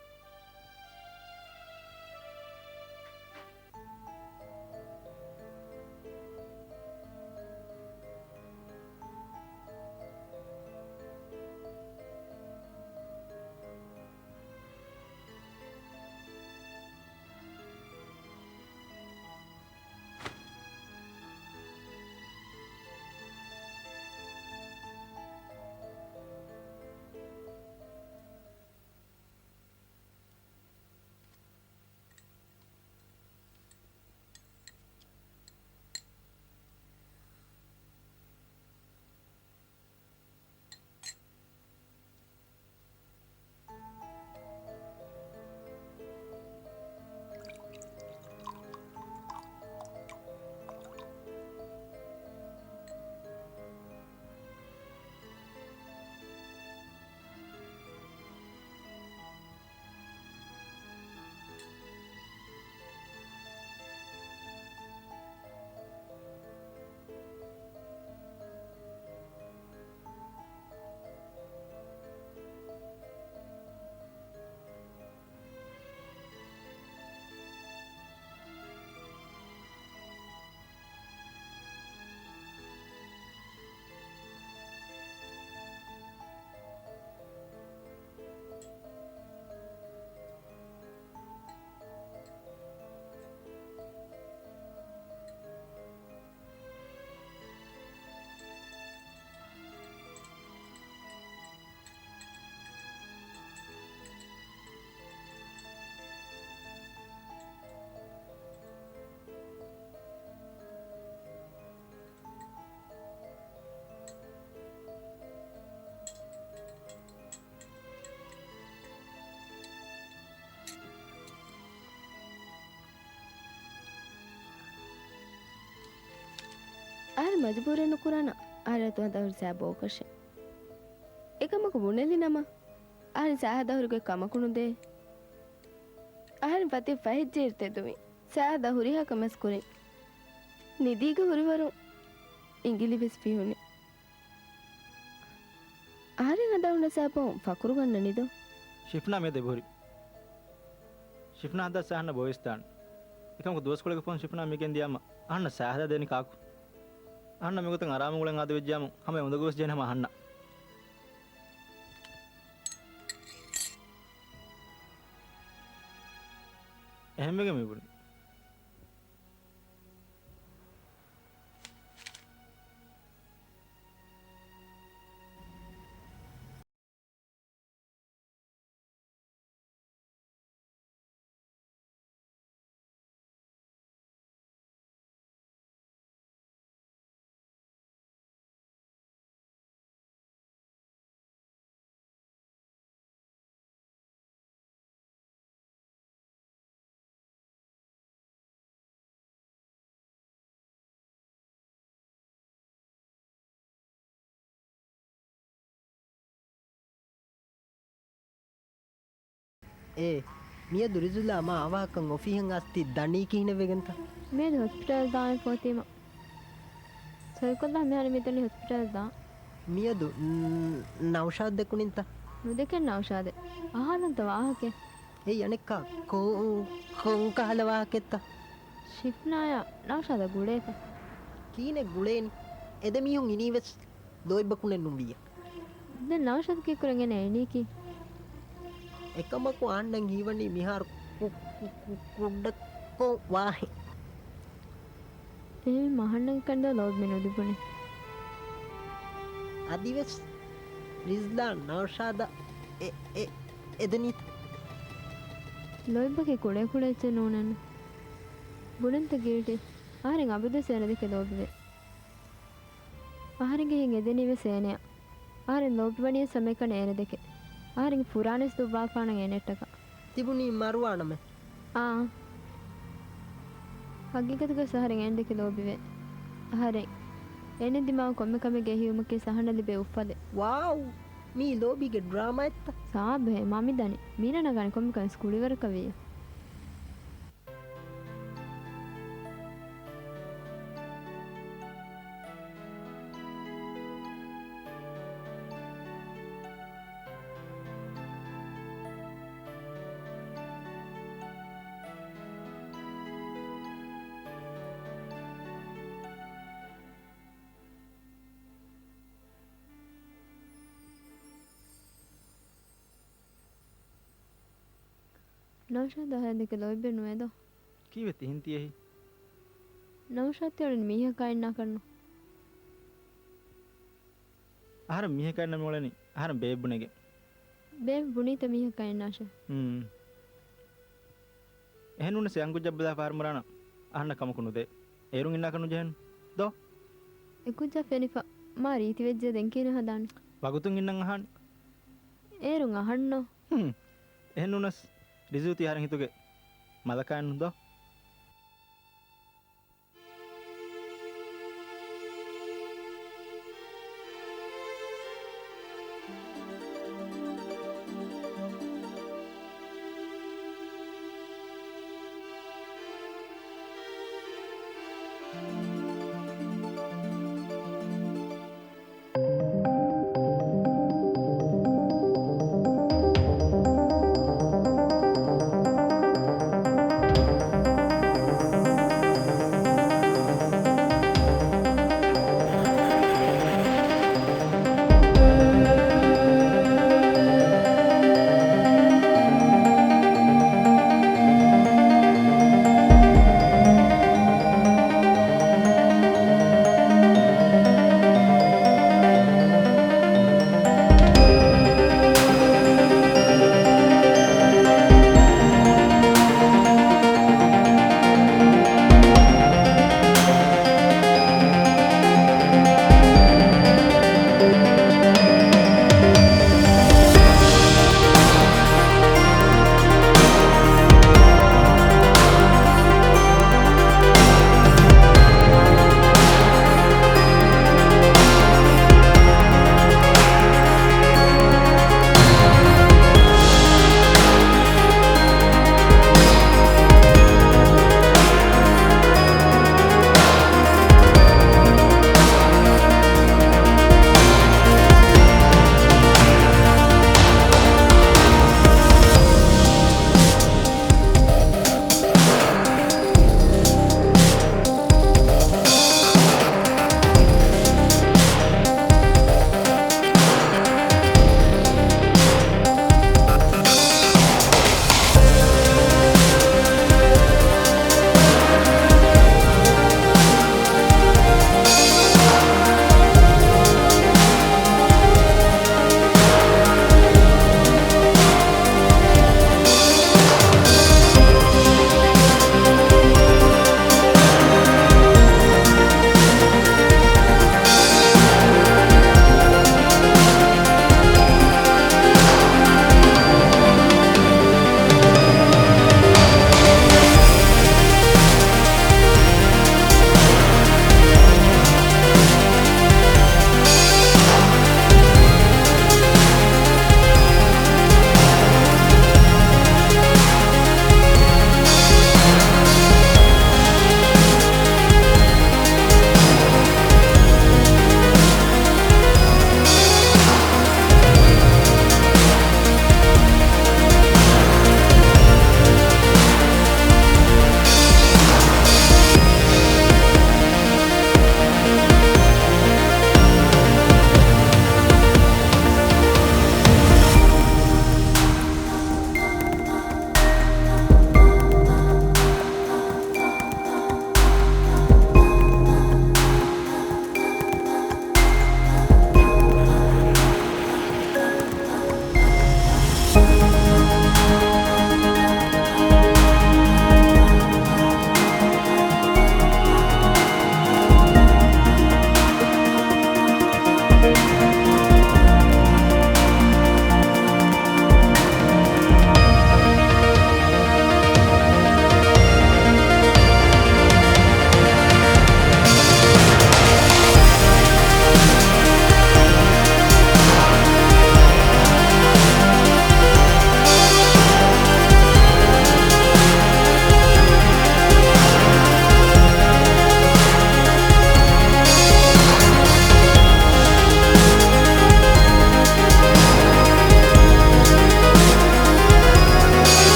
އަހަރެން މަޖުބޫރެއް ނުކުރާނަ އަހަރެން އަތު ހަދާ ހުރި ސައި ބޯކަށެއް. އެކަމަކު ބުނެލި ނަމަ، އަހަރެން ސައި ހަދާ ހުރިގޮތް ކަމަކު ނުދޭ. އަހަރެން ފަތި ފަހެއްޖެއިރު ތެދުވި. ސައި ހަދާ ހުރިހާ ކަމެއް ކުރިން. ނިދީގަ ހުރިވަރު އިނގިލި ވެސް ފިހުނި. އަހަރެން ހަދާ ހުންނަ ސައި ބޯން ފަޚުރު ގަންނަނީ ދޯ؟ ޝިފްނާ މިއަދު އެބަހުރި. ޝިފްނާ ހަދާ ސައި އަހަންނަށް ބޮވެސްދާނެ. އެކަމަކު ދުވަސްކޮޅެއްގެ ފަހުން ޝިފްނާ މި ގެންދިޔާމަ އަހަންނަށް ސައި ހަދާ ދޭނީ ކާކު؟ އަހަންނަށް މިގޮތަށް އަރާމުން އުޅެން އާދަވެއްޖިޔާމު ހަމަ އެ އުނދަގޫ ވެސް ޖެހޭނެ ހަމަ އަހަންނަށް. އެހެންވެގެން މި ބުނި. އޭ، މިއަދު ރިޒުލާ މާ އަވަހަކަށް އޮފީހަށް އައިސް ތި ދަނީ ކިހިނެއް ވެގެންތަ؟ މިއަދު ހޮސްޕިޓަލް ދާނެ ފޯތީމަ. ސޮއިކޮށްލާ މިހާރު މިދަނީ ހޮސްޕިޓަލް ދާން. މިއަދު، ން-، ނައުޝާދް ދެކުނިންތަ؟ ނުދެކެން ނައުޝާދެއް. އަހާލަންތަ ވާހަކައެއް؟ އެއީ އަނެއްކާ ކޮ-، ކޮންކަހަލަ ވާހަކައެއްތަ؟ ޝިފްނާޔާ ނައުޝާދަށް ގުޅޭފަ. ކީނެއް ގުޅޭނީ؟ އެ ދެ މީހުން އިނީވެސް ލޯތްބަކުނެއް ނޫންވިއްޔާ. ދެން ނައުޝާދު ކީއްކުރަން އޭނަ އިނީކީ؟ އެކަމަކު އަހަންނަށް ހީވަނީ މިހާރު ކު-، ކު-، ކު-، ކުޑަކޮށް ވާހެން. އެހެންވީމަ އަހަންނަށް ކަންދާ ލޯބި ނުލިބުނީ. އަދިވެސް ރިޒްލާ ނައުޝާދަށް އެ-، އެ-، އެދެނީތަ؟ ލޯތްބަކީ ކުޑަކުޑަ އެއްޗެއް ނޫނެއްނު. ބުނަންތަ ގިލްޓީ؟ އަހަރެން އަބަދުވެސް އޭނަ ދެކެ ލޯބިވޭ. އަހަރެންގެ ހިތް އެދެނީވެސް އޭނަޔަށް. އަހަރެން ލޯބިވަނީވެސް ހަމައެކަނި އޭނަ ދެކެ. އަހަރެންގެ ފުރާނަވެސް ދުއްވާފާނަން އޭނައަށްޓަކާ. ތިބުނީ މަރުވާނަމޭ. އާނ. ހަގީގަތުގަސް އަހަރެން އޭނަ ދެކެ ލޯބިވޭ. އަހަރެން. އޭނަ ދިމާވާ ކޮންމެ ކަމެއްގެ އެހީވުމަކީ އަހަންނަށް ލިބޭ އުފަލެއް. ވާވް! މީ ލޯބީގެ ޑްރާމާއެއްތަ؟ ސާބްހޭ، މަ މިދަނީ. މީނަ ނަގާނެ ކޮންމެ ކަމެއް ކުޅިވަރަކަށް ވިއްޔާ. ނައުޝާދު އަހަރެން ދެކެ ލޯތްބެއް ނުވޭދޯ؟ ކީއްވެ ތިހެން ތިޔަހީ؟ ނައުޝާދު ތިއުޅެނީ މީހަކާ އިންނާކަށްނު. އަހަރެން މީހަކާ އިންނަ މިއުޅެނީ އަހަރެން ބޭއް ބުނެގެން. ބޭބެ ބުނީތަ މީހަކާ އިންނާށޭ؟ ހުން. އެހެންނޫނަސް އެ އަނގުއްޖަ ބަލާ ފަހަރު މަރާނަ އަހަންނަށް ކަމަކު ނުދޭ. އޭރުން އިންނާކަށް ނުޖެހެން. ދޯ. އެކުއްޖާ ފެނިފަ މާ ރީތިވެއްޖެ ދެން ކިހިނެއް ހަދާނީ؟ ވަގުތުން އިންނަން އަހާނެ. އޭރުން އަހަންނޯ؟ ހުން. އެހެންނޫނަސް ރިޒު ތީ އަހަރެން ހިތުގެ މަލަކާއެއްނު ދޯ.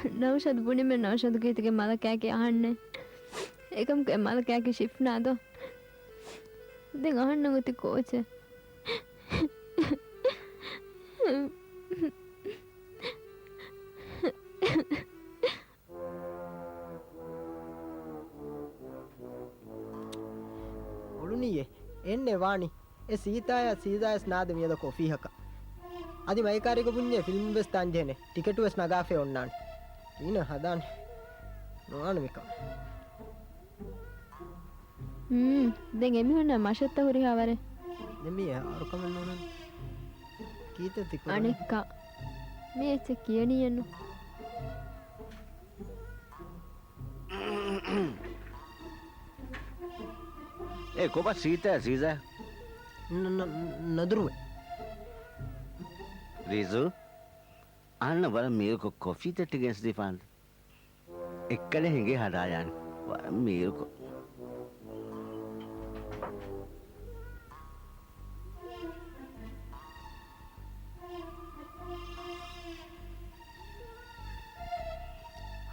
ނައުޝާދު ބުނީމެ ނައުޝާދުގެ ހިތުގެ މަލަކާއެކޭ އަހަންނޭ. އެކަމަކު އެ މަލަކާއެކީ ޝިފްނާދޯ؟ ދެން އަހަންނަށް އޮތީ ކޯޗެއް؟ އުޅުނީއޭ. އެންނެ ވާނީ. އެ ސީތާޔާ ސީޒާޔަސް ނާދެ މިއަދަކު އޮފީހަކަށް. އަދި މައިކާރީގަ ބުންޏޭ ފިލްމް ވެސް ދާންޖެހޭނެ. ޓިކެޓު ވެސް ނަގާފައި އޮންނާނެ. ކީނަ ހަދާނެ. ނުވާނެ މިކަމެއް. ހުން، ދެން އެމީހުންނަށް މަށަށްތަ ހުރިހާ ވަރެއް؟ ދެން މީ އެހާރު ކަމެއް ނޫނަން. ކީތަ ތި ކުރަނީ؟ އަނެއްކާ. މީ އެއްޗެއް ކިޔަނީއެއްނު. އޭ ކޮބާ ސީތާ ސީޒާ؟ ނަ-، ނަ-، ނަދުރުވެ. ރީޒު، އަހަންނަށް ވަރަށް މީރުކޮށް ކޮފީ ތައްޓި ގެނެސްދީފާނެ. އެއްކަލަ ހިނގޭ ހަދާޔާނެ. ވަރަށް މީރުކޮށް.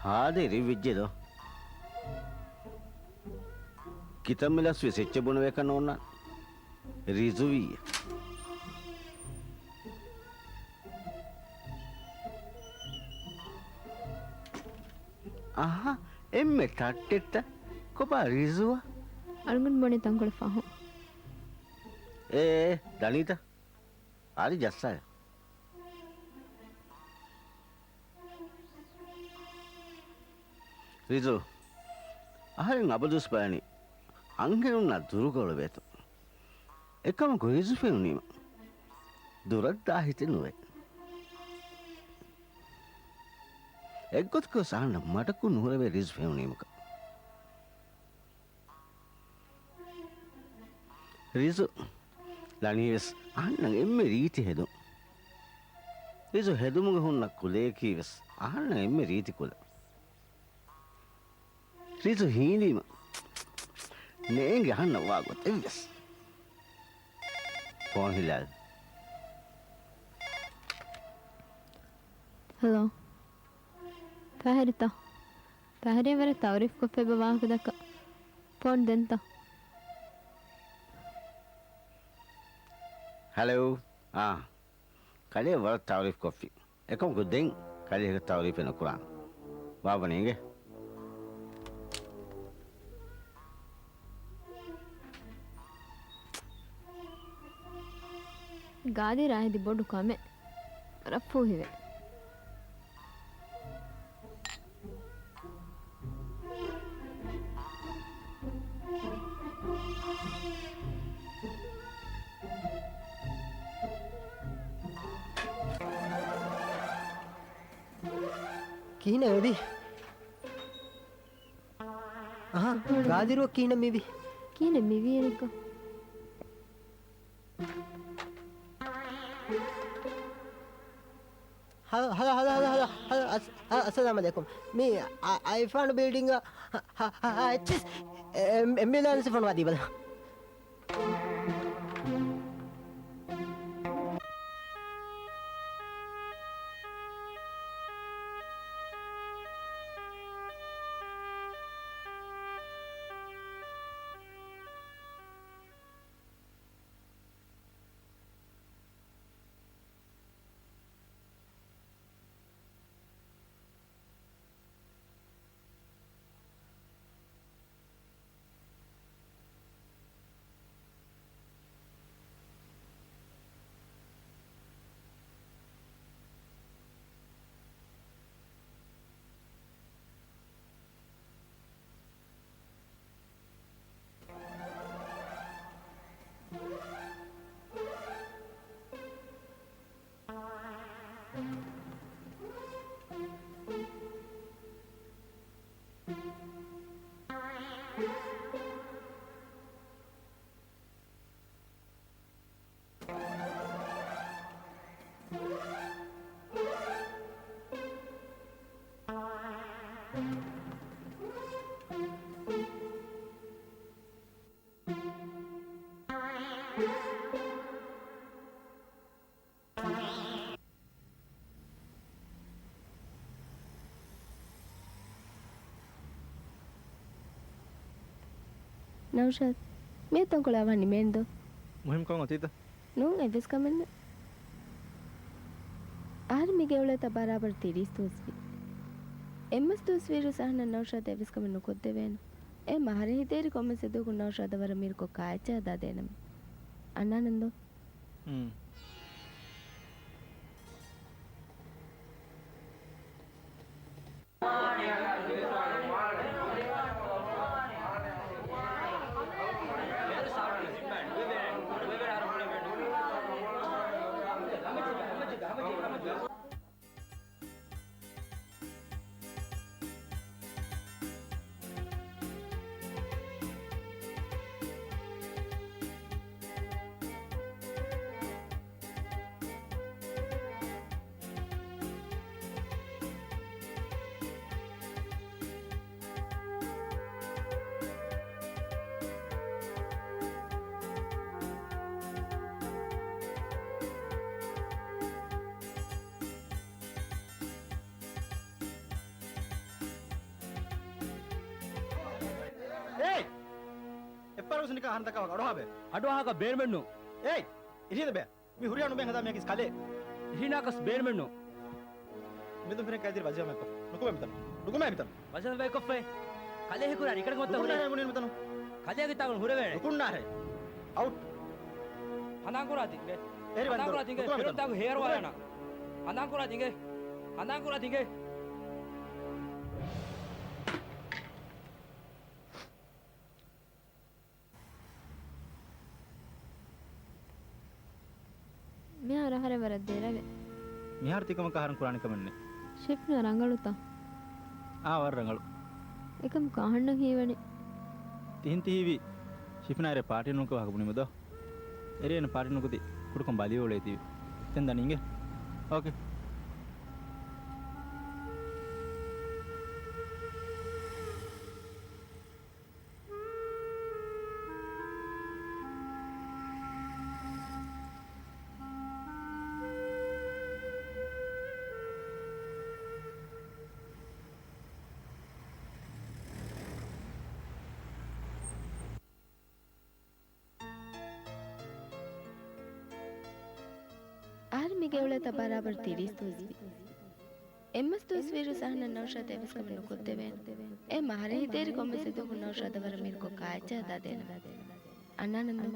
ހާދަ އިރިއްވިއްޖެ ދޯ. ކިތަންމެ ލަސްވިޔަސް އެއްޗެއް ބުނެވޭކަށް ނޯންނާނެ. ރީޒުވީ. އަހަ، އެންމެ ތައްޓެއްތަ؟ ކޮބާ ރީޒުއާ؟ އަޅުގަނޑު ބުނީ ތަންކޮޅެއް ފަހުން. އޭ، ދަނީތަ؟ އަދި ޖައްސާޔަ. ރީޒު، އަހަރެން އަބަދުވެސް ބަލަނީ، އަންހެނުންނާ ދުރުގަ އުޅެވޭތޯ. އެކަމަކު ރީޒު ފެނުނީމަ ދުރަށްދާ ހިތެއް ނުވޭ. އެއްގޮތަކަށް އަހަންނަށް މަޑަކު ނުހުރެވޭ ރީޒު ފެނުނީމަކަށް. ރީޒު، ލަނީވެސް އަހަންނަށް އެންމެ ރީތި ހެދުން. ރީޒު ހެދުމުގަ ހުންނަ ކުލަޔަކީވެސް އަހަންނަށް އެންމެ ރީތި ކުލަ. ރީޒު ހީލީމަ ނޭނގެ އަހަންނަށް ވާ ގޮތެއްވެސް. ފޯން ހިލާލި. ހެލޯ. ފަހަރިތަ؟ ފަހަރީ ވަރަށް ތައުރީފް ކޮށްފައިބަ ވާހަކަ ދައްކާ. ފޯން ދެންތަ؟ ހެލޯ. އާ. ކަލޭ ވަރަށް ތައުރީފް ކޮށްފި. އެކަމަކު ދެން ކަލޭގެ ތައުރީފެއް ނުކުރާނެ. ވާވަނީ އިނގޭ. ގާދިރާ ހެދި ބޮޑު ކަމެއް. ވަރަށް ފޫހިވޭ. ކިހިނެއް އެދި؟ އަހާ، ގާދިރު ކިހިނެއް މިވީ؟ ކިހިނެއް މިވީ އަނެއްކާ؟ ހަލޯ، ހަލޯ، ހަލޯ، ހަލޯ، ހަލޯ، ހަލޯ، އަސް-، އަ-، އައްސަލާމް ޢަލައިކުމް. މީ އަ-، އައިފާނު ބިލްޑިންގ އަ-، އަ-، އަ-، އެއްޗިސް އެ-، އެމް-، އެމްބިއުލާންސް ފޮނުވާ ދީބަލަ. ނައުޝާދް، މިއަދު ތަންކޮޅެއް އަވަހަށް ނިމޭނެ ދޯ؟ މުހިންމު ކަމެއް އޮތީތަ؟ ނޫން، އެއްވެސް ކަމެއް ނެތް. އަހަރެން މި ގެއުޅޭތަ ބަރާބަރު ތިރީސް ދުވަސްވީ. އެއްމަސް ދުވަސްވީއިރު އަހަންނަށް ނައުޝާދަށް އެއްވެސް ކަމެއް ނުކޮށްދެވޭނެ. އެ އަހަރެން ހިތޭރި ކޮންމެސް އެދުވަހަކު ނައުޝާދަށް ވަރަށް މީރުކޮށް ކާއެއްޗެއް ހަދާދޭނަމޭ. އަންނާނަން ދޯ؟ ހުން. އޭ! އެއްފަރުސް ނިކަން އަހަން ދައްކާ ވަކި އަޑުއަހާބެ. އަޑުއަހާކަށް ބޭނުމެއްނު. އޭ! އިށީނދެބެ. މި ހުރިހާ ނުބެ ހަދާ މިއަކީސް ކަލޭ. އިށީނާކަސް ބޭނުމެއްނު. މިދުން ފިރިން ކައިދިރި ވަޒީފާ މެކޮ. ނުކުމެ މިތަނު. ނުކުމެ މިތަނު. ވަޒީފާ ބައިކޮށްފައި. ކަލޭ ހެކުރާ ރިކަޑަކަށް މައްތަ ހުރި. ނުކުންނާހެ ބުނީ މިތަނު. ކަލޭގެ ތާގުން ހުރެވޭނެ. ނުކުންނާހެ. އައުޓް. ހަނދާން ކުރާ ތިނގެ. އެރި ވަންދުރު. ހަނދާން ކުރާ ތިނގެ. ނުކުމެ މިތަނު. ފިރޮންތާގު ހޭރު ނުކުމެ. ވާޔާނަ. ހަނދާން ކުރާ ތިނގެ. ހަނދާން ކުރާ ތިނގެ. މިހާރު އަހަރެން ވަރަށް ދެރަވޭ. މިހާރު ތިކަމަކަށް އަހަރެން ކުރާނެ ކަމެއް ނެތް. ޝިފްނާ ރަނގަޅުތަ؟ އާ، ވަރަށް ރަނގަޅު. އެކަމަކު އަހަންނަށް ހީވަނީ. ތިހިން ތިހީވީ ޝިފްނާ އެރޭ ޕާޓީ ނުކޮށް ވާހަކަ ބުނީމަ ދޯ؟ އެރޭ އޭނަ ޕާޓީ ނުކުތީ ކުޑަކޮށް ބަލިވެ އުޅޭތީވެ. ދެން ދަނީ އިނގޭ. އޯކޭ. އަހަރެން މި ގެއުޅޭތަ ބަރާބަރު ތިރީސް ދުވަސްވީ. އެއްމަސް ދުވަސްވީއިރު އަހަންނަށް ނައުޝާދަށް އެއްވެސް ކަމެއް ނުކޮށްދެވޭނެ. އެ އަހަރެން ހިތޭރި ކޮންމެސް އެދުވަހަކު ނައުޝާދަށް ވަރަށް މީރުކޮށް ކާއެއްޗެއް ހަދާދޭނަމޭ. އަންނާނަން ދޯ.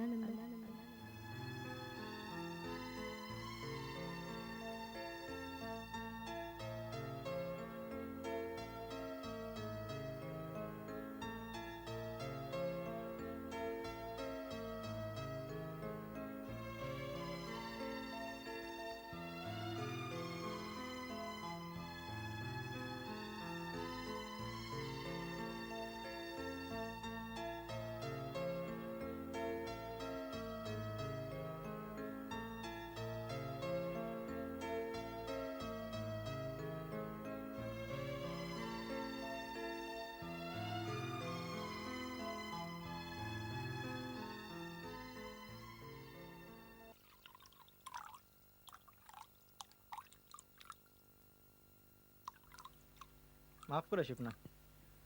މާފުކުރޭ ޝިފްނާ.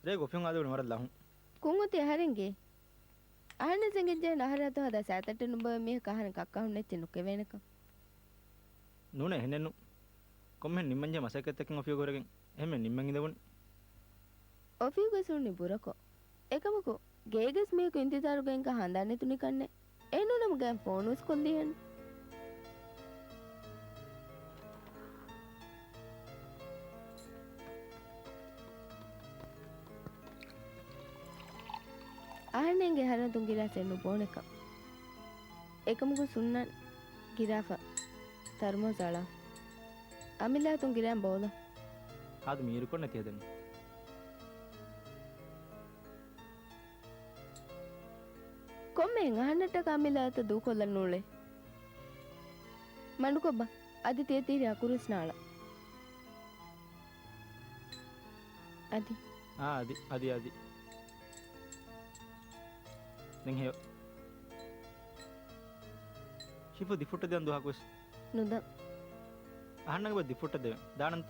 ރޭގަ އޮފީހުން އާދެވުނީ ވަރަށް ލަހުން. ކޮން އޮތީ އަހަރެންގެ؟ އަހަންނަށް އެނގެންޖެހޭ އަހަރެއް އަތު ހަދާ ސައިތައްޓެއް ނުބޮއެ މީހަކަށް އަހަރެން ކައްކާ ހުންނަ އެއްޗެއް ނުކެވޭނެކަން. ނޫނޭ އެހެނެއްނު. ކޮންމެހެން ނިންމަންޖެހޭ މަސައްކަތްތަކެއް އޮފީހުގަ ކުރެގެން އެހެންމެ ނިންމަން އިނދެވުނީ. އޮފީހުގަ ވެސް ހުންނީ ބުރަކޮށް. އެކަމަކު، ގޭގަސް މީހަކު އިންތިޒާރުގަ އިންގާ ހަނދާން ނެތުނިކަންނޭ. އެހެންނޫނަމަ ގަޔަށް ފޯނުވެސް ކޮށްލިހެން. އަހަންނަށް އެނގޭ އަހަރެން އަތުން ގިރާސް ނުބޯނެކަން. އެކަމަކު ސުންނަން ގިރާފަ ތަރުމޫސް އަޅާ. އަމިއްލަ އަތުން ގިރާން ބޯލަ. ހާދަ މީރުކޮށް ނެތި ހެދެނީ. ކޮންމެހެން އަހަންނަށްޓަކާ އަމިއްލަ އަތަށް ދޫކޮށްލަން ނޫޅޭ. މަނޑުކޮށްބަ. އަދި ތިޔަ ތިހިރީ އަކުރުވެސް ނާޅަ. އަދި. އާ، އަދި، އަދި، އަދި. ދެން ހެޔޮ. ޝިފު ދިފުއްޓަށް ދޭން ދުވަހަކުވެސް. ނުދާ. އަހަންނަށް އެބަ ދިފުއްޓަށް ދެވެން. ދާނަންތަ؟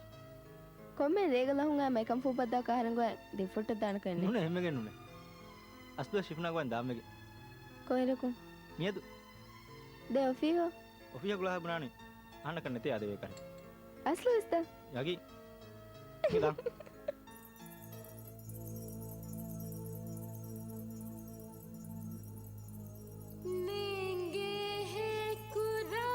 ކޮންމެ ރޭގަ ލަހުން އައި މައިކަން ފޫބައްދާ ކަހަރަން ގޮތަށް ދިފުއްޓަށް ދާނެ ކަންނޭ. ނޫނޭ، އެހެންވެގެން ނޫނޭ. އަސްލު ޝިފްނާ ގޮވަން ދާންވެގެ. ކޮއިލަކުން؟ މިއަދު. ދެ އޮފީހޯ؟ އޮފީހަށް ގުޅާ ބުނާނީ. އަހަންނަކަށް ނެތޭ އާދެވޭ ކަން. އަސްލު އިސްތަ؟ ޔަގީ. މިދާ. ނޭނގޭ ހެކުރާ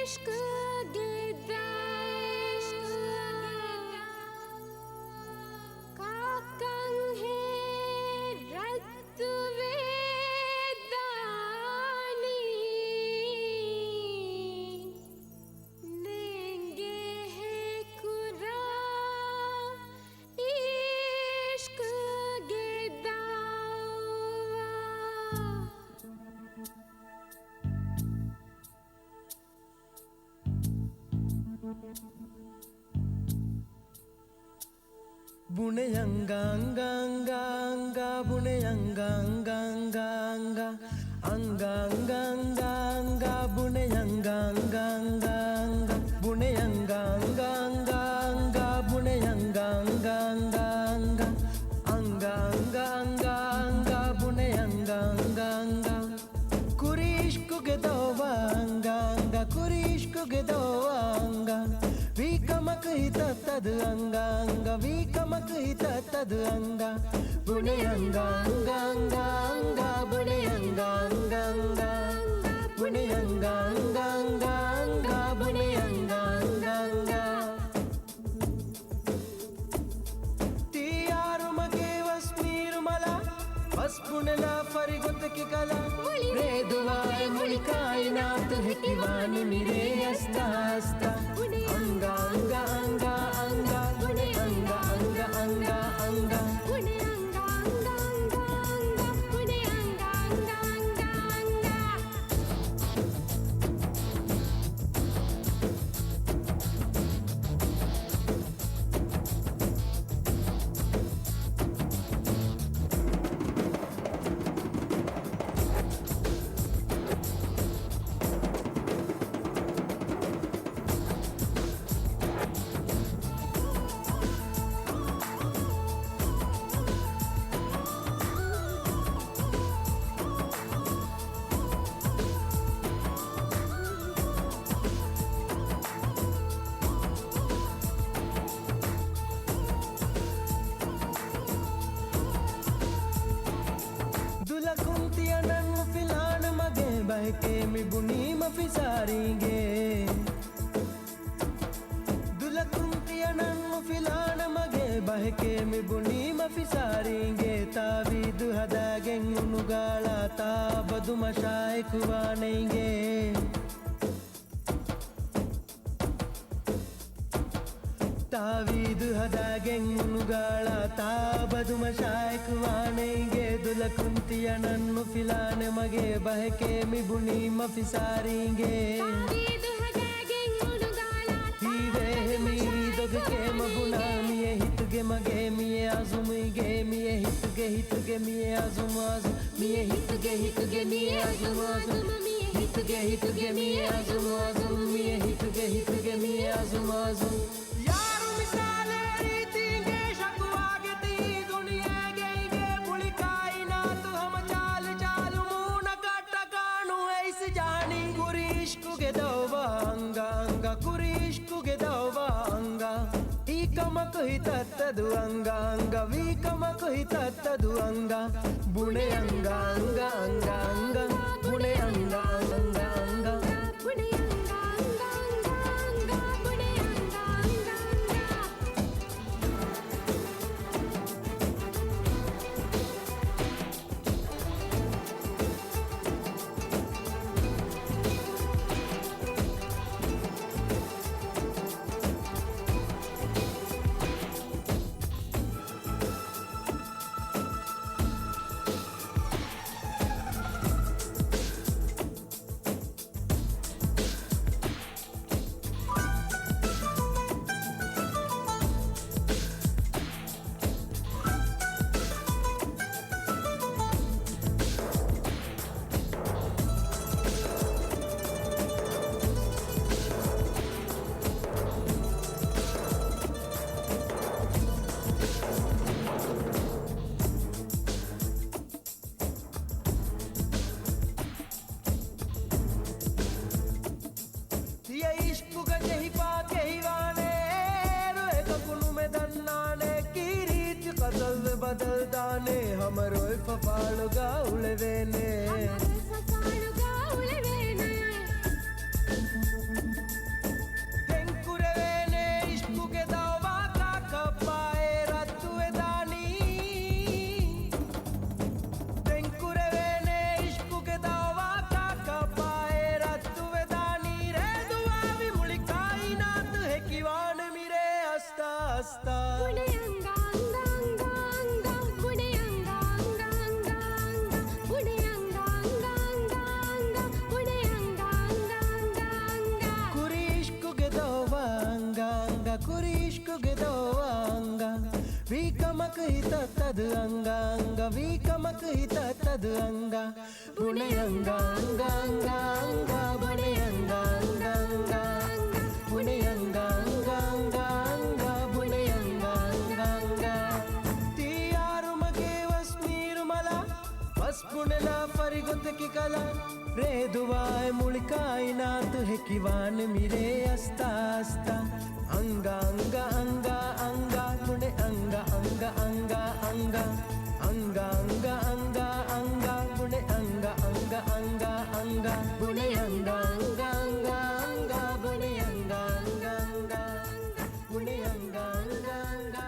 އިޝްޤުގެ ދާ، ކާކަން ހޭ ރައްދުވެދާނީ. ނޭނގޭ ހެކުރާ އިޝްޤުގެ ދަޢުވާ. ބުނެ އަނގަ އަނގަ އަނގަ އަނގަ، ބުނެ އަނގަ އަނގަ އަނގަ އަނގަ އަނގަ، ބުނެ އަނގަ އަނގަ އަނގަ އަނގަ، ބުނެ އަނގަ އަނގަ އަނގަ އަނގަ، ބުނެ އަނގަ އަނގަ އަނގަ އަނގަ، އަނގަ އަނގަ އަނގަ އަނގަ، ބުނެ އަނގަ އަނގަ އަނގަ އަނގަ. ކުރީ އިޝްޤުގެ ދަޢުވާ އަނގަ އަނގަ، ކުރީ އިޝްޤުގެ ދަޢުވާ އަނގަ. ވީ ކަމަކު ހިތަށް ތަދު އަނގަ އަނގަ، ވީ ކަމަކު ހިތަށް ތަދު އަނގަ. ބުނެ އަނގަ އަނގަ އަނގަ އަނގަ، ބުނެ އަނގަ އަނގަ އަނގަ އަނގަ، ބުނެ އަނގަ އަނގަ އަނގަ އަނގަ، ބުނެ އަނގަ އަނގަ އަނގަ. ތިޔާރުމަގޭ ވަސް މީރު މަލާ، ވަސް ބުނެލާ ފަރިގޮތަކީ ކަލާ. ރޭދުވާއެއް މުޅި ކާއިނާތު ހެކިވާނެ މިރޭ އަސްތާ އަސްތާ. އަނގަ އަނގަ އަނގަ އަނގަ، ބުނެ އަނގަ އަނގަ އަނގަ އަނގަ. ދުލަކުން ތިޔަ ނަން ނުފިލާނެ މަގޭ ބަހެކޭ މި ބުނީމަ ފިސާރީގޭ. ދުލަކުން ތިޔަ ނަން ނުފިލާނެ މަގޭ ބަހެކޭ މި ބުނީމަ ފިސާރީގޭ. ތާވީދު ހަދާގެން އުނުގާޅާ ތާ އަބަދު މަށާއެކު ވާނެއިގޭ. ތާވީދު ހަދާގެން އުނުގާޅާ ތާ އަބަދު މަށާއެކު ވާނެއިގޭ. ދުލަކުން ތިޔަ ނަން ނުފިލާނެ މަގޭ ބަހެކޭ މި ބުނީމަ ފިސާރީގޭ. ތާވީދު ހަދާގެން އުނުގާޅާ ހީވޭހެ މީ ދޮގެކޭ މަ ބުނާ މިއެ ހިތުގެ މަގޭ މިއެ އަޒުމުގޭ މިއެ ހިތުގެ ހިތުގެ މިއެ އަޒުމު އަޒު މިއެ ހިތުގެ ހިތުގެ މިއެ އަޒުމު އަޒު މިއެ ހިތުގެ ހިތުގެ މިއެ އަޒުމު އަޒު މިއެ ހިތުގެ ހިތުގެ މިއެ އަޒުމު އަޒު. ޔާރު މިސާލެއް ރީތިނގޭ ޝަކުވާގެ ތީ ދުނިޔޭގެ އިނގޭ މުޅި ކާއިނާތު ހަމަ ޗާލު ޗާލު މޫނަކަށް ޓަކާ ނުވެސް ޖާނީ. ކުރީ އިޝްޤުގެ ދަޢުވާ އަނގަ އަނގަ، ކުރީ އިޝްޤުގެ ދަޢުވާ އަނގަ. ހީ ކަމަކު ހިތަށް ތަދު އަނގަ އަނގަ، ވީ ކަމަކު ހިތަށް ތަދު އަނގަ. ބުނެ އަނގަ އަނގަ އަނގަ އަނގަ، ބުނެ އަނގަ އަނގަ އަނގަ. ދަލްދާނެ ހަމަ ރޮއެ ފަފާޅުގަ އުޅެވޭނެ. ހަމަ ރޮއެ ފަފާޅުގަ އުޅެވޭނެ. ދެން ކުރެވޭނެ އިޝްޤުގެ ދައުވާ ކާކަށް ބާއޭ ރައްދުވެދާނީ. ދެން ކުރެވޭނެ އިޝްޤުގެ ދައުވާ ކާކަށް ބާއޭ ރައްދުވެދާނީ. ރޭ ދުވާވި މުޅި ކާއިނާތު ހެކިވާނެ މިރޭ އަސްތާ އަސްތާ. ބުނެ އަނގަ އަނގަ އަނގަ އަނގަ. ބުނެ އަނގަ އަނގަ އަނގަ އަނގަ. ބުނެ އަނގަ އަނގަ އަނގަ އަނގަ. ބުނެ އަނގަ އަނގަ އަނގަ އަނގަ. ކުރީ އިޝްޤުގެ ދައުވާ އަނގަ އަނގަ. ކުރީ އިޝްޤުގެ ދައުވާ އަނގަ. ވީ ކަމަކު ހިތަށް ތަދު އަނގަ އަނގަ. ވީ ކަމަކު ހިތަށް ތަދު އަނގަ. ބުނެ އަނގަ އަނގަ އަނގަ އަނގަ. ބުނެ އަނގަ އަނގަ އަނގަ އަނގަ. ބުނެ އަނގަ އަނގަ އަނގަ އަނގަ. ބުނެ އަނގަ އަނގަ އަނގަ އަނގަ. ތިޔާރުމަގޭ ވަސް މީރު މަލާ. ވަސް ބުނެލާ ފަރިގޮތަކީ ކަލާ. ރޭ ދުވާއެ މުޅި ކާއިނާތު ހެކިވާނެ މިރޭ އަސްތާ އަސްތާ. އަނގަ އަނގަ އަނގަ އަނގަ. ބުނެ އަނގަ އަނގަ އަނގަ އަނގަ. އަނގަ އަނގަ އަނގަ އަނގަ. ބުނެ އަނގަ އަނގަ އަނގަ އަނގަ. ބުނެ އަނގަ އަނގަ އަނގަ އަނގަ. ބުނެ އަނގަ އަނގަ އަނގަ އަނގަ. ބުނެ އަނގަ އަނގަ އަނގަ އަނގަ. ބުނެ އަނގަ އަނގަ އަނގަ.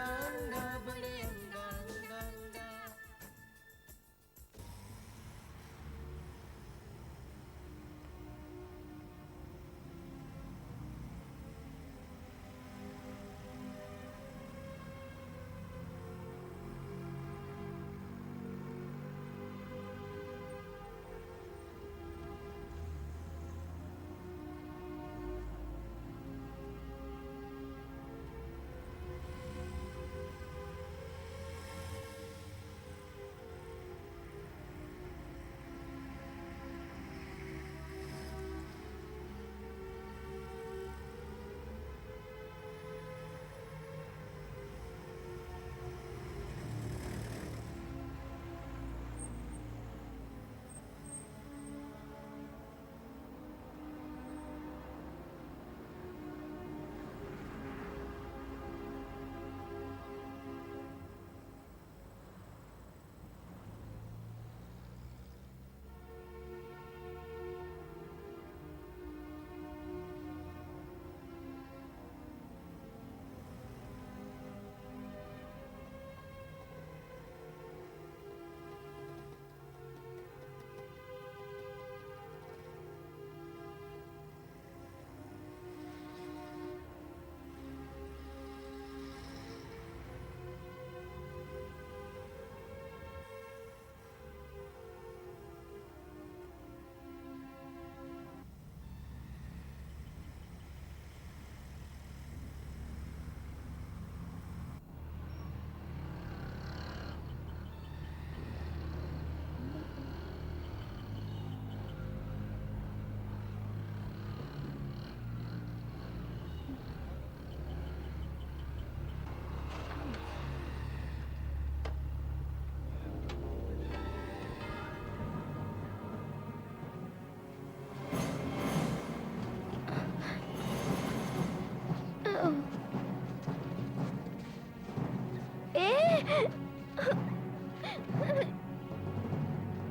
އޭ!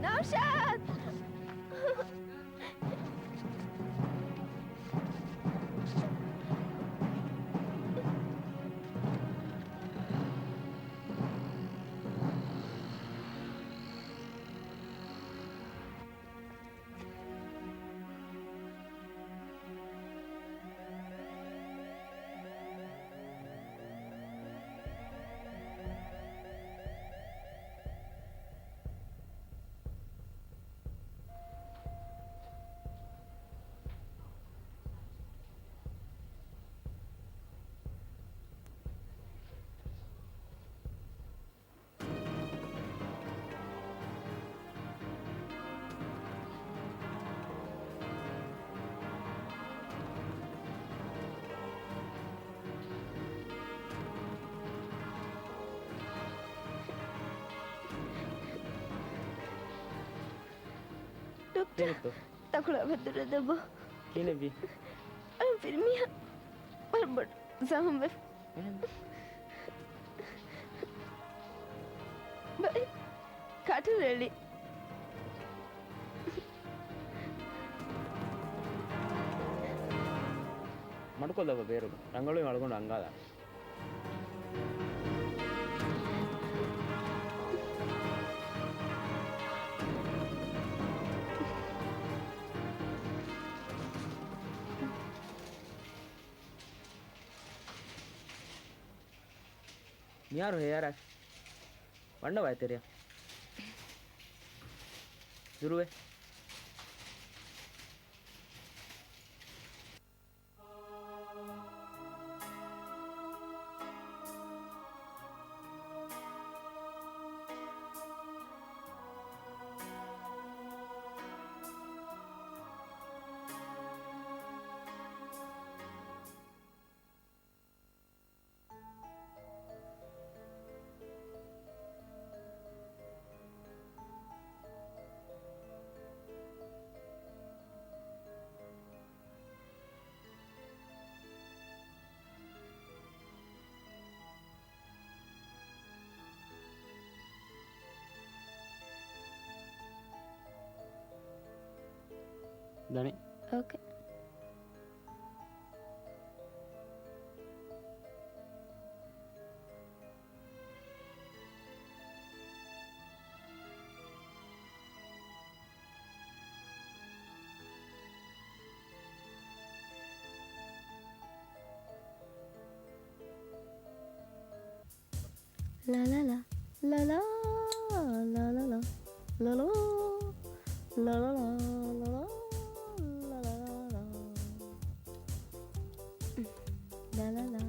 ނައުޝާދް! ޑޮކްޓަރ، ދެން ތަކުޅަ ވަދުރަ ދެބޯ. ކިނެވި؟ އަން ފިރިމީހާ ވަރަށް ބޮޑު ޒަހަމްވެފަ. އެހެން. ބައި، ކަޓުރެޅި. މަޑުކޮށްލައްވަ ބޭރުގަ. ރަނގަޅުވީމަ އަޅުގަނޑު އަންގާލާނަން. މިހާރު ހޭއަރާށި. ވަންނަވާ އެތެރެއަށް. ދުރުވެ. ދަނީ. އޯކޭ. ލަ ލަ ލަ، ލަ ލަ، ލަ ލަ ލަ، ލަ ލޯ، ލަ ލަ ލަ، ލަ ލޯ، ލަ ލަ ލަ، ލަ ލަ ލަ.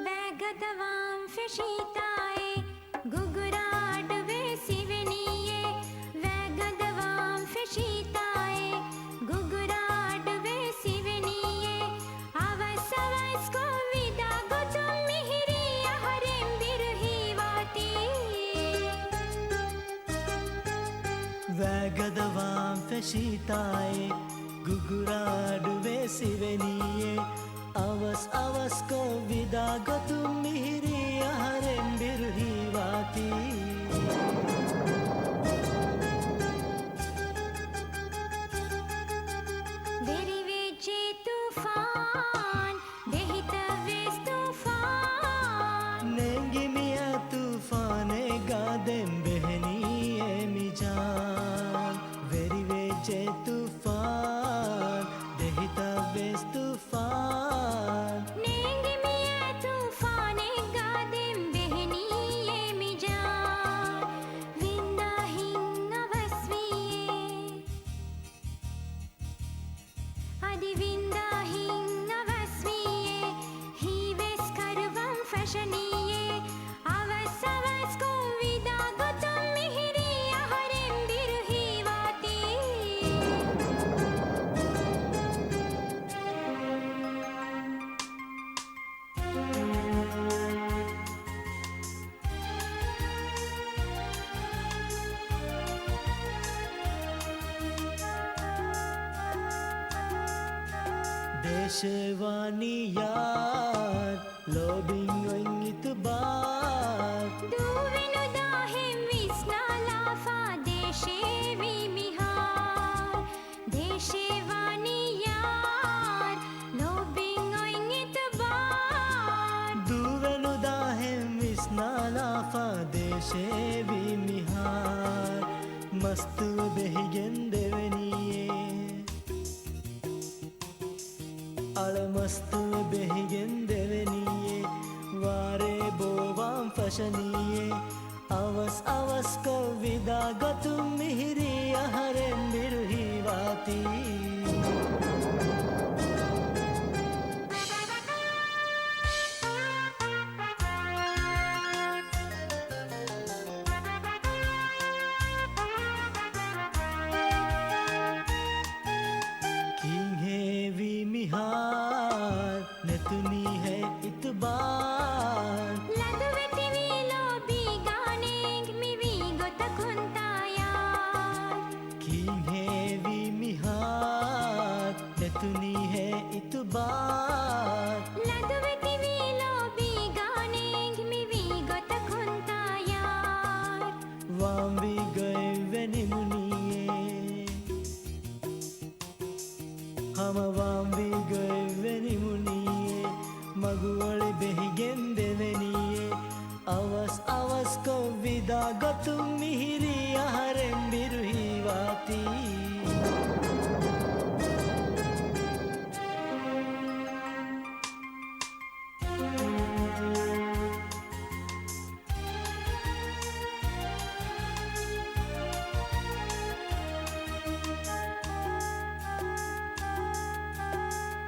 ވައިގަދަވާން ފެށީތާއޭ، ގުގުރާ އަޑުވެސް އިވެނީއޭ. ވައިގަދަވާން ފެށީތާއޭ، ގުގުރާ އަޑުވެސް އިވެނީއޭ. އަވަސް އަވަސްކޮށް ވިދާ ގޮތުން މިހިރީ އަހަރެން ބިރުހީވާތީ. ވައިގަދަވާން ފެށީތާއޭ، ގުގުރާ އަޑުވެސް އިވެނީއޭ. އަވަސް އަވަސްކޮށް ވިދާ ގޮތުން މިހިރީ އަހަރެން ބިރުހީވާތީ. ވެރިވެއްޖެ ތޫފާން، ދެހިތައްވެސް ތޫފާން. ނޭނގި މިއާ ތޫފާނެއްގަ ދެން ބެހެނީއޭ މިޖާން. ވެރިވެއްޖެ ތޫފާން، ދެހިތައްވެސް ތޫފާން. ނޭނގި މިއާ ތޫފާނެއްގަ ދެން ބެހެނީއޭ މިޖާން. ވިންދާ ހިތް އަވަސްވީއޭ. އަދި ވިންދާ ހިތް އަވަސްވީއޭ. ހީވެސް ކަރުވަން ފަށަނީއޭ. އަވަސް އަވަސްކޮށް ވިދާ ގޮތުން މިހިރީ އަހަރެން ބިރުހީވާތީ. ދޭށޭ ވާނީ ޔާރް، ލޯބިން އޮތް އިތުބާރް. ދޫވެ ނުދާހެން ވިސްނާލާފަ ދޭށޭ ވީ މިހާރް. ފާދޭށޭވީ މިހާރު މަސްތުވެ ބެހިގެން ދެވެނީއޭ. އަޅަ މަސްތުވެ ބެހިގެން ދެވެނީއޭ. ވާރޭ ބޯވާން ފަށަނީއޭ. އަވަސް އަވަސްކޮށް ވިދާ ގޮތުން މިހިރީ އަހަރެން ބިރުހީ ވާތީ. ކީއްހޭވީ މިހާރު ނެތުނީހޭ އިތުބާރު. ލަދުވެތިވީ ލޯބީގާ ނޭނގި މިވީ ގޮތަކުން ތާޔާރު. ކީއްހޭވީ މިހާރު ނެތުނީހޭ އިތުބާރު. ލަދުވެތިވީ ލޯބީގާ ނޭނގި މިވީ ގޮތަކުން ތާޔާރު. ވާންވީ ގޮތްވެ ނިމުނީއޭ. ހަމަ ވާންވީ ގޮތްވެ ނިމުނީއޭ. މަގު އޮޅި ބެހިގެން ދެވެނީއޭ. އަވަސް އަވަސްކޮށް ވިދާ ގޮތުން މިހިރީ އަހަރެން ބިރުހީ ވާތީ.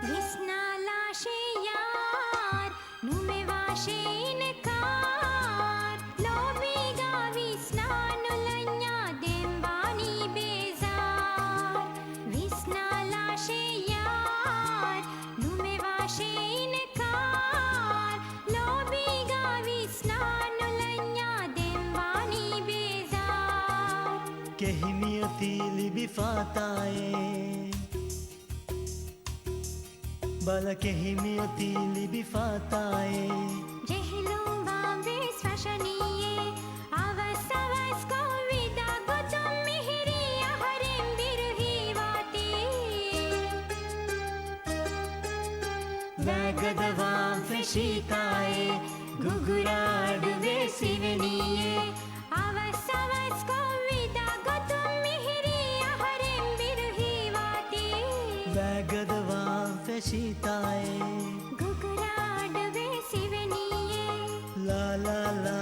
ވިސްނާލާށޭ ޔާރް، ނުމެވާށޭ އިންކާރް. ލޯބީގާ ވިސްނާ ނުލަންޏާ ދެން ވާނީ ބޭޒާރް. ވިސްނާލާށޭ ޔާރް، ނުމެވާށޭ އިންކާރް. ލޯބީގާ ވިސްނާ ނުލަންޏާ ދެން ވާނީ ބޭޒާރް. ކެހި މިއޮތީ ލިބިފާތާއޭ. ބަލަ ކެހި މިއޮތީ ލިބިފާތާއޭ. ޖެހިލުން ވާން ވެސް ފަށަނީއޭ. އަވަސް އަވަސްކޮށް ވިދާ ގޮތުން މިހިރީ އަހަރެން ބިރުހީ ވާތީ. ވައިގަދަ ވާން ފެށީތާއޭ. ގުގުރާ އަޑު ވެސް އިވެނީއޭ. އަވަސް އަވަސްކޮށް ވިދާ ގޮތުން މިހިރީ އަހަރެން ބިރުހީ ވާތީ. ވައިގަދަ ވާން ފެށީތާއޭ. ގުގުރާ އަޑު ވެސް އިވެނީއޭ. ލާ، ލާ، ލާ.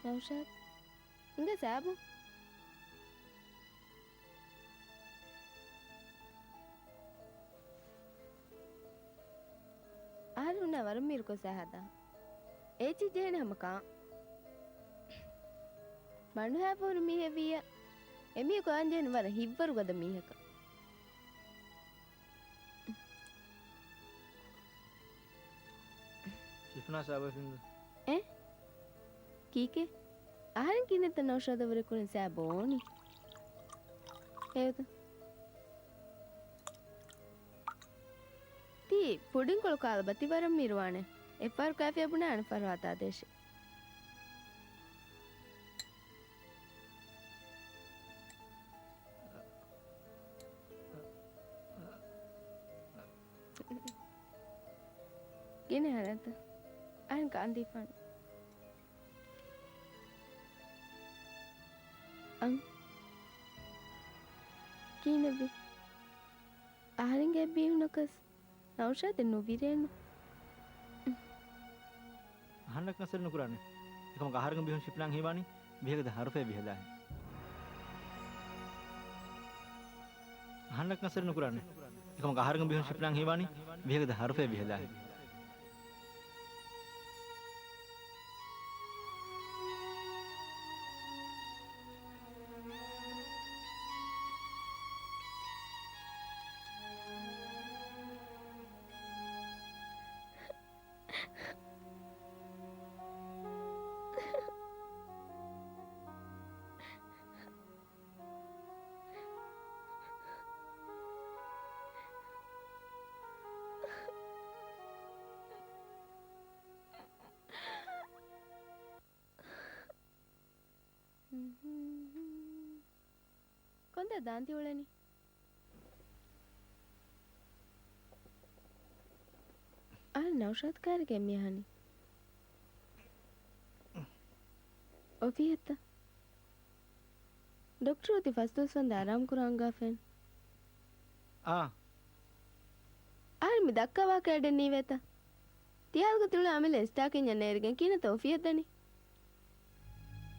ނައުޝާދް، އިނގޭ ސާބު. އަހަރެން ހުންނާ ވަރަށް މީރު ކޮށް ސައި ހަދާ. އޭޗި ޖެހޭނެ ހަމަ ކާން. މަންޑުހައިފަ ހުރި މީހެއް ވިއްޔަ، އެމީހަކު އަންޖެހެނީ ވަރަށް ހިތްވަރު ގަދަ މީހަކަށް. ޝިފްނާ ސާބަ ފިންދު. އެ؟ ކީކޭ؟ އަހަރެން ކިހިނެއްތަ ނައުޝާދަށް ވުރެ ކުރިން ސާބަ އޯނީ؟ ހެޔޮތަ؟ ތީ ޕުޑިންކޮޅު ކާލަބަ ތި ވަރަށް މީރުވާނެ. އެއްފަހަރު ކާފިޔާ ބުނާނެ ފަރުވާ ތާދޭށޭ. އޭނަ ހަރަދަ. އަހަން ކާންދީފާނު. އަން. ކީނެއްވި؟ އަހަރެންގެ ބީހުނަކަސް ނައުޝާދެއް ނުބިރޭނު. އަހަންނަކަށް އަސަރެއް ނުކުރާނެ. އެކަމަކު އަހަރެންގެ ބިހުން ޝިފްނާން ހީވާނީ ވިހަކަ ދެ ހަރުފައެއް ވިހަލާހެން. އަހަންނަކަށް އަސަރެއް ނުކުރާނެ. އެކަމަކު އަހަރެންގެ ބިހުން ޝިފްނާން ހީވާނީ ވިހަކަ ދެ ހަރުފައެއް ވިހަލާހެން. ކޮންތާ ދާން ތި އުޅެނީ؟ އާ، ނައުޝާދު ކާރިގެ މި އަހަނީ. އޮފީހަށްތަ؟ ޑޮކްޓަރު އޮތީ ފަސްދުވަސް ވަންދެން އަރާމު ކުރަން އަންގާފައިން. އާ. އަހަރެން މި ދައްކާ ވާހަކަ އެޑެއް ނީވޭތަ؟ ތިޔާލުގަ ތިއުޅޭ އަމިއްލަ އެސްޓާކިންޏަށް ނޭރިގެން ކިހިނެއްތަ އޮފީހަށް ދަނީ؟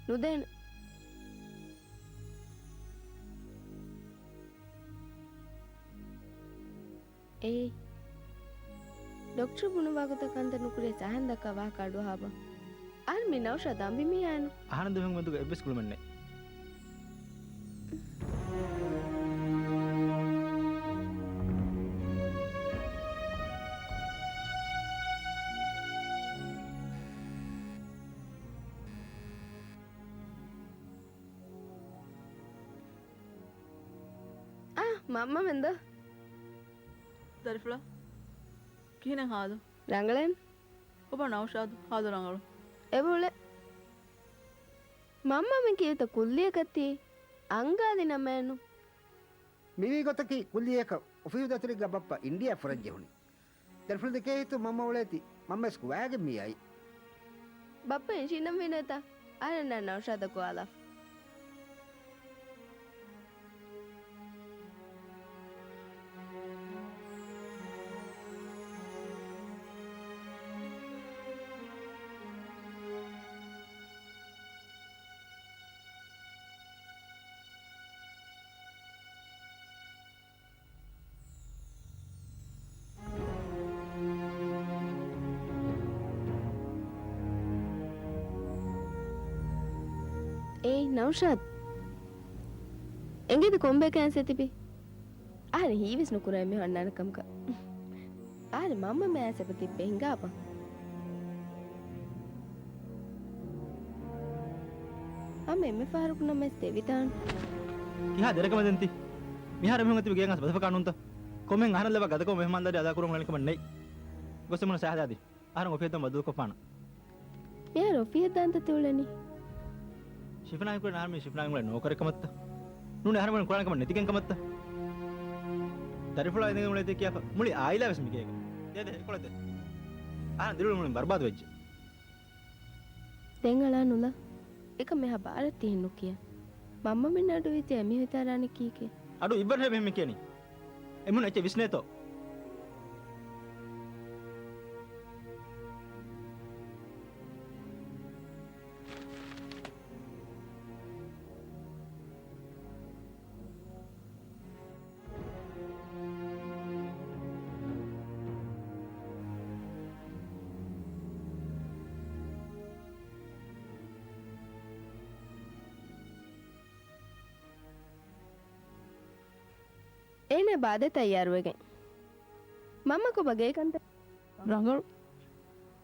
ނުދޭނެ. އޭ. ޑޮކްޓަރު ބުނުއްވާ ގޮތަށް ކަންތައް ނުކުރޭ ސަހަން ދައްކާ ވާހަކަ އަޑުއަހާބަ. އަހަރެން މި ނައުޝާދު އަނބިމީ އާނު. އަހަން ދުވެހުން މެދުގަ އެއްވެސް ގުޅުމެއް ނެތް. އާ، މަންމަމެން ދޯ؟ ދަރިފުޅާ، ކިހިނެއް ހާލު؟ ރަނގަޅޭން. ކޮބާ ނައުޝާދު ހާލު ރަނގަޅު؟ އެބަ އުޅޭ. މަންމަމެން ކީއްތަ ކުއްލިއަކަށް ތި އަންގާލި ނަމައެއްނު؟ މިވީ ގޮތަކީ ކުއްލިއަކަށް އޮފީހު ދަތުރެއްގަ ބައްޕަ އިންޑިޔާ ފުރަން ޖެހުނީ. ދަރިފުޅު ދެކޭ ހިތު މަންމަ އުޅޭތީ، މަންމަވެސް ގޮވާގެން މި އައީ. ބައްޕަ އިނށީނަން ވީނޭތަ؟ އަހަރެންނާ ނައުޝާދަށް ގޮވާލާފަ. އޭ ނައުޝާދް، އެނގޭތަ ކޮންބޭކަ އައިސް ތިބީ؟ އަހަރެން ހީވެސް ނުކުރާ އެމީހުން އަންނާނެ ކަމަކަށް. އަހަރެން މަންމަ މެ އައިސް އެބަ ތިއްބެ ހިނގާބަ. ހަމަ އެންމެ ފަހަރަކު ނަމަވެސް ދެވިދާނެ. ކިހާ ދެރަކަމެއް ދެން ތި؟ މިހާރު އެމީހުން އެތިބި ގޭގަ އަންސަ ބަދަފަކާ ނޫންތަ؟ ކޮމެން އަހަރެން ލައްވާ ގަދަކޮށް މެހެމާންދާރީ އަދާކުރުން އުޅެނި ކަމެއް ނެތް. ގޮސް އެމީހުން ސާހަދާދީ. އަހަރެން އޮފީހަށް ދާން ބަދަލުކޮށްފާނަން. މިހާރު އޮފީހަށް ދާންތަ ތި އުޅެނީ؟ ޝިފްނާ ކުރެ އަހަރެން ޝިފްނާ އުޅެ ނޯކަރެއް ކަމަށްތަ؟ ނޫނީ އަހަރެން ކުރާނެ ކަމެއް ނެތިގެން ކަމަށްތަ؟ ދަރިފުޅާ އިނދެގެން އުޅޭތީ ކިޔާފަ މުޅި އާއިލާ ވެސް މި ގޭގަ. ދޭ ދޭ އެކޮޅެއް ދޭ. އަހަރެން ދިރިއުޅުން މުޅިން ބަރުބާދު ވެއްޖެ. ދެން އަޅާ ނުލާ. އެކަމް އެހާ ބާރަށް ތިހެން ނުކިޔާ. މަންމަމެން އަޑު އިވިތި އެމީހުން ހިތަށް އަރާނެ ކީކޭ؟ އަޑު އިއްވަރު ހޭ މިހެން މި ކިޔަނީ. އެމީހުން އެއްޗެއް ވިސްނޭތޯ. އޭނަ ބާދަ ތައްޔާރުވެގެން. މަންމަ ކޮބާ ގޭ ކަންތައް؟ ރަނގަޅު.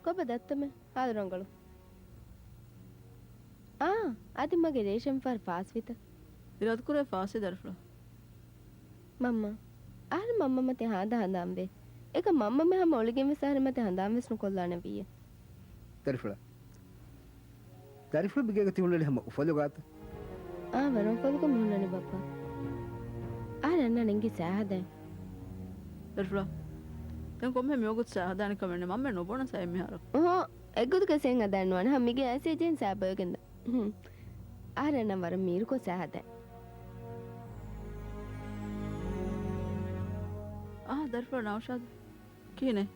ކޮބާ ދައްތަމެ؟ ހާލު ރަނގަޅު. އާ، އަދި މަގެ ރޭޝަން ފަހަރު ފާސްވިތަ؟ އިރާދަކުރޭ ފާސްވީ ދަރިފުޅާ. މަންމަ، އަހަރެން މަންމަ މަތި ހާދަ ހަނދާންވޭ. އެކަ މަންމަ މެ ހަމަ އޮޅިގެން ވެސް އަހަރެން މަތި ހަނދާން ވެސް ނުކޮށްލާނެ ވިއްޔަ. ދަރިފުޅާ. ދަރިފުޅު މިގޭގަ ތިހުންނަނީ ހަމަ އުފަލުގާތަ؟ އާ، ވަރަށް އުފަލުގަ މިހުންނަނީ ބައްޕާ. އަހަރެން އަންނާނެ އިނގި ސާހަދައިން. ދަރިފުޅާ، ދެން ކޮންމެހެން މިވަގުތު ސާ ހަދާނެ ކަމެއް ނެތް. މަންމަ ނުބުނަސް އައި މިހާރު. އުހު، އެއްގޮތަކަށް ސެން ހަދާން ނުވާނެ. ހަމަ މީގެ އައިސް ޖެހެން ސާބަވެގެން ދާ. ހުން. އަހަރެންނަށް ވަރަށް މީރުކޮށް ސާ ހަދާނެ. އާ، ދަރިފުޅާ ނައުޝާދު. ކިހިނެއް؟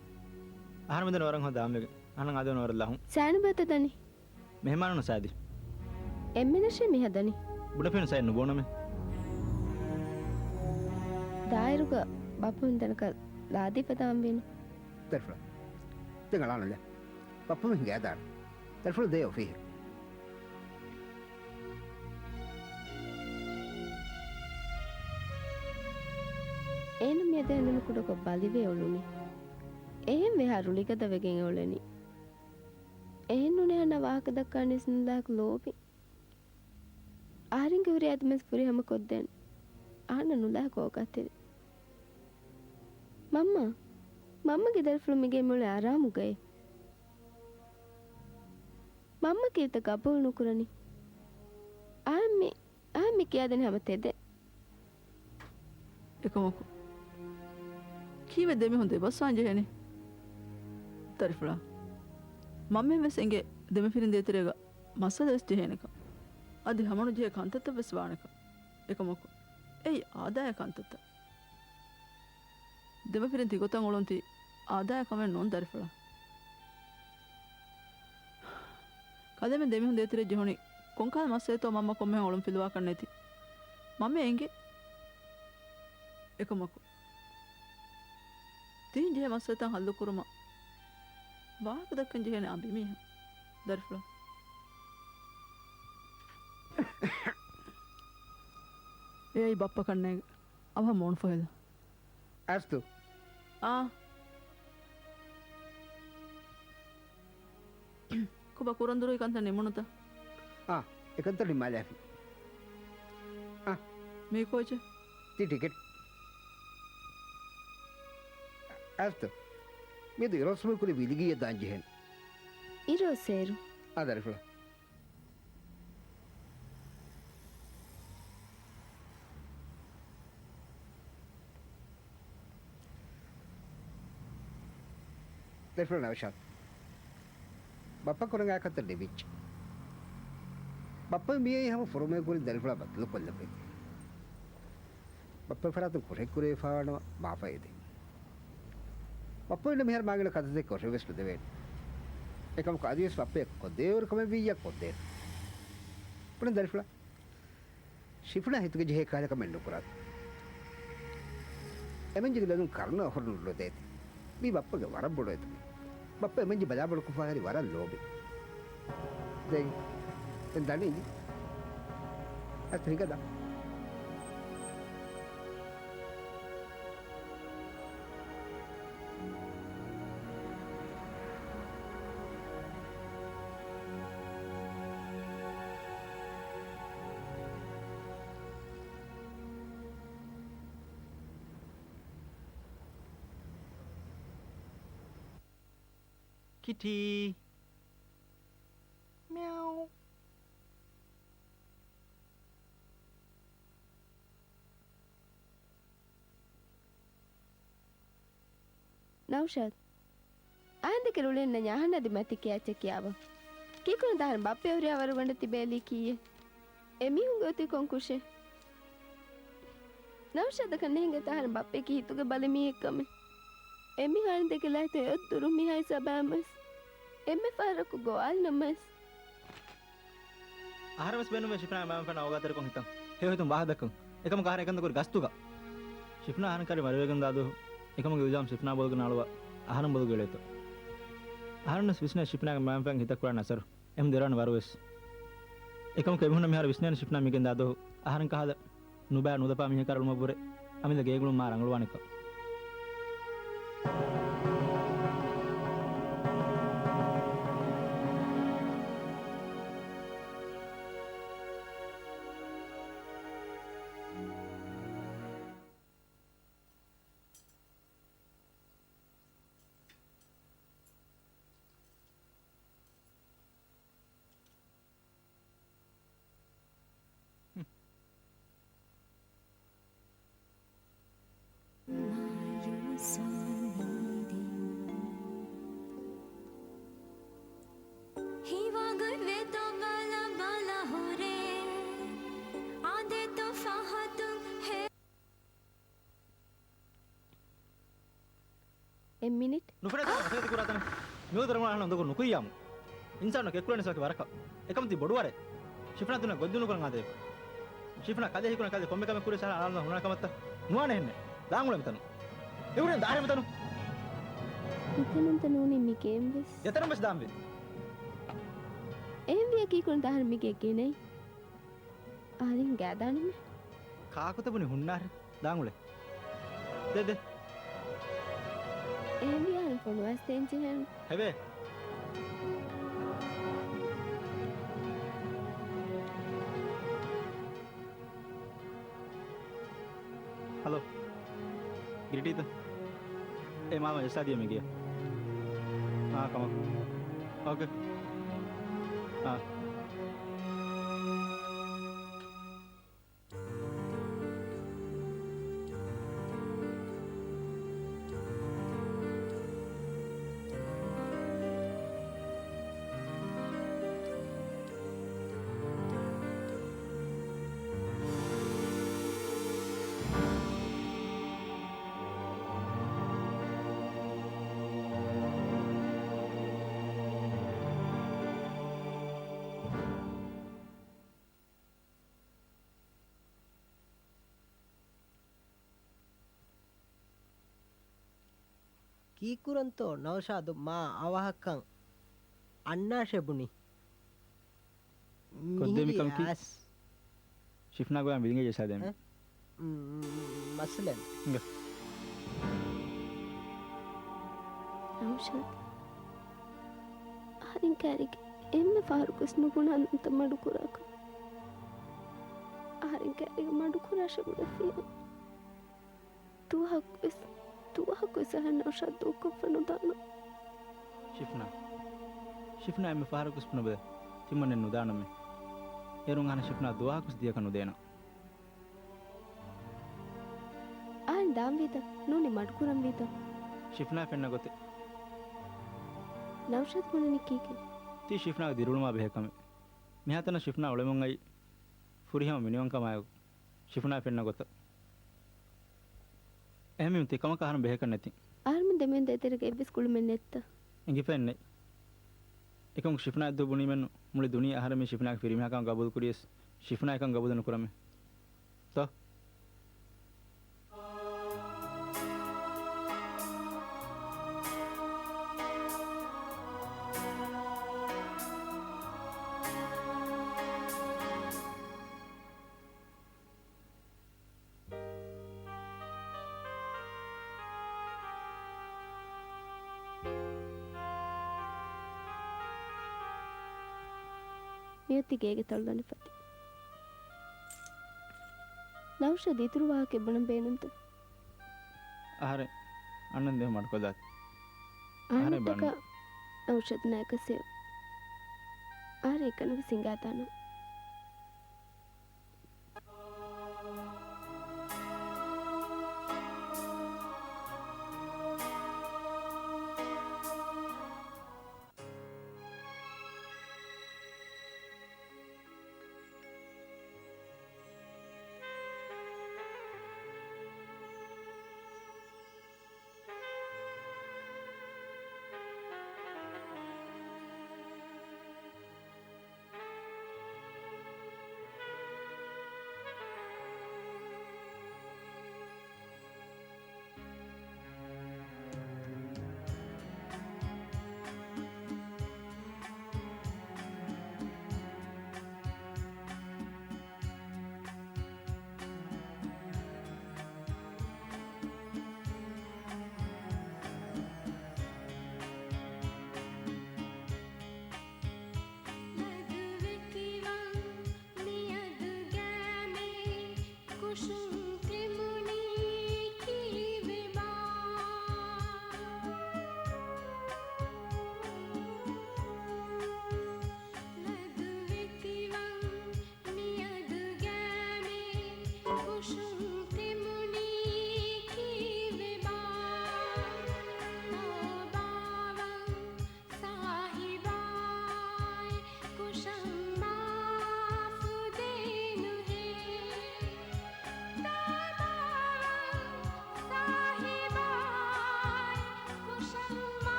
އަހަރެން މިދަނީ ވަރަށް ހަދާންވެގެން. އަހަން އާދެވުނު ވަރަށް ލަހުން. ސާނުބަތަ ދަނީ. މެހެމާނުން ސާދި. އެންމެނަށޭ މިހަދަނީ. ބުނެފިން ސައި ނުބޯނަމެ. ދާއިރުގަ ބައްޕަ ހުން ތަނަކަށް ލާދީފަ ދާންވީނު. ދަރިފުޅާ. ދެން އަޅާނަލެ. ބައްޕަ މި ހިނގައިދާނެ. ދަރިފުޅާ ދޭ އޮފީހެއް. އޭނަ މިއަދު ހަނދުނު ކުޑަކޮށް ބަލިވެ އުޅުނީ. އެހެންވެ ހަ ރުޅިގަދަވެގެން އުޅެނީ. އެހެންނޫނޭ އަންނަ ވާހަކަ ދައްކާނީސް ނުލާކު ލޯބި. އަހަރެންގެ ހުރި އަދިމަސް ފުރިހަމަ ކޮށްދޭން އަހަންނަށް ނުލާ ކޯކާތެރި. މަންމާ، މަންމަގެ ދަރިފުޅު މިގޭ މުޅި އަރާމުގައޭ. މަންމަ ކީރިތަ ގަބޫލު ނުކުރަނީ؟ އާންމި އާ، މި ކިޔާދެނީ ހަމަ ތެދެއް. އެކަމަކު، ކީއްވެ ދެމީހުން ދެބަސްވާން ޖެހޭނީ؟ ދަރިފުޅާ، މަންމައަށް ވެސް އެނގޭ ދެމަފިރިން ދޭތެރޭގަ މައްސަލަ ވެސް ޖެހޭނެކަން. އަދި ހަމަނުޖެހޭ ކަންތައްތައް ވެސް ވާނެކަން. އެކަމަކު، އެއީ އާދަޔާ ކަންތައްތައް. ދެމަފިރިން ތިގޮތަށް އުޅުން ތީ އާދަޔާ ކަމެއް ނޫން ދަރިފުޅާ. ކަލޭމެން ދެމީހުން ދޭތެރޭ ޖެހުނީ ކޮންކަހަލަ މައްސަލަތޯ މަންމަ ކޮންމެހެން އޮޅުން ފިލުވާކަށް ނެތި. މަންމަ އެނގޭ. އެކަމަކު، ތިހެން ޖެހޭ މައްސަލަތައް ހައްލުކުރުމަށް ވާހަކަ ދައްކަން ޖެހޭނެ އަނބިމީހުން. ދަރިފުޅާ. އެއީ ބައްޕަ ކަންނޭނގެ. އަވަހަށް މޫނު ފޮހެލަ. އަސްތު. އާ. ކޮބާ ކުރަން ދުރުހި ކަންތައް ނިމުނުތަ؟ އާ، އެކަންތައް ނިމާލާފި. އާ. މީ ކޯޗެއް؟ ތި ޓިކެޓް. އަސްތު. މިއަދު އިރޯސްމު ކުރި ވިލިގިއެއް ދާން ޖެހޭނެ. އިރޯސޭރު. އާ، ދަރިފުޅާ. ދަރިފުޅާ ނައުޝާދު. ބައްޕަ ކުރަން އާ ކަންތައް ނިމިއްޖެ. ބައްޕަ މިއީ ހަމަ ފުރަމޭ ކުރިން ދަރިފުޅާ ބައްދަލު ކޮށްލައްވައި. ބައްޕަ ފަރާތުން ކުށެއް ކުރެވިފާވާނަމަ މާފަށް އެދެން. ބައްޕަ އިންނަ މިހާރު މާގިނަ ކަންތައްތަކެއް ކުށެއް ވެސް ނުދެވޭނެ. އެކަމަކު އަދިވެސް ބައްޕަ އެއްކޮށް ދޭއިރު ކަމެއް ވިއްޔާ ކޮށްދޭނެ. ބުނެ ދަރިފުޅާ. ޝިފްނާ ހިތުގަ ޖެހޭ ކަހަލަ ކަމެއް ނުކުރާތި. އެމަންޖެގެ ލޮލުން ކަރުނަ އޮހޮރު ނުލޮދޭތި. މީ ބައްޕަގެ ވަރަށް ބޮޑު އެދުމެއް. ބައްޕަ އެމަންޖެ ބަލާބައްލަވާފަ ހުރީ ވަރަށް ލޯބި. ދެން، ދެން ދަނީ. އަތު ހިނގަދާ. ކިޓީ. މިއާއު. ނައުޝާދް، އަހަންދެކެ ރުޅިންނަ އަހަންނަށް ދިމާ ތި ކިޔާ އެއްޗެއް ކިޔާބަ. ކީކުރަން ދާހަރު ބައްޕަ ހުރިހާ ވަރުގަނޑަށް ތިބޭލީ ކީއެއް؟ އެމީހުންގެ އޮތީ ކޮން ކުށެއް؟ ނައުޝާދަކަށް ނޭނގޭ ދާހަރު ބައްޕައަކީ ހިތުގެ ބަލި މީހެއްކަމެއް. އެމީހާ އަހަންދެކެ ލާތު އެއޮއްދުރު މިހާ ހިސާބާމަސް. އެންމެ ފަހަރަކު ގޮވާލިނަމަސް. އަހަރެން ވެސް ބޭނުމޭ ޝިފްނާ މައިންފަން އަވަގާތެރިކޮށް ހިތަން. ހެޔޮ ހިތުން ވާހަކަ ދައްކަން. އެކަމަކު އަހަރެން އެކަންތައް ކުރި ގަސްތުގަ. ޝިފްނާ އަހަރެން ކައިރި މަރުވެގެން ދާ ދުވަހު އެކަމުގެ އިލްޒާމް ޝިފްނާ ބޮލުގަ ނަޅުވާ އަހަރެން ބޮލުގަ އެޅޭތޯ. އަހަރެން ވެސް ވިސްނޭ ޝިފްނާގެ މައިންފަން ހިތަށް ކުރާނެ އަސަރު. އެހެން ދެރަނި ވަރު ވެސް. އެކަމަކު އެމީހުންނަށް މިހާރު ވިސްނޭނެ ޝިފްނާ މިގެން ދާ ދުވަހު އަހަރެން ކަހަލަ ނުބައި ނުލަފާ މީހަކާ ރުޅުމަށްވުރެ އަމިއްލަ ގޭގުޅުން މާ ރަނގަޅުވާނެކަން. އެއް މިނިޓް. ނުފެނޭތަ ނަސޭހަތް ކުރާތަން؟ މިއުޅު ދަރިން އަހަން އުނދަގޫ ނުކުރިޔާމު. އިންސާނުން ކެތްކުރަނީސް ވަކި ވަރަކަށް. އެކަމަކު ތީ ބޮޑުވަރެއް. ޝިފްނާ ދުނިޔެ ގޮތްދިއުނުކުރަން އާދޭ. ޝިފްނާ ކަލޭ ހީކުރަން ކަލޭ ކޮންމެ ކަމެއް ކުރިޔަސް އަހަން އަޅާލުން ހުންނަ ކަމަށްތަ؟ ނުވާނެ އެހެންނެއް. ދާން އުޅޭ މިތަނުން. އެ އުޅެން ދާން މިތަނުން. މިތަނުންތަ ނޫނީ މި ގެއިން ވެސް. އެތަނުން ވެސް ދާންވީ. އެހެންވިއްޔާ ކީކުރަންތަ އަހަރެން މި ގެއަށް ގެނައީ؟ އަހަރެން ގާތް ދާނަމޭ. ކާކުތަ ބުނި ހުންނާށޭ. ދާން އުޅޭ. ދެ، ދެ. އެހެންވިއްޔާ އަހަރެން ފޮނުވާ ސްޓޭން ޖެހޭނު. ހެވޭ. ހަލޯ. ގިރިޓީތަ؟ އޭ މާމަ އެއްސާ ދިޔަ މި ގެޔަށް. އާ، ކަމަކު. އޯކޭ. އާ. ކީކުރަންތޯ ނައުޝާދު މާ އަވަހަކަށް އަންނާށޭ ބުނީ؟ ކޮށްދޭ މިކަމަކީ؟ މިހިރީ އަސް. ޝިފްނާ ގޮޔަށް ވިލިނގެ ޖެސާ ދޭން. އެ؟ މް، މައްސަލައެއް. އިނގޭ. ނައުޝާދު. އަހަރެން ކައިރިގެ އެންމެ ފަހަރަކުވެސް ނުބުނާނަންތަ މަޑުކުރާކަށް. އަހަރެން ކައިރިގެ މަޑުކުރާށޭ ބުނެފިއެވެ. ދުވަހަކުވެސް، ދުވަހަކުވެސް އަހަރެން ނައުޝާދު ދޫކޮށްފަ ނުދާނަން. ޝިފްނާ. ޝިފްނާ އެންމެ ފަހަރަކުވެސް ބުނެބަލަ. ތިމަންނެން ނުދާނަމޭ. އޭރުން އަހަން ޝިފްނާ ދުވަހަކުވެސް ދިޔަކަށް ނުދޭނަން. އަހަން ދާންވީތަ؟ ނޫނީ މަޑުކުރަންވީތަ؟ ޝިފްނާ ފެންނަ ގޮތެއް. ނައުޝާދު ބުނަނީ ކީކޭ؟ ތީ ޝިފްނާގެ ދިރިއުޅުމާ ބެހޭ ކަމެއް. މިހާތަނަށް ޝިފްނާ އުޅެމުން އައީ ފުރިހަމަ މިނިވަންކަމާއެކު. ޝިފްނާ ފެންނަ ގޮތަށް. އެހެންވީމަ ތި ކަމަކަށް އަހަރެން ބެހޭކަށް ނެތި. އަހަރެމެން ދެމެން ދޭތެރޭގަ އެއްވެސް ގުޅުމެއް ނެތްތަ؟ އެނގިފައެއް ނެތް. އެކަމަކު ޝިފްނާ އެއްދުވަހު ބުނީމެއްނު، މުޅި ދުނިޔެ އަހަރެން މި ޝިފްނާގެ ފިރިމީހާކަމަށް ގަބޫލު ކުރިޔަސް، ޝިފްނާ އެކަން ގަބޫލެއް ނުކުރަމޭ. ތޯ؟ މިއޮތީ ގޭގެ ތަޅުލަނޑި ފަތި. ނައުޝާދު އިތުރު ވާހަކައެއް ބުނަން ބޭނުންތަ؟ އަހަރެން އަންނަން ދެމެ މަޑުކޮށްލާތި. އަހަރެން އަހަންނަށްޓަކާ ބާނުން. ނައުޝާދު ނާއިކަސް ހެޔޮ. އަހަރެން އެކަނިވެސް ހިނގާދާނަން.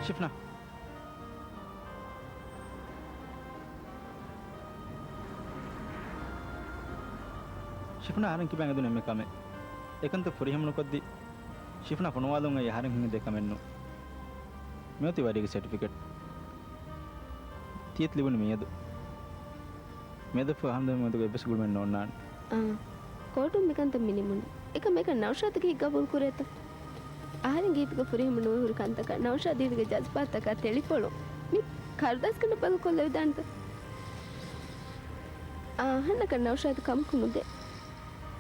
ޝިފްނާ. ޝިފްނާ އަހަރެން ކިބައިން އެދުނު އެންމެ ކަމެއް. އެކަންތައް ފުރިހަމަ ނުކޮށްދީ، ޝިފްނާ ފޮނުވާލުން އައީ އަހަރެން ހިނގި ދޭ ކަމެއް ނޫން. މިއޮތީ ވަރީގެ ސެޓްފިކެޓް. ތިޔަތި ލިބުނީ މިއަދު. މިއަދަށްފަހު އަހަންދަމު މެދުގަ އެއްވެސް ގުޅުމެއް ނޯންނާނެ. އާ، ކޯޓުން މިކަންތައް މިނިމުނީ. އެކަމް އެކަން ނައުޝާދުގެ ހިތްގަ ގަބޫލު ކުރޭތަ؟ އަހަރެންގެ ހިތުގަ ފުރިހަމަ ނުވެ ހުރި ކަންތަކަށް ނައުޝާދު ހިތުގެ ޖަޒްބާތަކާ ތެޅިފޮޅުން މި ކަރުދާސްގަނޑަށް ބަދަލުކޮށްލެވިދާނެތަ؟ އާ، އަހަންނަކަށް ނައުޝާދު ކަމަކު ނުދޭ.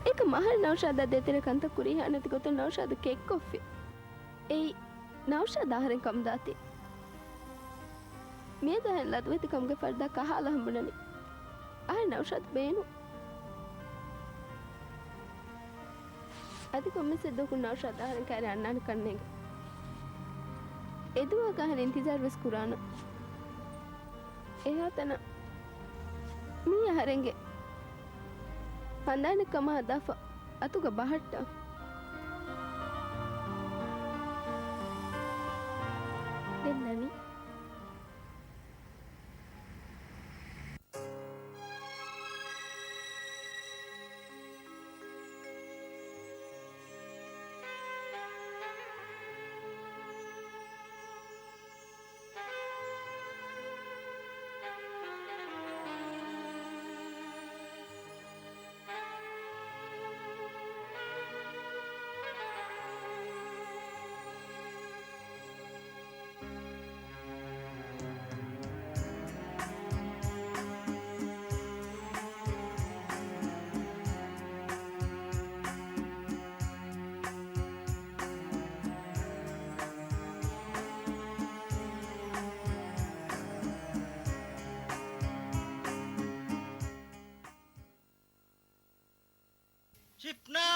އެކަމް އަހަރެން ނައުޝާދާ ދޭތެރޭ ކަންތައް ކުރިހާ ނެތި ގޮތަށް ނައުޝާދު ކެތްކޮށްފި. އެއީ، ނައުޝާދު އަހަރެން ކަމުދާތީ. މިއަދު އަހަރެން ލަދުވެތިކަމުގެ ފަރުދާ ކަހާލާ ހަމަ ބުނަނީ. އަހަރެން ނައުޝާދު ބޭނުން. އަދި ކޮންމެސް ދުވަހަކު ނައުޝާދު އަހަރެން ކައިރި އަންނާނެ ކަންނޭނގެ. އެދުވަހަކަށް އަހަރެން އިންތިޒާރު ވެސް ކުރާނަން. އެހާތަނަށް މީ އަހަރެންގެ ހަނދާނެއް ކަމަށް ހަދާފަ އަތުގަ ބަހައްޓާ. ދެން ނަނީ. ޝިފްނާ!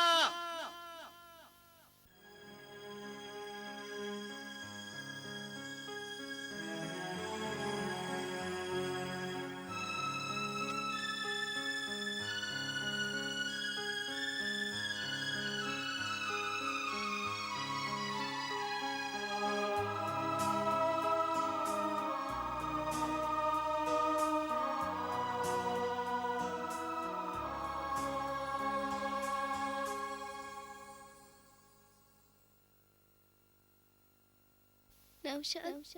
ނައުޝާދު.